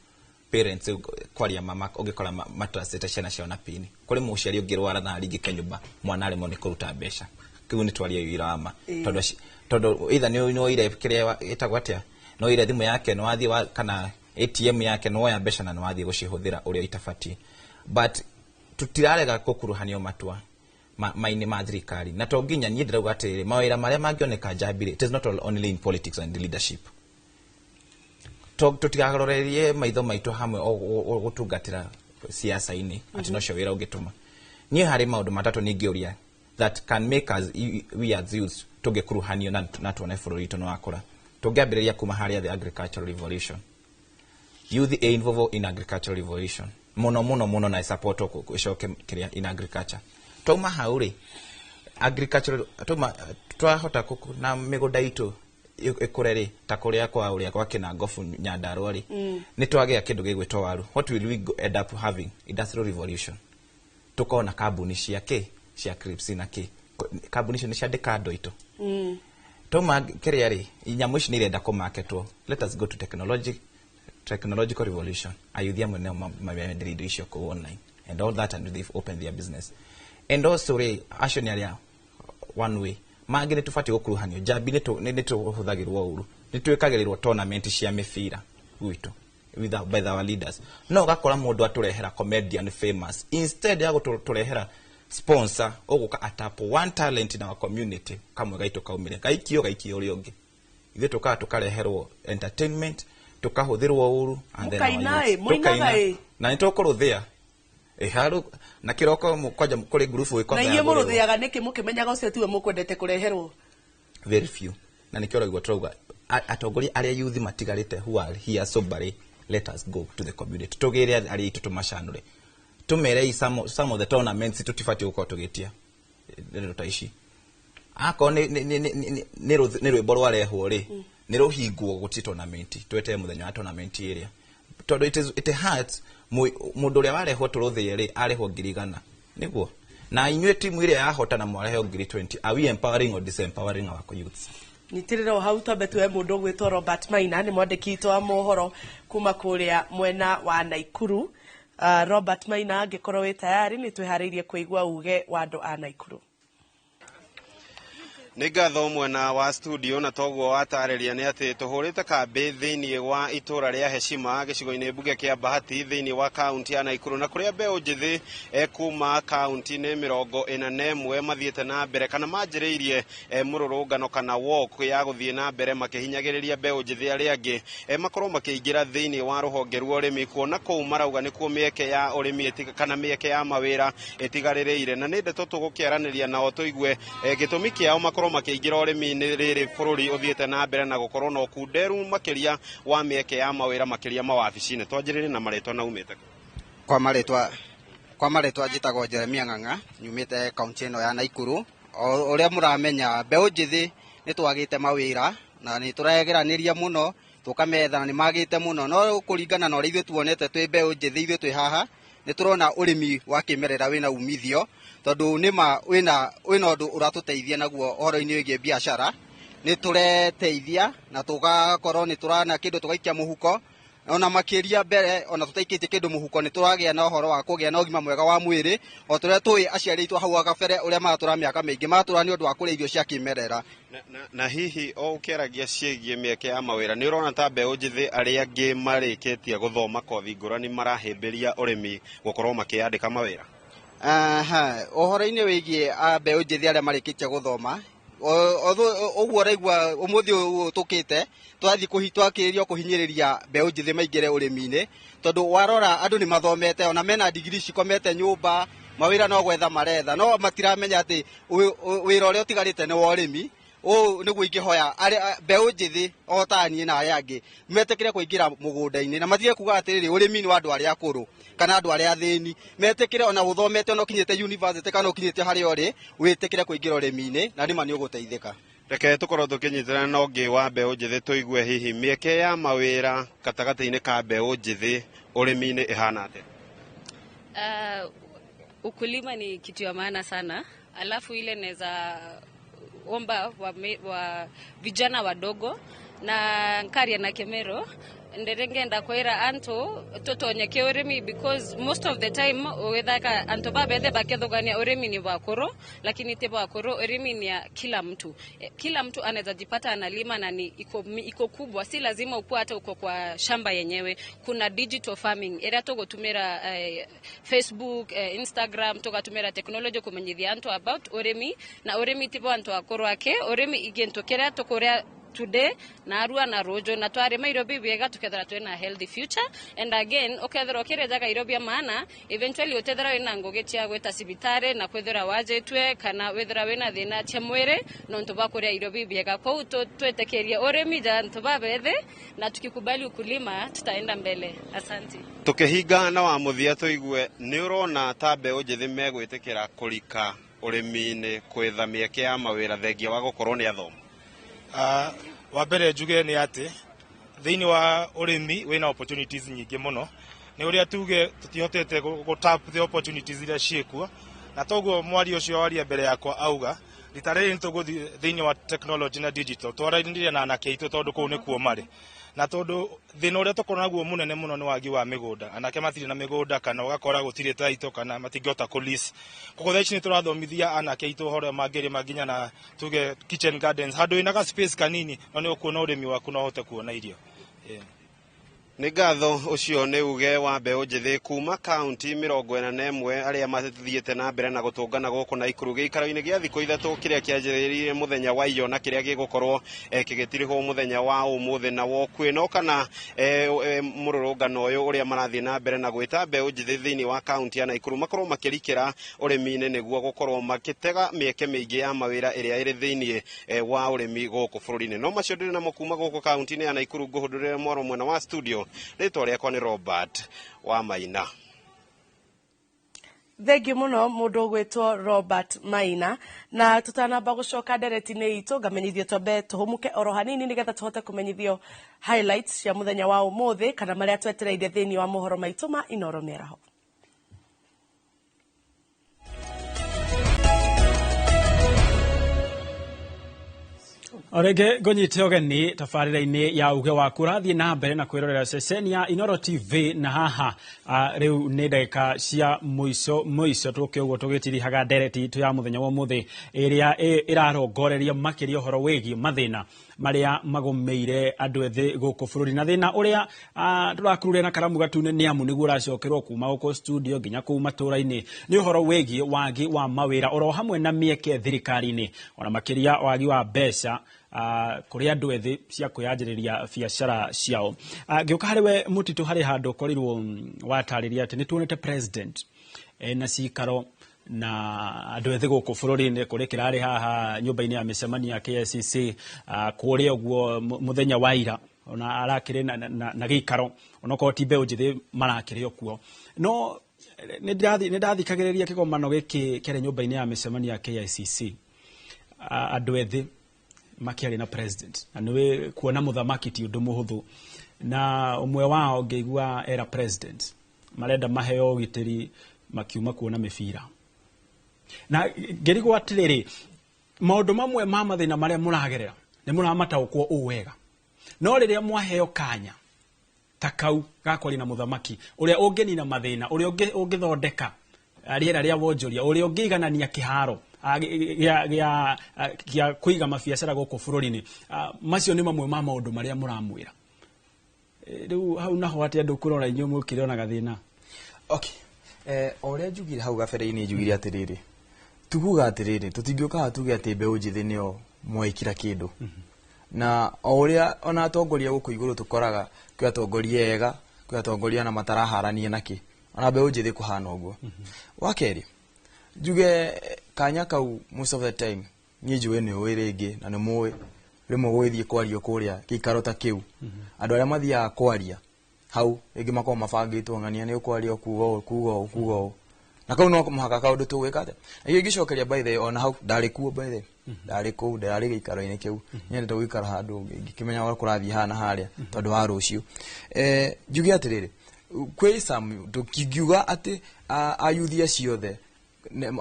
parents, kwaria mama, ũngĩkora matrustĩte ciana ciao na pini. Kũrĩ mũciari ũngĩrwara na aringĩke nyũmba, mwana aremwo nĩ kũruta mbeca. Kĩu nĩ twaria ũira wa ma. Tondũ either nĩ woire kĩrĩa ĩtagwo atĩa, nĩ woire thimũ yake, nĩ wathiĩ kana ATM yake, nĩ woya mbeca na nĩ wathiĩ gũcihũthĩra ũrĩa itabatiĩ. But tũtirarega gũkuruhanio matua mainĩ ma thirikari, na to nginya niĩ ndĩrauga atĩrĩrĩ, mawĩra marĩa mangĩoneka njambire, it is not all only in politics and leadership. Tũtigarorerie maitho maitũ hamwe gũtungatĩra siasa-inĩ atĩ nocio wĩra ũngĩtũma. Niĩ harĩ maũndũ matatũ ningĩũria that can make us, we as youth, tũngĩkuruhanio na tuone bũrũri witũ nĩ wakũra. Tũngĩambĩrĩria kuma harĩa the agricultural revolution, youth ĩ involved in agricultural revolution mũno mũno mũno, na support ĩcoke kĩrĩa in agriculture. Twauma hau rĩ, agricultural twauma twahota na mĩgũnda itũ ĩkũre rĩ, ta kũrĩa kwa ũrĩa gwa Kĩnangobu Nyandarua rĩ, nĩ twagĩa kĩndũ gĩgwĩtwo waru. What will we end up having? Industrial revolution. Tũkorwo na kambuni cia kĩ, cia crisps na kĩ. Kambuni icio nĩ ciandĩka andũ aitũ. Twauma kĩrĩa rĩ, nyamũ ici nĩ irenda kũmaketwo. Let us go to technological revolution. Ayuthi amwe nĩo mamenderia indo icio kũu online and all that, and they've opened their business. And also rĩ, acio nĩ arĩa one way. Mangĩ nĩ tũbatiĩ gũkuruhanio njambi, nĩ tũhũthagĩrwo ũru, nĩ twĩkagĩrĩrwo tournament cia mĩbira gwitũ by our leaders, no ũgakora mũndũ atũrehera comedian famous instead ya gũtũrehera sponsor ũgũka atap one talent in our community, kamwe gaitũ kaumire gaikio gaikio ũrĩa ũngĩ. Ithuĩ tũkaga tũkareherwo entertainment, tũkahũthĩrwo ũru, and then our Mũkaina ĩ, youths- mũinaga tũkaina. ĩ. Na nĩ tũkũrũthĩa ĩ na kĩroko kwanja kũrĩ ngurubu Na inyuĩ mũrũthĩaga nĩkĩ mũkĩmenyaga ũcio tiwe mũkwendete kũreherwo? Very few, na nĩkĩo ũraigua tũrauga atongoria arĩa youth matigarĩte who are here soberly, let us go to the community, tũgĩre arĩa aitũ, tũmacanũre, tũmere some of the tournaments tũtibatiĩ gũkorwo tũgĩtia ndeto ta ici. Akorwo nĩ rwĩmbo rwarehwo rĩ, nĩ rũhingwo, gũtirĩ tournament, twetere mũthenya wa tournament ĩrĩa, tondũ it hurts mũndũ ũrĩa warehwo tũrũthĩe rĩ, arehwo 100,000 nĩguo, na inyuĩ timu ĩrĩa yahota na mwarehwo 20,000. Are we empowering or disempowering our youths? Nyitĩrĩra o hau, twambe tuoe mũndũ ũgwĩtwo Robert Maina, nĩ mwandĩki witũ wa mohoro kuma kũrĩa mwena wa Naikuru. Robert Maina, angĩkorwo wĩ tayari, nĩ twĩharĩirie kũigua uge wa andũ a Naikuru. Nĩ ngatho mwena wa studio, na toguo watarĩria nĩ atĩ tũhũrĩte kambĩ thĩinĩ wa itũra rĩa Heshima gĩcigo-inĩ mbunge kĩa Bahati thĩinĩ wa kaunti ya Naikuru, na kũrĩa mbeũ njĩthĩ kuma kaunti-inĩ 41 mathiĩte na mbere kana manjĩrĩirie mũrũrũngano kana walk ya gũthiĩ na mbere makĩhinyagĩrĩria mbeũ njĩthĩ arĩa angĩ makorwo makĩingĩra thĩinĩ wa rũhonge rwa ũrĩmi, kuona kũu marauga nĩkuo mĩeke ya ũrĩmi kana mĩeke ya mawĩra ĩtigarĩrĩire. Na nĩ ndeto tũgũkĩaranĩria nao tũigue gĩtũmi kĩao makorwo makĩingĩra ũrĩmi-inĩ rĩrĩ bũrũri ũthiĩte na mbere na gũkorwo na ũkunderu makĩria wa mĩeke ya mawĩra makĩria mawabici-inĩ. Twanjĩrĩrie na marĩtwa na umĩte kũ? Kwa marĩtwa njĩtagwo Jeremia Ng'ang'a, nyumĩte kaunti ĩno ya Naikuru. O ũrĩa mũramenya, mbeũ njĩthĩ nĩ twagĩte mawĩra na nĩ tũregeranĩria mũno tũkametha na nĩ magĩte mũno, no kũringana na ũrĩa ithuĩ tuonete twĩ mbeũ njĩthĩ, ithuĩ twĩ haha nĩ tũrona ũrĩmi wa kĩmerera wĩna umithio, tondũ nĩma wĩna ũndũ ũratũteithia naguo ũhoro-inĩ wĩgiĩ biacara. Nĩ tũreteithia na tũgakorwo nĩ tũrana kĩndũ tũgaikia mũhuko, ona makĩria mbere ona tũtaikĩtie kĩndũ mũhuko nĩ tũragĩa na ũhoro wa kũgĩa na ũgima mwega wa mwĩrĩ, o tũrĩa tũĩ aciari aitũ hau kabere ũrĩa maratũra mĩaka mĩingĩ maratũra nĩ ũndũ wa kũrĩa irio cia kĩmerera. Na hihi o ũkĩaragia ciĩgiĩ mĩeke ya mawĩra, nĩ ũrona ta mbeũ njĩthĩ arĩa angĩ marĩkĩtie gũthoma kothi ngũrani marahĩmbĩria ũrĩmi gũkorwo makĩandĩka mawĩra? Aha, ũhoro-inĩ wĩgiĩ mbeũ njĩthĩ arĩa marĩkĩtie gũthoma, ũguo ũraigua ũmũthĩ ũyũ tũkĩte twathiĩ twakĩrĩrio kũhinyĩrĩria mbeũ njĩthĩ maingĩre ũrĩmi-inĩ, tondũ warora andũ nĩ mathomete ona mena ndigiri cikomete nyũmba. Mawĩra no gwetha maretha, no matiramenya atĩ wĩra ũrĩa ũtigarĩte nĩ wa ũrĩmi. Ũũ nĩguo ingĩhoya mbeũ njĩthĩ o ta niĩ na arĩa angĩ metĩkĩre kũingĩra mũgũnda-inĩ, na matige kuga atĩrĩrĩ, ũrĩmi nĩ wa andũ arĩa akũrũ kana andũ arĩa athĩni. Metĩkĩre ona ũthomete, ona ũkinyĩte university kana ũkinyĩte harĩa ũrĩ, wĩtĩkĩre kũingĩra ũrĩmi-inĩ, na nĩma nĩ ũgũteithĩka. Reke tũkorwo tũkĩnyitana na ũngĩ wa mbeũ njĩthĩ, tũigue hihi mĩeke ya mawĩra gatagatĩ-inĩ ka mbeũ njĩthĩ ũrĩmi-inĩ ĩhana atĩa. Ukulima ni kitu ya maana sana, alafu ile naweza omba wa vijana wadogo na nkaria na kemero nderengenda kwira antu tutonyeke urimi, because most of the time wethaka antu babethe bakethugania urimi ni wakuru, lakini ti wakuru, urimi ni ya kila mtu. Kila mtu anaweza jipata analima na ni iko kubwa, si lazima ukuwa hata uko kwa shamba yenyewe. Kuna digital farming ira tugutumira Facebook, Instagram, tugatumira technology kumenyithia antu about urimi, na urimi ti antu akuru ake, urimi igintu kiria tukuria today na arua na rojo, na twarima irio biega tukethera twina healthy future. And again ukethera ukirejaga irio bia maana eventually utethera wina ngugi cia gwita cibitari na kwithira wajetwe kana withira wina thina cia mwiri nontu bakuria irio biega. Kwa twetekeria urimi ja ntu babethe, na tukikubali ukulima tutaenda mbele. Asante. Tukihinga na wa muthia, tuigue ni urona ta mbeũ njĩthĩ megwĩtĩkĩra kũrika ũrĩmi-inĩ kwetha mĩeke ya mawĩra thengia wa gũkorwo nĩ athomu? Wa mbere njuge nĩ atĩ thĩinĩ wa ũrĩmi wĩna opportunities nyingĩ mũno, nĩ ũrĩa tuge tũtihotete gũ tap the opportunities iria ciĩkuo, na toguo mwaria ũcio waria mbere yakwa auga rita rĩrĩ nĩtũgũthiĩ thĩinĩ wa technology na digital, twaranĩrie na anake aitũ tondũ kũu nĩkuo marĩ, na tondũ thĩna ũrĩa tũkoragwo naguo mũnene mũno nĩ wagi wa mĩgũnda. Anake matirĩ na mĩgũnda, kana ũgakora gũtirĩ taito, kana matingĩhota kũ lease. Koguo thaa ici nĩtũrathomithia anake aitũ ũhoro mangĩrĩma nginya na tuge kitchen gardens, handũ wĩna ga space kanini, no nĩ ũkuona ũrĩmi waku na ũhote kuona irio. Nĩ ngatho. Ũcio nĩ uge wa mbeũ njĩthĩ kuma kaunti 41 arĩa mathiĩte na mbere na gũtũngana gũkũ Naikuru gĩikaro-inĩ gĩa thikũ 3 kĩrĩa kĩanjĩrĩirie mũthenya wa iyo na kĩrĩa gĩgũkorwo kĩgĩtirihwo mũthenya wa ũmũthĩ na wokwĩno kana mũrũrũngano ũyũ ũrĩa marathiĩ na mbere na gwĩta mbeũ njĩthĩ thĩinĩ wa kaunti ya Naikuru makorwo makĩrikĩra ũrĩmi-inĩ nĩguo gũkorwo makĩtega mĩeke mĩingĩ ya mawĩra ĩrĩa ĩrĩ thĩinĩ wa ũrĩmi gũkũ bũrũri-inĩ. No macio ndĩrĩ namo kuma gũkũ kaunti-inĩ ya Naikuru, ngũhũndũrĩre mwaro mwena wa studio. Rĩtwa rĩakwa nĩ Robert wa Maina. Thengiũ mũno mũndũ ũgwĩtwo Robert Maina, na tũtanamba gũcoka ndereti-inĩ itũ ngamenyithio twambe tũhũmũke oro hanini nĩgetha tũhote kũmenyithio highlights cia mũthenya wa ũmũthĩ kana marĩa twetereire thĩinĩ wa mohoro maitũ ma Inoro Mĩaraho. O rĩngĩ ngũnyite ũgeni tabarĩra-inĩ ya uge waku ũrathiĩ na mbere na kwĩrorera ceceni ya Inoro TV, na haha rĩu nĩ ndagĩka cia mũico mũico tũke ũguo tũgĩtirihaga ndereti itũ ya mũthenya wa ũmũthĩ ĩrĩa ĩrarongoreria makĩria ũhoro wĩgiĩ mathĩna marĩa magũmĩire andũ ethĩ gũkũ bũrũri, na thĩna ũrĩa tũrakurure na karamu gatune nĩ amu nĩguo ũracokerwo kuma gũkũ studio nginya kũu matũũra-inĩ nĩ ũhoro wĩgiĩ wagi wa mawĩra oro hamwe na mĩeke thirikari-inĩ, ona makĩria wagi wa mbeca kũrĩ andũ ethĩ cia kwĩyanjĩrĩria biacara ciao. Ngĩũka harĩ we Mũtitũ, harĩ handũ ũkorirwo watarĩria atĩ nĩ tuonete president na cikaro na andũ ethĩ gũkũ bũrũri-inĩ, kũrĩ kĩrarĩ haha nyũmba-inĩ ya mĩcemanio ya KICC kũrĩa ũguo mũthenya wa ira, ona arakĩrĩ na gĩikaro onokorwo ti mbeũ njĩthĩ marakĩrĩ o kuo. No nĩ ndathikagĩrĩria kĩgomano gĩkĩ kĩarĩ nyũmba-inĩ ya mĩcemanio ya KICC, andũ ethĩ makĩaria na president, na nĩwe kuona mũthamaki ti ũndũ mũhũthũ, na ũmwe wao ngĩigua era president marenda maheo ũgitĩri makiuma kuona mĩbira. Na ngĩrigwo atĩrĩrĩ, maũndũ mamwe ma mathĩna marĩa mũragerera nĩ mũramataũkwo ũũ wega, no rĩrĩa mwaheo kanya ta kau ga kwaria na mũthamaki ũrĩa ũngĩnina mathĩna, ũrĩa ũngĩthondeka rĩera rĩa wonjoria, ũrĩa ũngĩiganania kĩharo gĩa kũiga mabiacara gũkũ bũrũri-inĩ, macio nĩ mamwe ma maũndũ marĩa mũramwĩra. Rĩu hau naho atĩ andũ kũrora inyuĩ mũkĩrĩona gathĩna. Okay. O ũrĩa njugire hau gabere-inĩ, njugire atĩrĩrĩ, tuguga atĩrĩrĩ, tũtingĩũka tuge atĩ mbeũ njĩthĩ nĩo mwekĩra kĩndũ, na o ũrĩa ona atongoria gũkũ igũrũ tũkoraga kwĩ atongoria ega, kwĩ atongoria na mataraharania nakĩ, ona mbeũ njĩthĩ kũhana ũguo. Wa kerĩ, Njuge kanya kau most of the time niĩ njũĩ nĩ ũĩ rĩngĩ na nĩ mũĩ rĩmwe gũgĩthiĩ kwario kũrĩa gĩikaro ta kĩu, andũ arĩa mathiaga kwaria hau rĩngĩ makoragwo mabangĩtwo ng'ania nĩ ũkwaria kuga ũũ, kuga ũũ, kuga ũũ, na kau no mũhaka kaũndũ tũgwĩka atĩa. Na ingĩcokeria, by the way, ona hau ndarĩ kuo, by the way, ndarĩ kũu, ndarĩ gĩikaro-inĩ kĩu. Nyendete gũikara handũ ngĩkĩmenya ũrĩa kũrathiĩ haha na harĩa tondũ wa rũciũ. Njuge atĩrĩrĩ, kwĩ some tũkingiuga atĩ ayuthi acio othe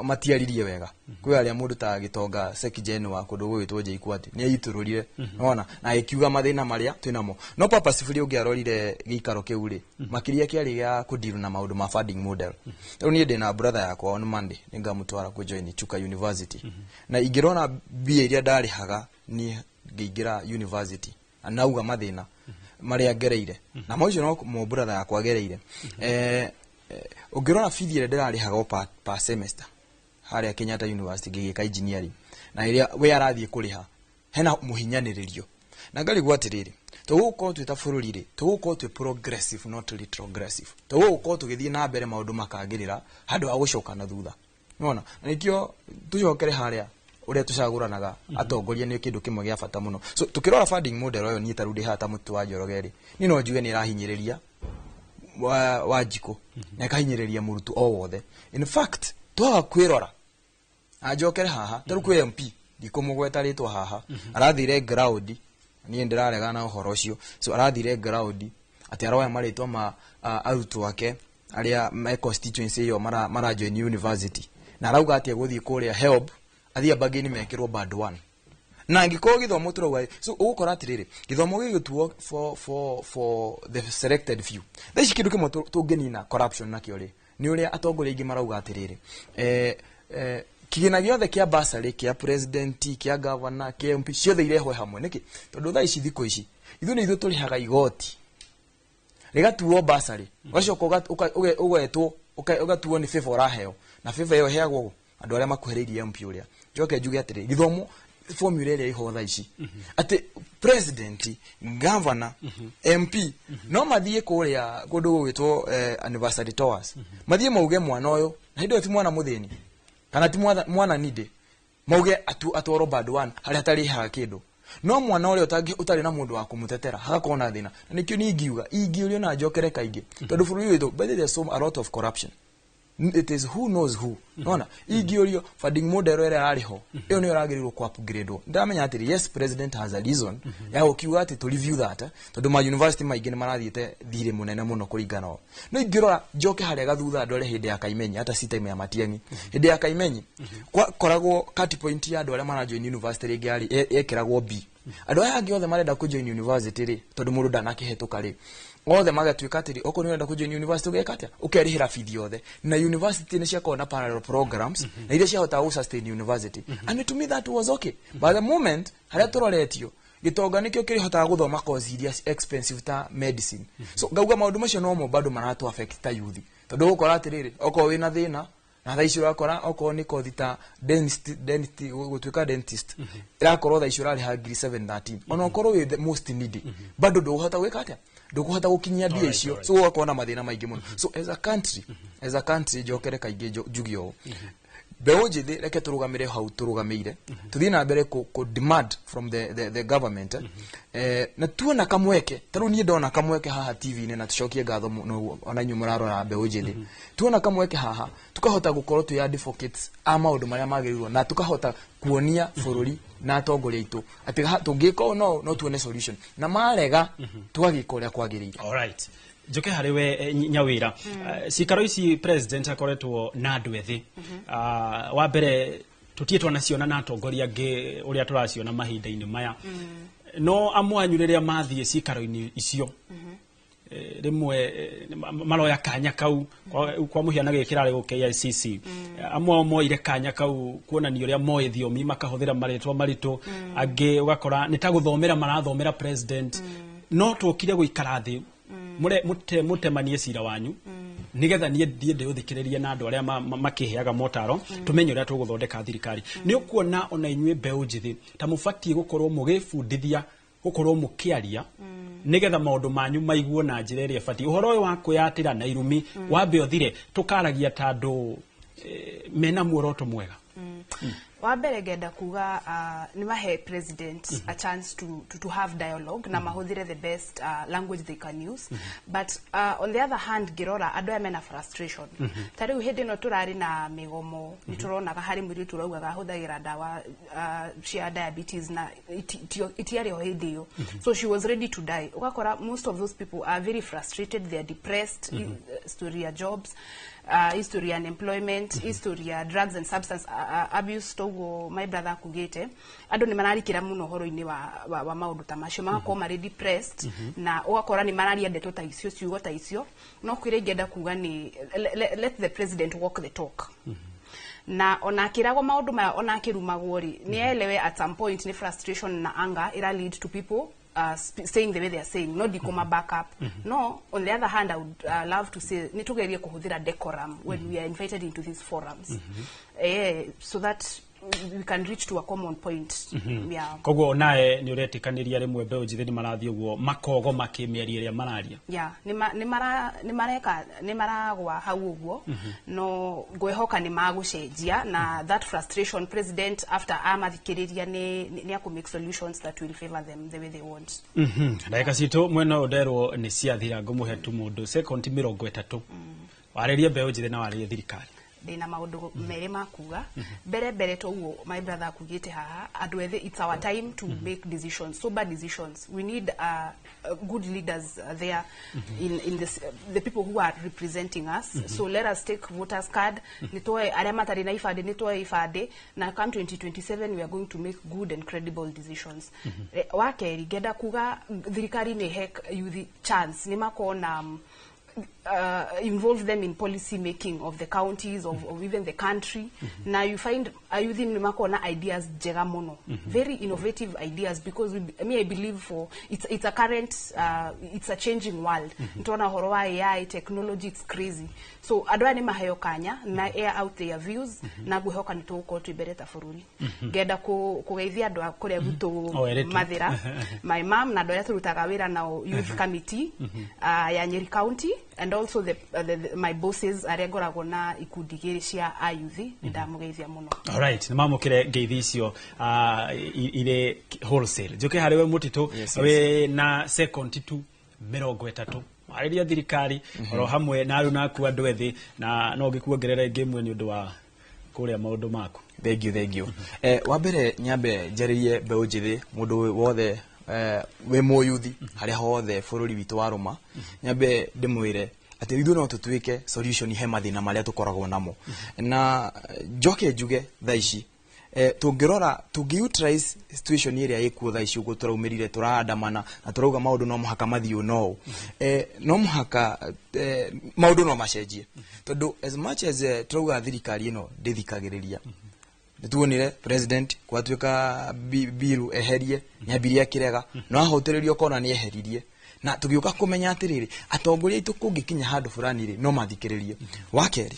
matiaririe wega. Kwĩ arĩa mũndũ ta Gĩtonga Sekijen wa kũndũ gũgwĩtwo JKUAT nĩ aitũrũrire nona na agĩkiuga mathĩna marĩa twĩnamo, no purposefully ũngĩarorire gĩikaro kĩu rĩ, makĩria kĩarĩ gĩa kũdeal na maũndũ ma funding model. Rĩu niĩ ndĩna brother yakwa, on Monday nĩngamũtwara kũ join Chuka University, na ingĩrora mbia iria ndarĩhaga niĩ ngĩingĩra university na nauga mathĩna marĩa ngereire na macio no mo brother yakwa agereire, ũngĩrora bithi ĩrĩa ndĩrarĩhaga o per semester harĩa Kenyatta University ngĩgĩka engineering na ĩrĩa we arathiĩ kũrĩha, hena mũhinyanĩrĩrio. Na ngarigwo atĩrĩrĩ, tũgũkorwo twĩ ta bũrũri rĩ, tũgũkorwo twĩ progressive, not retrogressive? Tũgũkorwo tũgĩthiĩ na mbere maũndũ makagĩrĩra handũ ha gũcoka na thutha, nĩwona? Na nĩkĩo tũcokere harĩa ũrĩa tũcagũranaga atongoria nĩ kĩndũ kĩmwe gĩa bata mũno. So tũkĩrora funding model ĩyo, niĩ ta rĩu ndĩ haha ta Mũtitũ wa Njoroge rĩ, niĩ no njuge nĩ ĩrahinyĩrĩria wa njikũ na ĩkahinyĩrĩria mũrutwo o wothe. In fact, twaga kwĩrora anjokere haha ta rĩu kwĩ MP, ndikũmũgweta rĩtwa haha, arathire ground, niĩ ndĩraregana na ũhoro ũcio. So arathire ground atĩ aroya marĩtwa ma arutwo ake arĩa me constituency ĩyo mara join university, na arauga atĩ egũthiĩ kũrĩa HELB athiĩ ambangĩni mekĩrwo band one. Na angĩkorwo gĩthomo tũrauga, so ũgũkora atĩrĩrĩ, gĩthomo gĩgĩtuo for the selected few. Thaa ici kĩndũ kĩmwe tũngĩnina corruption nakĩo rĩ, nĩ ũrĩa atongoria aingĩ marauga atĩrĩrĩ, kĩgĩna gĩothe kĩa bursary, kĩa president, kĩa governor, kĩa MP, ciothe irehwo hamwe. Nĩkĩ? Tondũ thaa ici, thikũ ici, ithuĩ nĩ ithuĩ tũrĩhaga igoti rĩgatuo bursary, ũgacoka ũgetwo ũgatuo nĩ favor ũraheo, na favor ĩyo ĩheagwo andũ arĩa makuhĩrĩirie MP ũrĩa. Njoke njuge atĩrĩ, gĩthomo formula ĩrĩa ĩho thaa ici atĩ president, governor, MP no mathiĩ kũrĩa kũndũ gũgwĩtwo anniversary tours, mathiĩ mauge mwana ũyũ, na hĩndĩ ĩyo ti mwana mũthĩni kana ti mwana ninde, mauge atwarwo band one harĩa atarĩhaga kĩndũ, no mwana ũrĩa ũtarĩ na mũndũ wa kũmũtetera hagakorwo na thĩna. Na nĩkĩo niĩ ingiuga, ingĩũrio na njokere kaingĩ, tondũ bũrũri witũ, by the way, there's so a lot of corruption, it is who knows who. Nona ingĩũrio, funding model ĩrĩa ĩrarĩ ho ĩyo nĩyo ĩragĩrĩirwo ku upgrade. Ndamenya atĩrĩ, yes, president has a reason ya gũkiuga atĩ to review that, tondũ ma university maingĩ nĩ marathiĩte thirĩ mũnene mũno kũringana o. No ingĩrora njoke harĩa gathutha ndore hĩndĩ ya Kaimenyi, hata si time ya Matiang'i, hĩndĩ ya Kaimenyi kwakoragwo cut point ya andũ arĩa marajoin university rĩngĩ yarĩ yekĩragwo B. Andũ aya angĩ othe marenda kũjoin university rĩ, tondũ mũndũ ndanakĩhetũka rĩ, othe magatuĩka atĩrĩ, okorwo nĩ ũrenda kũjoin university ũgeka atĩa? Ũkerĩhĩra bithi yothe. Na university nĩ ciakoragwo na parallel programs na iria ciahotaga gũ sustain university, and to me that was okay. But the moment harĩa tũroretio gĩtonga nĩkĩo kĩrĩhotaga gũthoma course iria expensive ta medicine. So ngauga maũndũ macio nomo bado maratũ affect ta youth, tondũ ũgũkora atĩrĩrĩ, okorwo wĩna thĩna na thaa ici ũrakora okorwo nĩ kothi ta dentist, gũtuĩka dentist, ĩrakorwo thaa ici ũrarĩha ngiri 713, ona ũkorwo wĩ the most needy, bado ndũgũhota gwĩka atĩa? Ndũkũhota gũkinyia mbia icio. So ũgakorwo na mathĩna maingĩ mũno. So as a country, njokere kaingĩ njuge ũũ, mbeũ njĩthĩ, reke tũrũgamĩre hau tũrũgamĩire, tũthiĩ na mbere kũ demand from the government, na tuona kamweke ta rĩu niĩ ndona kamweke haha TV-inĩ, na tũcokie ngatho mũno ona inyuĩ mũrarora mbeũ njĩthĩ. Tuona kamweke haha tukahota gũkorwo twĩ advocates a maũndũ marĩa magĩrĩirwo, na tukahota kuonia bũrũri na atongoria aitũ atĩ tũngĩka ũũ no tuone solution, na marega tũgagĩka ũrĩa kwagĩrĩire. Alright. Njoke harĩ we, Nyawĩra. Cikaro ici president akoretwo na andũ ethĩ. Wa mbere tũtirĩ twanaciona na atongoria angĩ ũrĩa tũraciona mahinda-inĩ maya, no amwe anyu rĩrĩa mathiĩ cikaro-inĩ icio, rĩmwe maroya kanya kau kwa mũhiano gĩkĩ kĩrarĩ gũ KICC, amwe ao moire kanya kau kuonania ũrĩa moĩ thiomi, makahũthĩra marĩtwa maritũ, angĩ ũgakora nĩ ta gũthomera marathomera president. No twokire gũikara thĩ mũtemanie cira wanyu nigetha niĩ thiĩ ndĩũthikĩrĩrie na andũ arĩa makĩheaga motaro, tũmenye ũrĩa tũgũthondeka thirikari. Nĩ ũkuona ona inyuĩ mbeũ njĩthĩ ta mũbatiĩ gũkorwo mũgĩbundithia gũkorwo mũkĩaria nigetha maũndũ manyu maiguo na njĩra ĩrĩa ĩbatiĩ. Ũhoro ũyũ wa kwĩyatĩra na irumi wambe ũthire, tũkaragia ta andũ Mena muoroto mwega. Wa mbere ngenda kuga nĩ mahe president a chance to have dialogue na mahũthĩre the best language they can use, but on the other hand ngĩrora andũ aya mena frustration. Ta rĩu hĩndĩ ĩno tũrarĩ na mĩgomo, nĩ tũronaga harĩ mũirĩtu ũraugaga ahũthagĩra ndawa cia diabetes na itiarĩ ho hĩndĩ ĩyo, so she was ready to die. Ũgakora most of those people are very frustrated, they are depressed. Story ya jobs, history ya unemployment, history ya drugs and substance abuse, toguo my brother akugĩte andũ nĩ mararikĩra mũno ũhoro-inĩ wa maũndũ ta macio, magakorwo marĩ depressed na ũgakora nĩ mararia ndeto ta icio, ciugo ta icio. No kĩrĩa ingĩenda kuga nĩ let the president walk the talk, na ona akĩragwo maũndũ maya, ona akĩrumagwo rĩ, nĩ elewe at some point nĩ frustration na anger ira lead to people saying the way they are saying. No ndikũma back up. No on the other hand, I would love to say nĩ tũgerie kũhũthĩra decorum when we are invited into these forums, so that we can reach to a common point, yeah. Koguo nawe nĩ ũretĩkanĩria rĩmwe mbeũ njĩthĩ nĩ marathiĩ ũguo makogoma kĩmĩario ĩrĩa mararia? Yeah, nĩ mareka, nĩ maragwa hau ũguo, no ngwĩhoka nĩ magũcenjia na that frustration, president after amathikĩrĩria nĩ akũ make solutions that will favor them the way they want. Ndagĩka citũ mwena ũyũ nderwo nĩ ciathira. Ngũmũhe tu mũndũ sekondi 30 warĩrie mbeũ njĩthĩ na warĩrie thirikari. Ndĩna maũndũ merĩ ma kuga. Mbere mbere, toguo my brother akugĩte haha, andũ ethĩ, it's our time to make decisions, sober decisions. We need good leaders there in the people who are representing us. So let us take voters card, nĩtuoe arĩa matarĩ na ibandĩ, nĩtuoe ibandĩ, na come 2027 we are going to make good and credible decisions. Wa kerĩ, ngenda kuga thirikari nĩ he youth chance, nĩ makorwo na involve them in policy making of the counties, of even the country. Now you find youth nĩ makorwo na ideas njega mũno, very innovative ideas, because me, I believe for it's a current it's a changing world. Nitona ũhoro wa AI technology, it's crazy. So andũ aya nĩ maheo kanya na air out their views, na ngwĩhoka nĩ tũgũkorwo twĩ mbere ta bũrũri. Ngenda kũgeithia andũ a kũrĩa gwitũ, O, erĩtu. Mathĩra, my mom na andũ arĩa tũrutaga wĩra nao youth committee ya Nyeri County, and also my bosses arĩa ngoragwo na ikundi igĩrĩ cia ayuthi, nĩ ndamũgeithia mũno. Alright, nĩ mamũkĩre ngeithi icio irĩ wholesale. Njũke harĩ we Mũtitũ. Yes. Wĩ na sekondi tu 30, warĩria thirikari oro hamwe na aruna aku andũ ethĩ, na no ngĩkuongerera ĩngĩ ĩmwe nĩ ũndũ wa kũrĩa maũndũ maku. Thank you, thank you. Wa mbere nyambe njarĩrie mbeũ njĩthĩ, mũndũ wothe wĩ mũyuthi harĩa hothe bũrũri witũ warũma, nyambe ndĩmwĩre atĩ ithuĩ no tũtuĩke solution he mathĩna marĩa tũkoragwo namo. Na njoke njuge thaa ici tũngĩrora, tũngĩ utilize situation ĩrĩa ĩkuo thaa ici ũguo tũraumĩrire tũraandamana na tũrauga maũndũ no mũhaka mathiĩ ũũ no ũũ, no mũhaka maũndũ no macenjie, tondũ as much as tũrauga thirikari ĩno ndĩthikagĩrĩria, nĩtuonire president gwatuĩka biru eherie, nĩambirie akĩrega, no ahotĩrĩrio kona nĩ eheririe, na tũgĩũka kũmenya atĩrĩrĩ, atongoria aitũ kũngĩkinya handũ fulani rĩ, no mathikĩrĩrie. Wa kerĩ,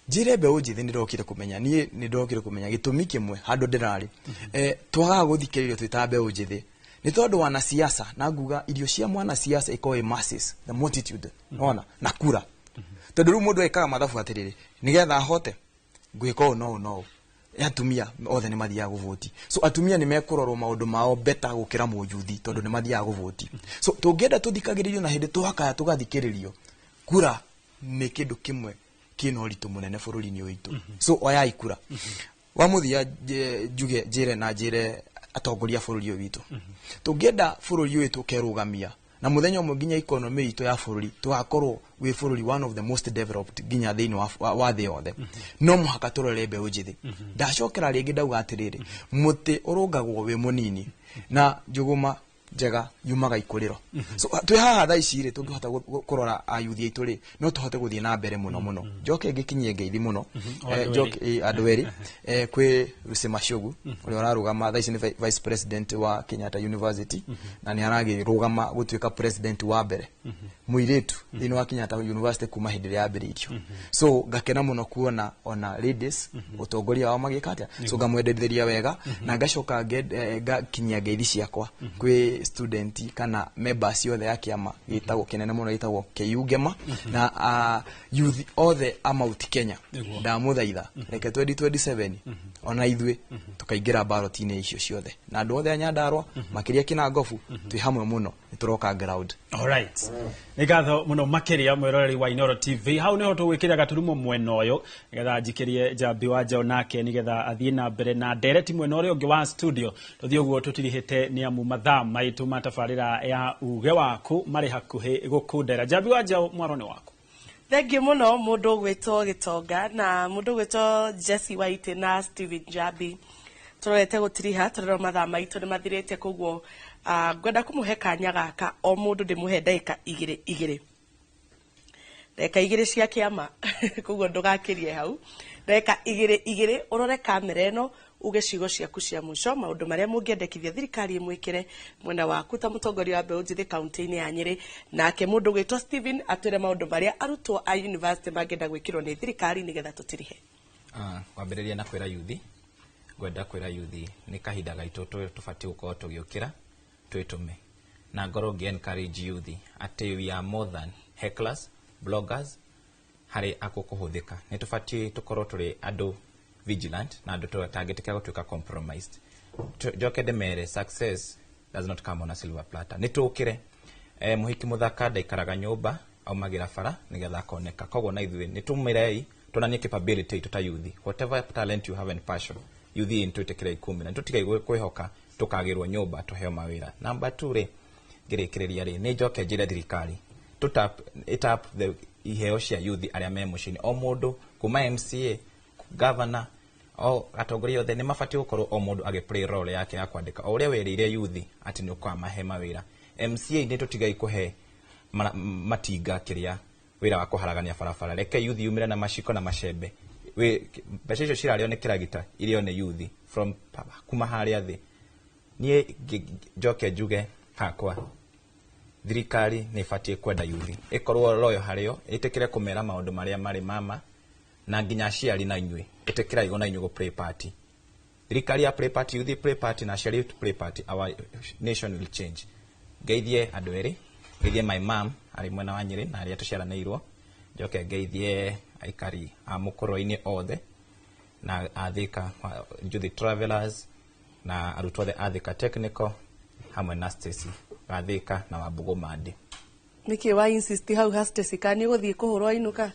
njĩre mbeũ njĩthĩ, nĩ ndokire kũmenya, niĩ nĩ ndokire kũmenya gĩtũmi kĩmwe handũ ndĩrarĩ twagaga gũthikĩrĩrio twĩ ta mbeũ njĩthĩ nĩ tondũ wanasiasa, na nguga irio cia mwanasiasa ikoragwo ĩ masses, the multitude, nona na kura, tondũ rĩu mũndũ ekaga mathabu atĩrĩrĩ, nĩgetha ahote ngwĩka ũũ no ũũ no ũũ, atumia othe nĩ mathiaga gũvoti, so atumia nĩ mekũrorwo maũndũ mao beta gũkĩra mũyuthi tondũ nĩ mathiaga gũvoti. So tũngĩenda tũthikagĩrĩrio na hĩndĩ twakaya tũgathikĩrĩrio, kura nĩ kĩndũ kĩmwe kĩna ũritũ mũnene bũrũri-inĩ ũyũ witũ, so oyai kura. Wa mũthia, njuge njĩre na njĩre atongoria a bũrũri ũyũ witũ, tũngĩenda bũrũri ũyũ tũkerũgamia na mũthenya ũmwe nginya economy itũ ya bũrũri tũgakorwo wĩ bũrũri one of the most developed nginya thĩinĩ wa thĩ yothe, no mũhaka tũrore mbeũ njĩthĩ. Ndacokera rĩngĩ ndauga atĩrĩrĩ, mũtĩ ũrũngagwo wĩ mũnini na njũgũma njega yumaga ikũrĩro. So twĩ haha thaa ici rĩ, tũngĩhota kũrora ayuthi aitũ rĩ, no tũhote gũthiĩ na mbere mũno mũno. Njoke ngĩkinyie ngeithi mũno. O andũ njoke erĩ. Andũ erĩ, kwĩ Lucy Machogu ũrĩa ũrarũgama thaa ici nĩ vice president wa Kenyatta University, na nĩ aragĩrũgama gũtuĩka president wa mbere. Mũirĩtu thĩinĩ wa Kenyatta University kuma hĩndĩ ĩrĩa yambĩrĩirio. So ngakena mũno kuona ona ladies ũtongoria wao magĩka atĩa. So ngamwendithĩria wega na ngacoka ngakinyia ngeithi ciakwa kwĩ student kana members yothe ya kĩama gĩtagwo kĩnene mũno gĩtagwo KU Ngema na youth othe a Mount Kenya. Ndamũthaitha, reke 2027 ona ithuĩ tũkaingĩra ballot-inĩ icio ciothe, na andũ othe a Nyandarua, makĩria Kinangofu, twĩ hamwe mũno, nĩ tũroka ground. Alright. Nĩ ngatho mũno makĩria, mwĩroreri wa Inooro TV. Hau nĩho tũgwĩkĩra gaturumo mwena ũyũ nĩgetha njikĩrie Njambi wa Njaũ nake nĩgetha athiĩ na mbere na ndereti mwena ũrĩa ũngĩ wa studio. Tũthiĩ ũguo tũtirihĩte nĩ amu mathaa maitũ ma tabarĩra ya uge waku marĩ hakuhĩ gũkundera. Njambi wa Njaũ, mwaro nĩ waku. Thengiũ mũno, mũndũ ũgwĩtwo Gĩtonga na mũndũ ũgwĩtwo Jesse Waite na Steven Njambi. Tũrorete gũtiriha tũrero, mathaa maitũ nĩ mathirĩte, koguo ngwenda kũmũhe kanya gaka o mũndũ ndĩmũhe ndagĩka igĩrĩ igĩrĩ, ndagĩka 2 cia kĩama, koguo ndũgakĩrie hau. Ndagĩka igĩrĩ igĩrĩ, ũrore kamera ĩno, uge ciugo ciaku cia mũico, maũndũ marĩa mũngĩendekithia thirikari ĩmwĩkĩre mwena waku ta mũtongoria wa mbeũ njĩthĩ kaunti-inĩ ya Nyĩrĩ. Nake mũndũ ũgwĩtwo Steven atwĩre maũndũ marĩa arutwo a university mangĩenda gwĩkĩrwo nĩ thirikari nĩgetha tũtirihe. Kwambĩrĩria na kwĩra yuthi, ngwenda kwĩra yuthi nĩ kahinda gaitũ tũbatiĩ gũkorwo tũgĩũkĩra twĩtũme, na ngorwo ngĩ encourage youth atĩ we are more than hecklers, bloggers, harĩ akũ kũhũthĩka. Nĩ tũbatiĩ tũkorwo tũrĩ andũ vigilant na andũ tũtangĩtĩkĩra gũtuĩka compromised. Njoke ndĩmere, success does not come on a silver platter. Nĩ tũkĩre. Mũhiki mũthaka ndaikaraga nyũmba, aumagĩra bara nĩgetha akoneka. Koguo na ithuĩ nĩ tũmĩrei tuonanie capability itũ ta youth. Whatever talent you have and passion, youth nĩ twĩtĩkĩre ikumi na tũtige kwĩhoka tũkagĩrwo nyũmba tũheo mawĩra. Number 2 rĩ, ngĩrĩkĩrĩria rĩ, nĩ njoke njĩre thirikari tũ tap the iheo cia youth arĩa me mũciĩ-inĩ, o mũndũ kuma MCA, governor, o atongoria othe nĩ mabatiĩ gũkorwo o mũndũ agĩ play role yake ya kwandĩka o ũrĩa wĩrĩire youth atĩ nĩ ũkamahe mawĩra. MCA, nĩ tũtigai kũhe matinga kĩrĩa wĩra wa kũharagania barabara. Reke youth yumĩre na maciko na macembe. Mbeca icio cirarĩo nĩ kĩragita irĩo nĩ youth from kuma harĩa thĩ. Niĩ njoke njuge hakwa, thirikari nĩ ĩbatiĩ kwenda youth, ĩkorwo loyal harĩo, ĩtĩkĩre kũmera maũndũ marĩa marĩ mama, na nginya aciari na inyuĩ ĩtĩkĩrai ona inyuĩ gũ play part. Thirikari ya play part, youth play part, na aciari play part, our nation will change. Ngeithie andũ erĩ. Ngeithie my mom arĩ mwena wa Nyĩrĩ na arĩa tũciaranĩirwo. Njoke ngeithie aikari a mũkũrwe-inĩ othe na a Thika Youth Travelers na arutwo othe a Thika Technical, hamwe na Stacy wa Thika na Wambũgũ Mandi. Nĩkĩ wa insist hau ha Stacy? Kana nĩ ũgũthiĩ kũhũrwo ainũka?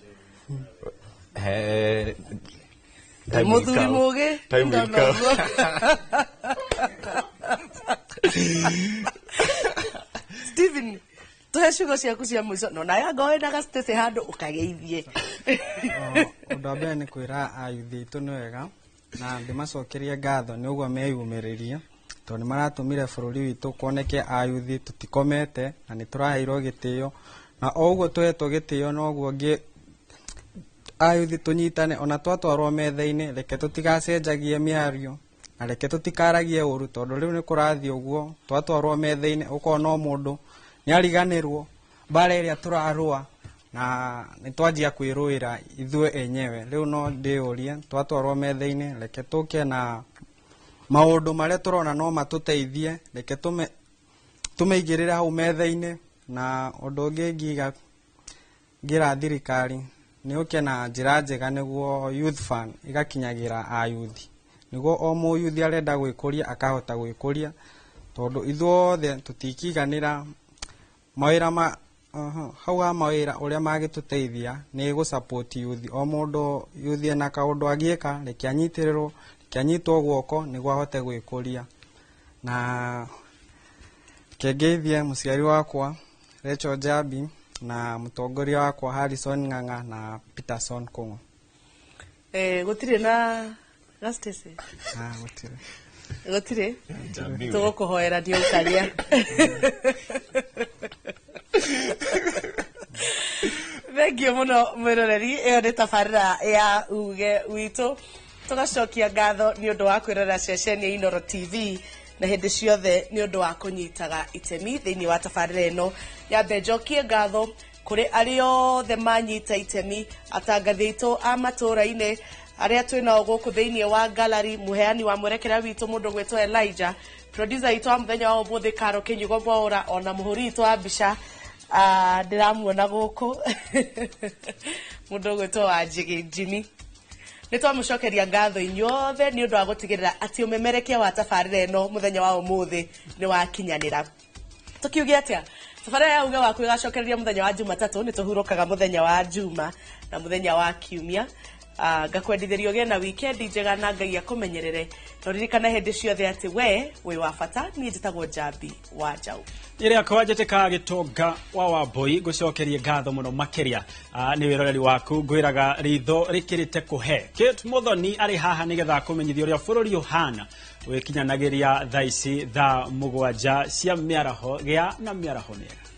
Time will Mũthuri come. mũgĩ. Time will Ndona come. ũguo. Steven, tũhe ciugo ciaku cia mũico, no nawe anga wĩnaga Stacy handũ ũkageithie. Ũndũ wa mbere nĩ kwĩra ayuthi aitũ nĩ wega na ndĩmacokerie ngatho nĩ ũguo meyumĩrĩrie, tondũ nĩ maratũmire bũrũri witũ kuoneke ayuthi tũtikomete na nĩ tũraheirwo gĩtĩo, na o ũguo tũhetwo gĩtĩo noguo ngĩ ayuthi tũnyitane ona twatwarwo metha-inĩ. Reke tũtigacenjagie mĩario na reke tũtikaragie ũru, tondũ rĩu nĩ kũrathiĩ ũguo, twatwarwo metha-inĩ ũkona o mũndũ nĩ ariganĩrwo mbara ĩrĩa tũrarũa na nĩ twanjia kwĩrũĩra ithuĩ enyewe. Rĩu no ndĩũrie, twatwarwo metha-inĩ, reke tũke na maũndũ marĩa tũrona no matũteithie, reke tũmeigĩrĩre hau metha-inĩ. Na ũndũ ũngĩ ngiga ngĩra thirikari nĩ ũke na njĩra njega nĩguo youth fund ĩgakinyagĩra ayuthi, nĩguo o mũyuthi arenda gwĩkũria akahota gwĩkũria, tondũ ithuothe tũtikiganĩra mawĩra ma hau ha mawĩra. Ũrĩa mangĩtũteithia nĩ gũ support youth. O mũndũ youth ena kaũndũ angĩka, reke anyitĩrĩrwo, reke anyitwo guoko nĩguo ahote gwĩkũria. Na reke ngeithie mũciari wakwa Rachel Njambi na mũtongoria wakwa Harrison Ng'ang'a na Peterson Kung'u. Gũtirĩ na Stacy? Ah, gũtirĩ. Gũtirĩ. Njambi we. Tũgũkũhoera ndiũkaria. Thengio mũno, mwĩroreri. Ĩyo nĩ tabarĩra ya uge witũ. Tũgacokia ngatho nĩ ũndũ wa kwĩrorera ceceni ya Inooro TV. Na hĩndĩ ciothe nĩ ũndũ wa kũnyitaga itemi thĩinĩ wa tabarĩra ĩno. Nyambe njokie ngatho kũrĩ arĩa othe manyita itemi, atangathi aitũ a matũũra-inĩ arĩa twĩ nao gũkũ thĩinĩ wa gallery, mũheani wa mwerekera witũ mũndũ gwĩtwo Elijah, producer witũ wa mũthenya wa ũmũthĩ Karo Kĩnyugo Mwaũra, ona mũhũri witũ wa mbica, ndĩramuona gũkũ, mũndũ ũgwĩtwo Wanjigi Jimmy. Nĩ twamũcokeria ngatho inyuothe nĩ ũndũ wa gũtigĩrĩra atĩ ũmemerekia wa tabarĩra ĩno mũthenya wa ũmũthĩ nĩ wakinyanĩra. Tũkiuge atĩa? Tabarĩra ya Uge Waku ĩgacokereria mũthenya wa Jumatatũ. Nĩ tũhurũkaga mũthenya wa Juma na mũthenya wa Kiumia. Ngakwendithĩria ũgĩe na wikendi njega na Ngai akũmenyerere, na ũririkane hĩndĩ ciothe atĩ we wĩ wa bata. Niĩ njĩtagwo Njambi wa Njaũ. Ĩrĩa kwanjĩtĩka Gĩtonga wa Wambui, ngũcokerie ngatho mũno makĩria nĩ wĩroreri waku. Ngwĩraga ritho rĩkĩrĩte kũhe. Kate Muthoni arĩ haha nĩgetha akũmenyithia ũrĩa bũrũri ũhana wĩkinyanagĩria thaa ici thaa 7 cia mĩaraho. Gĩa na mĩaraho mĩega.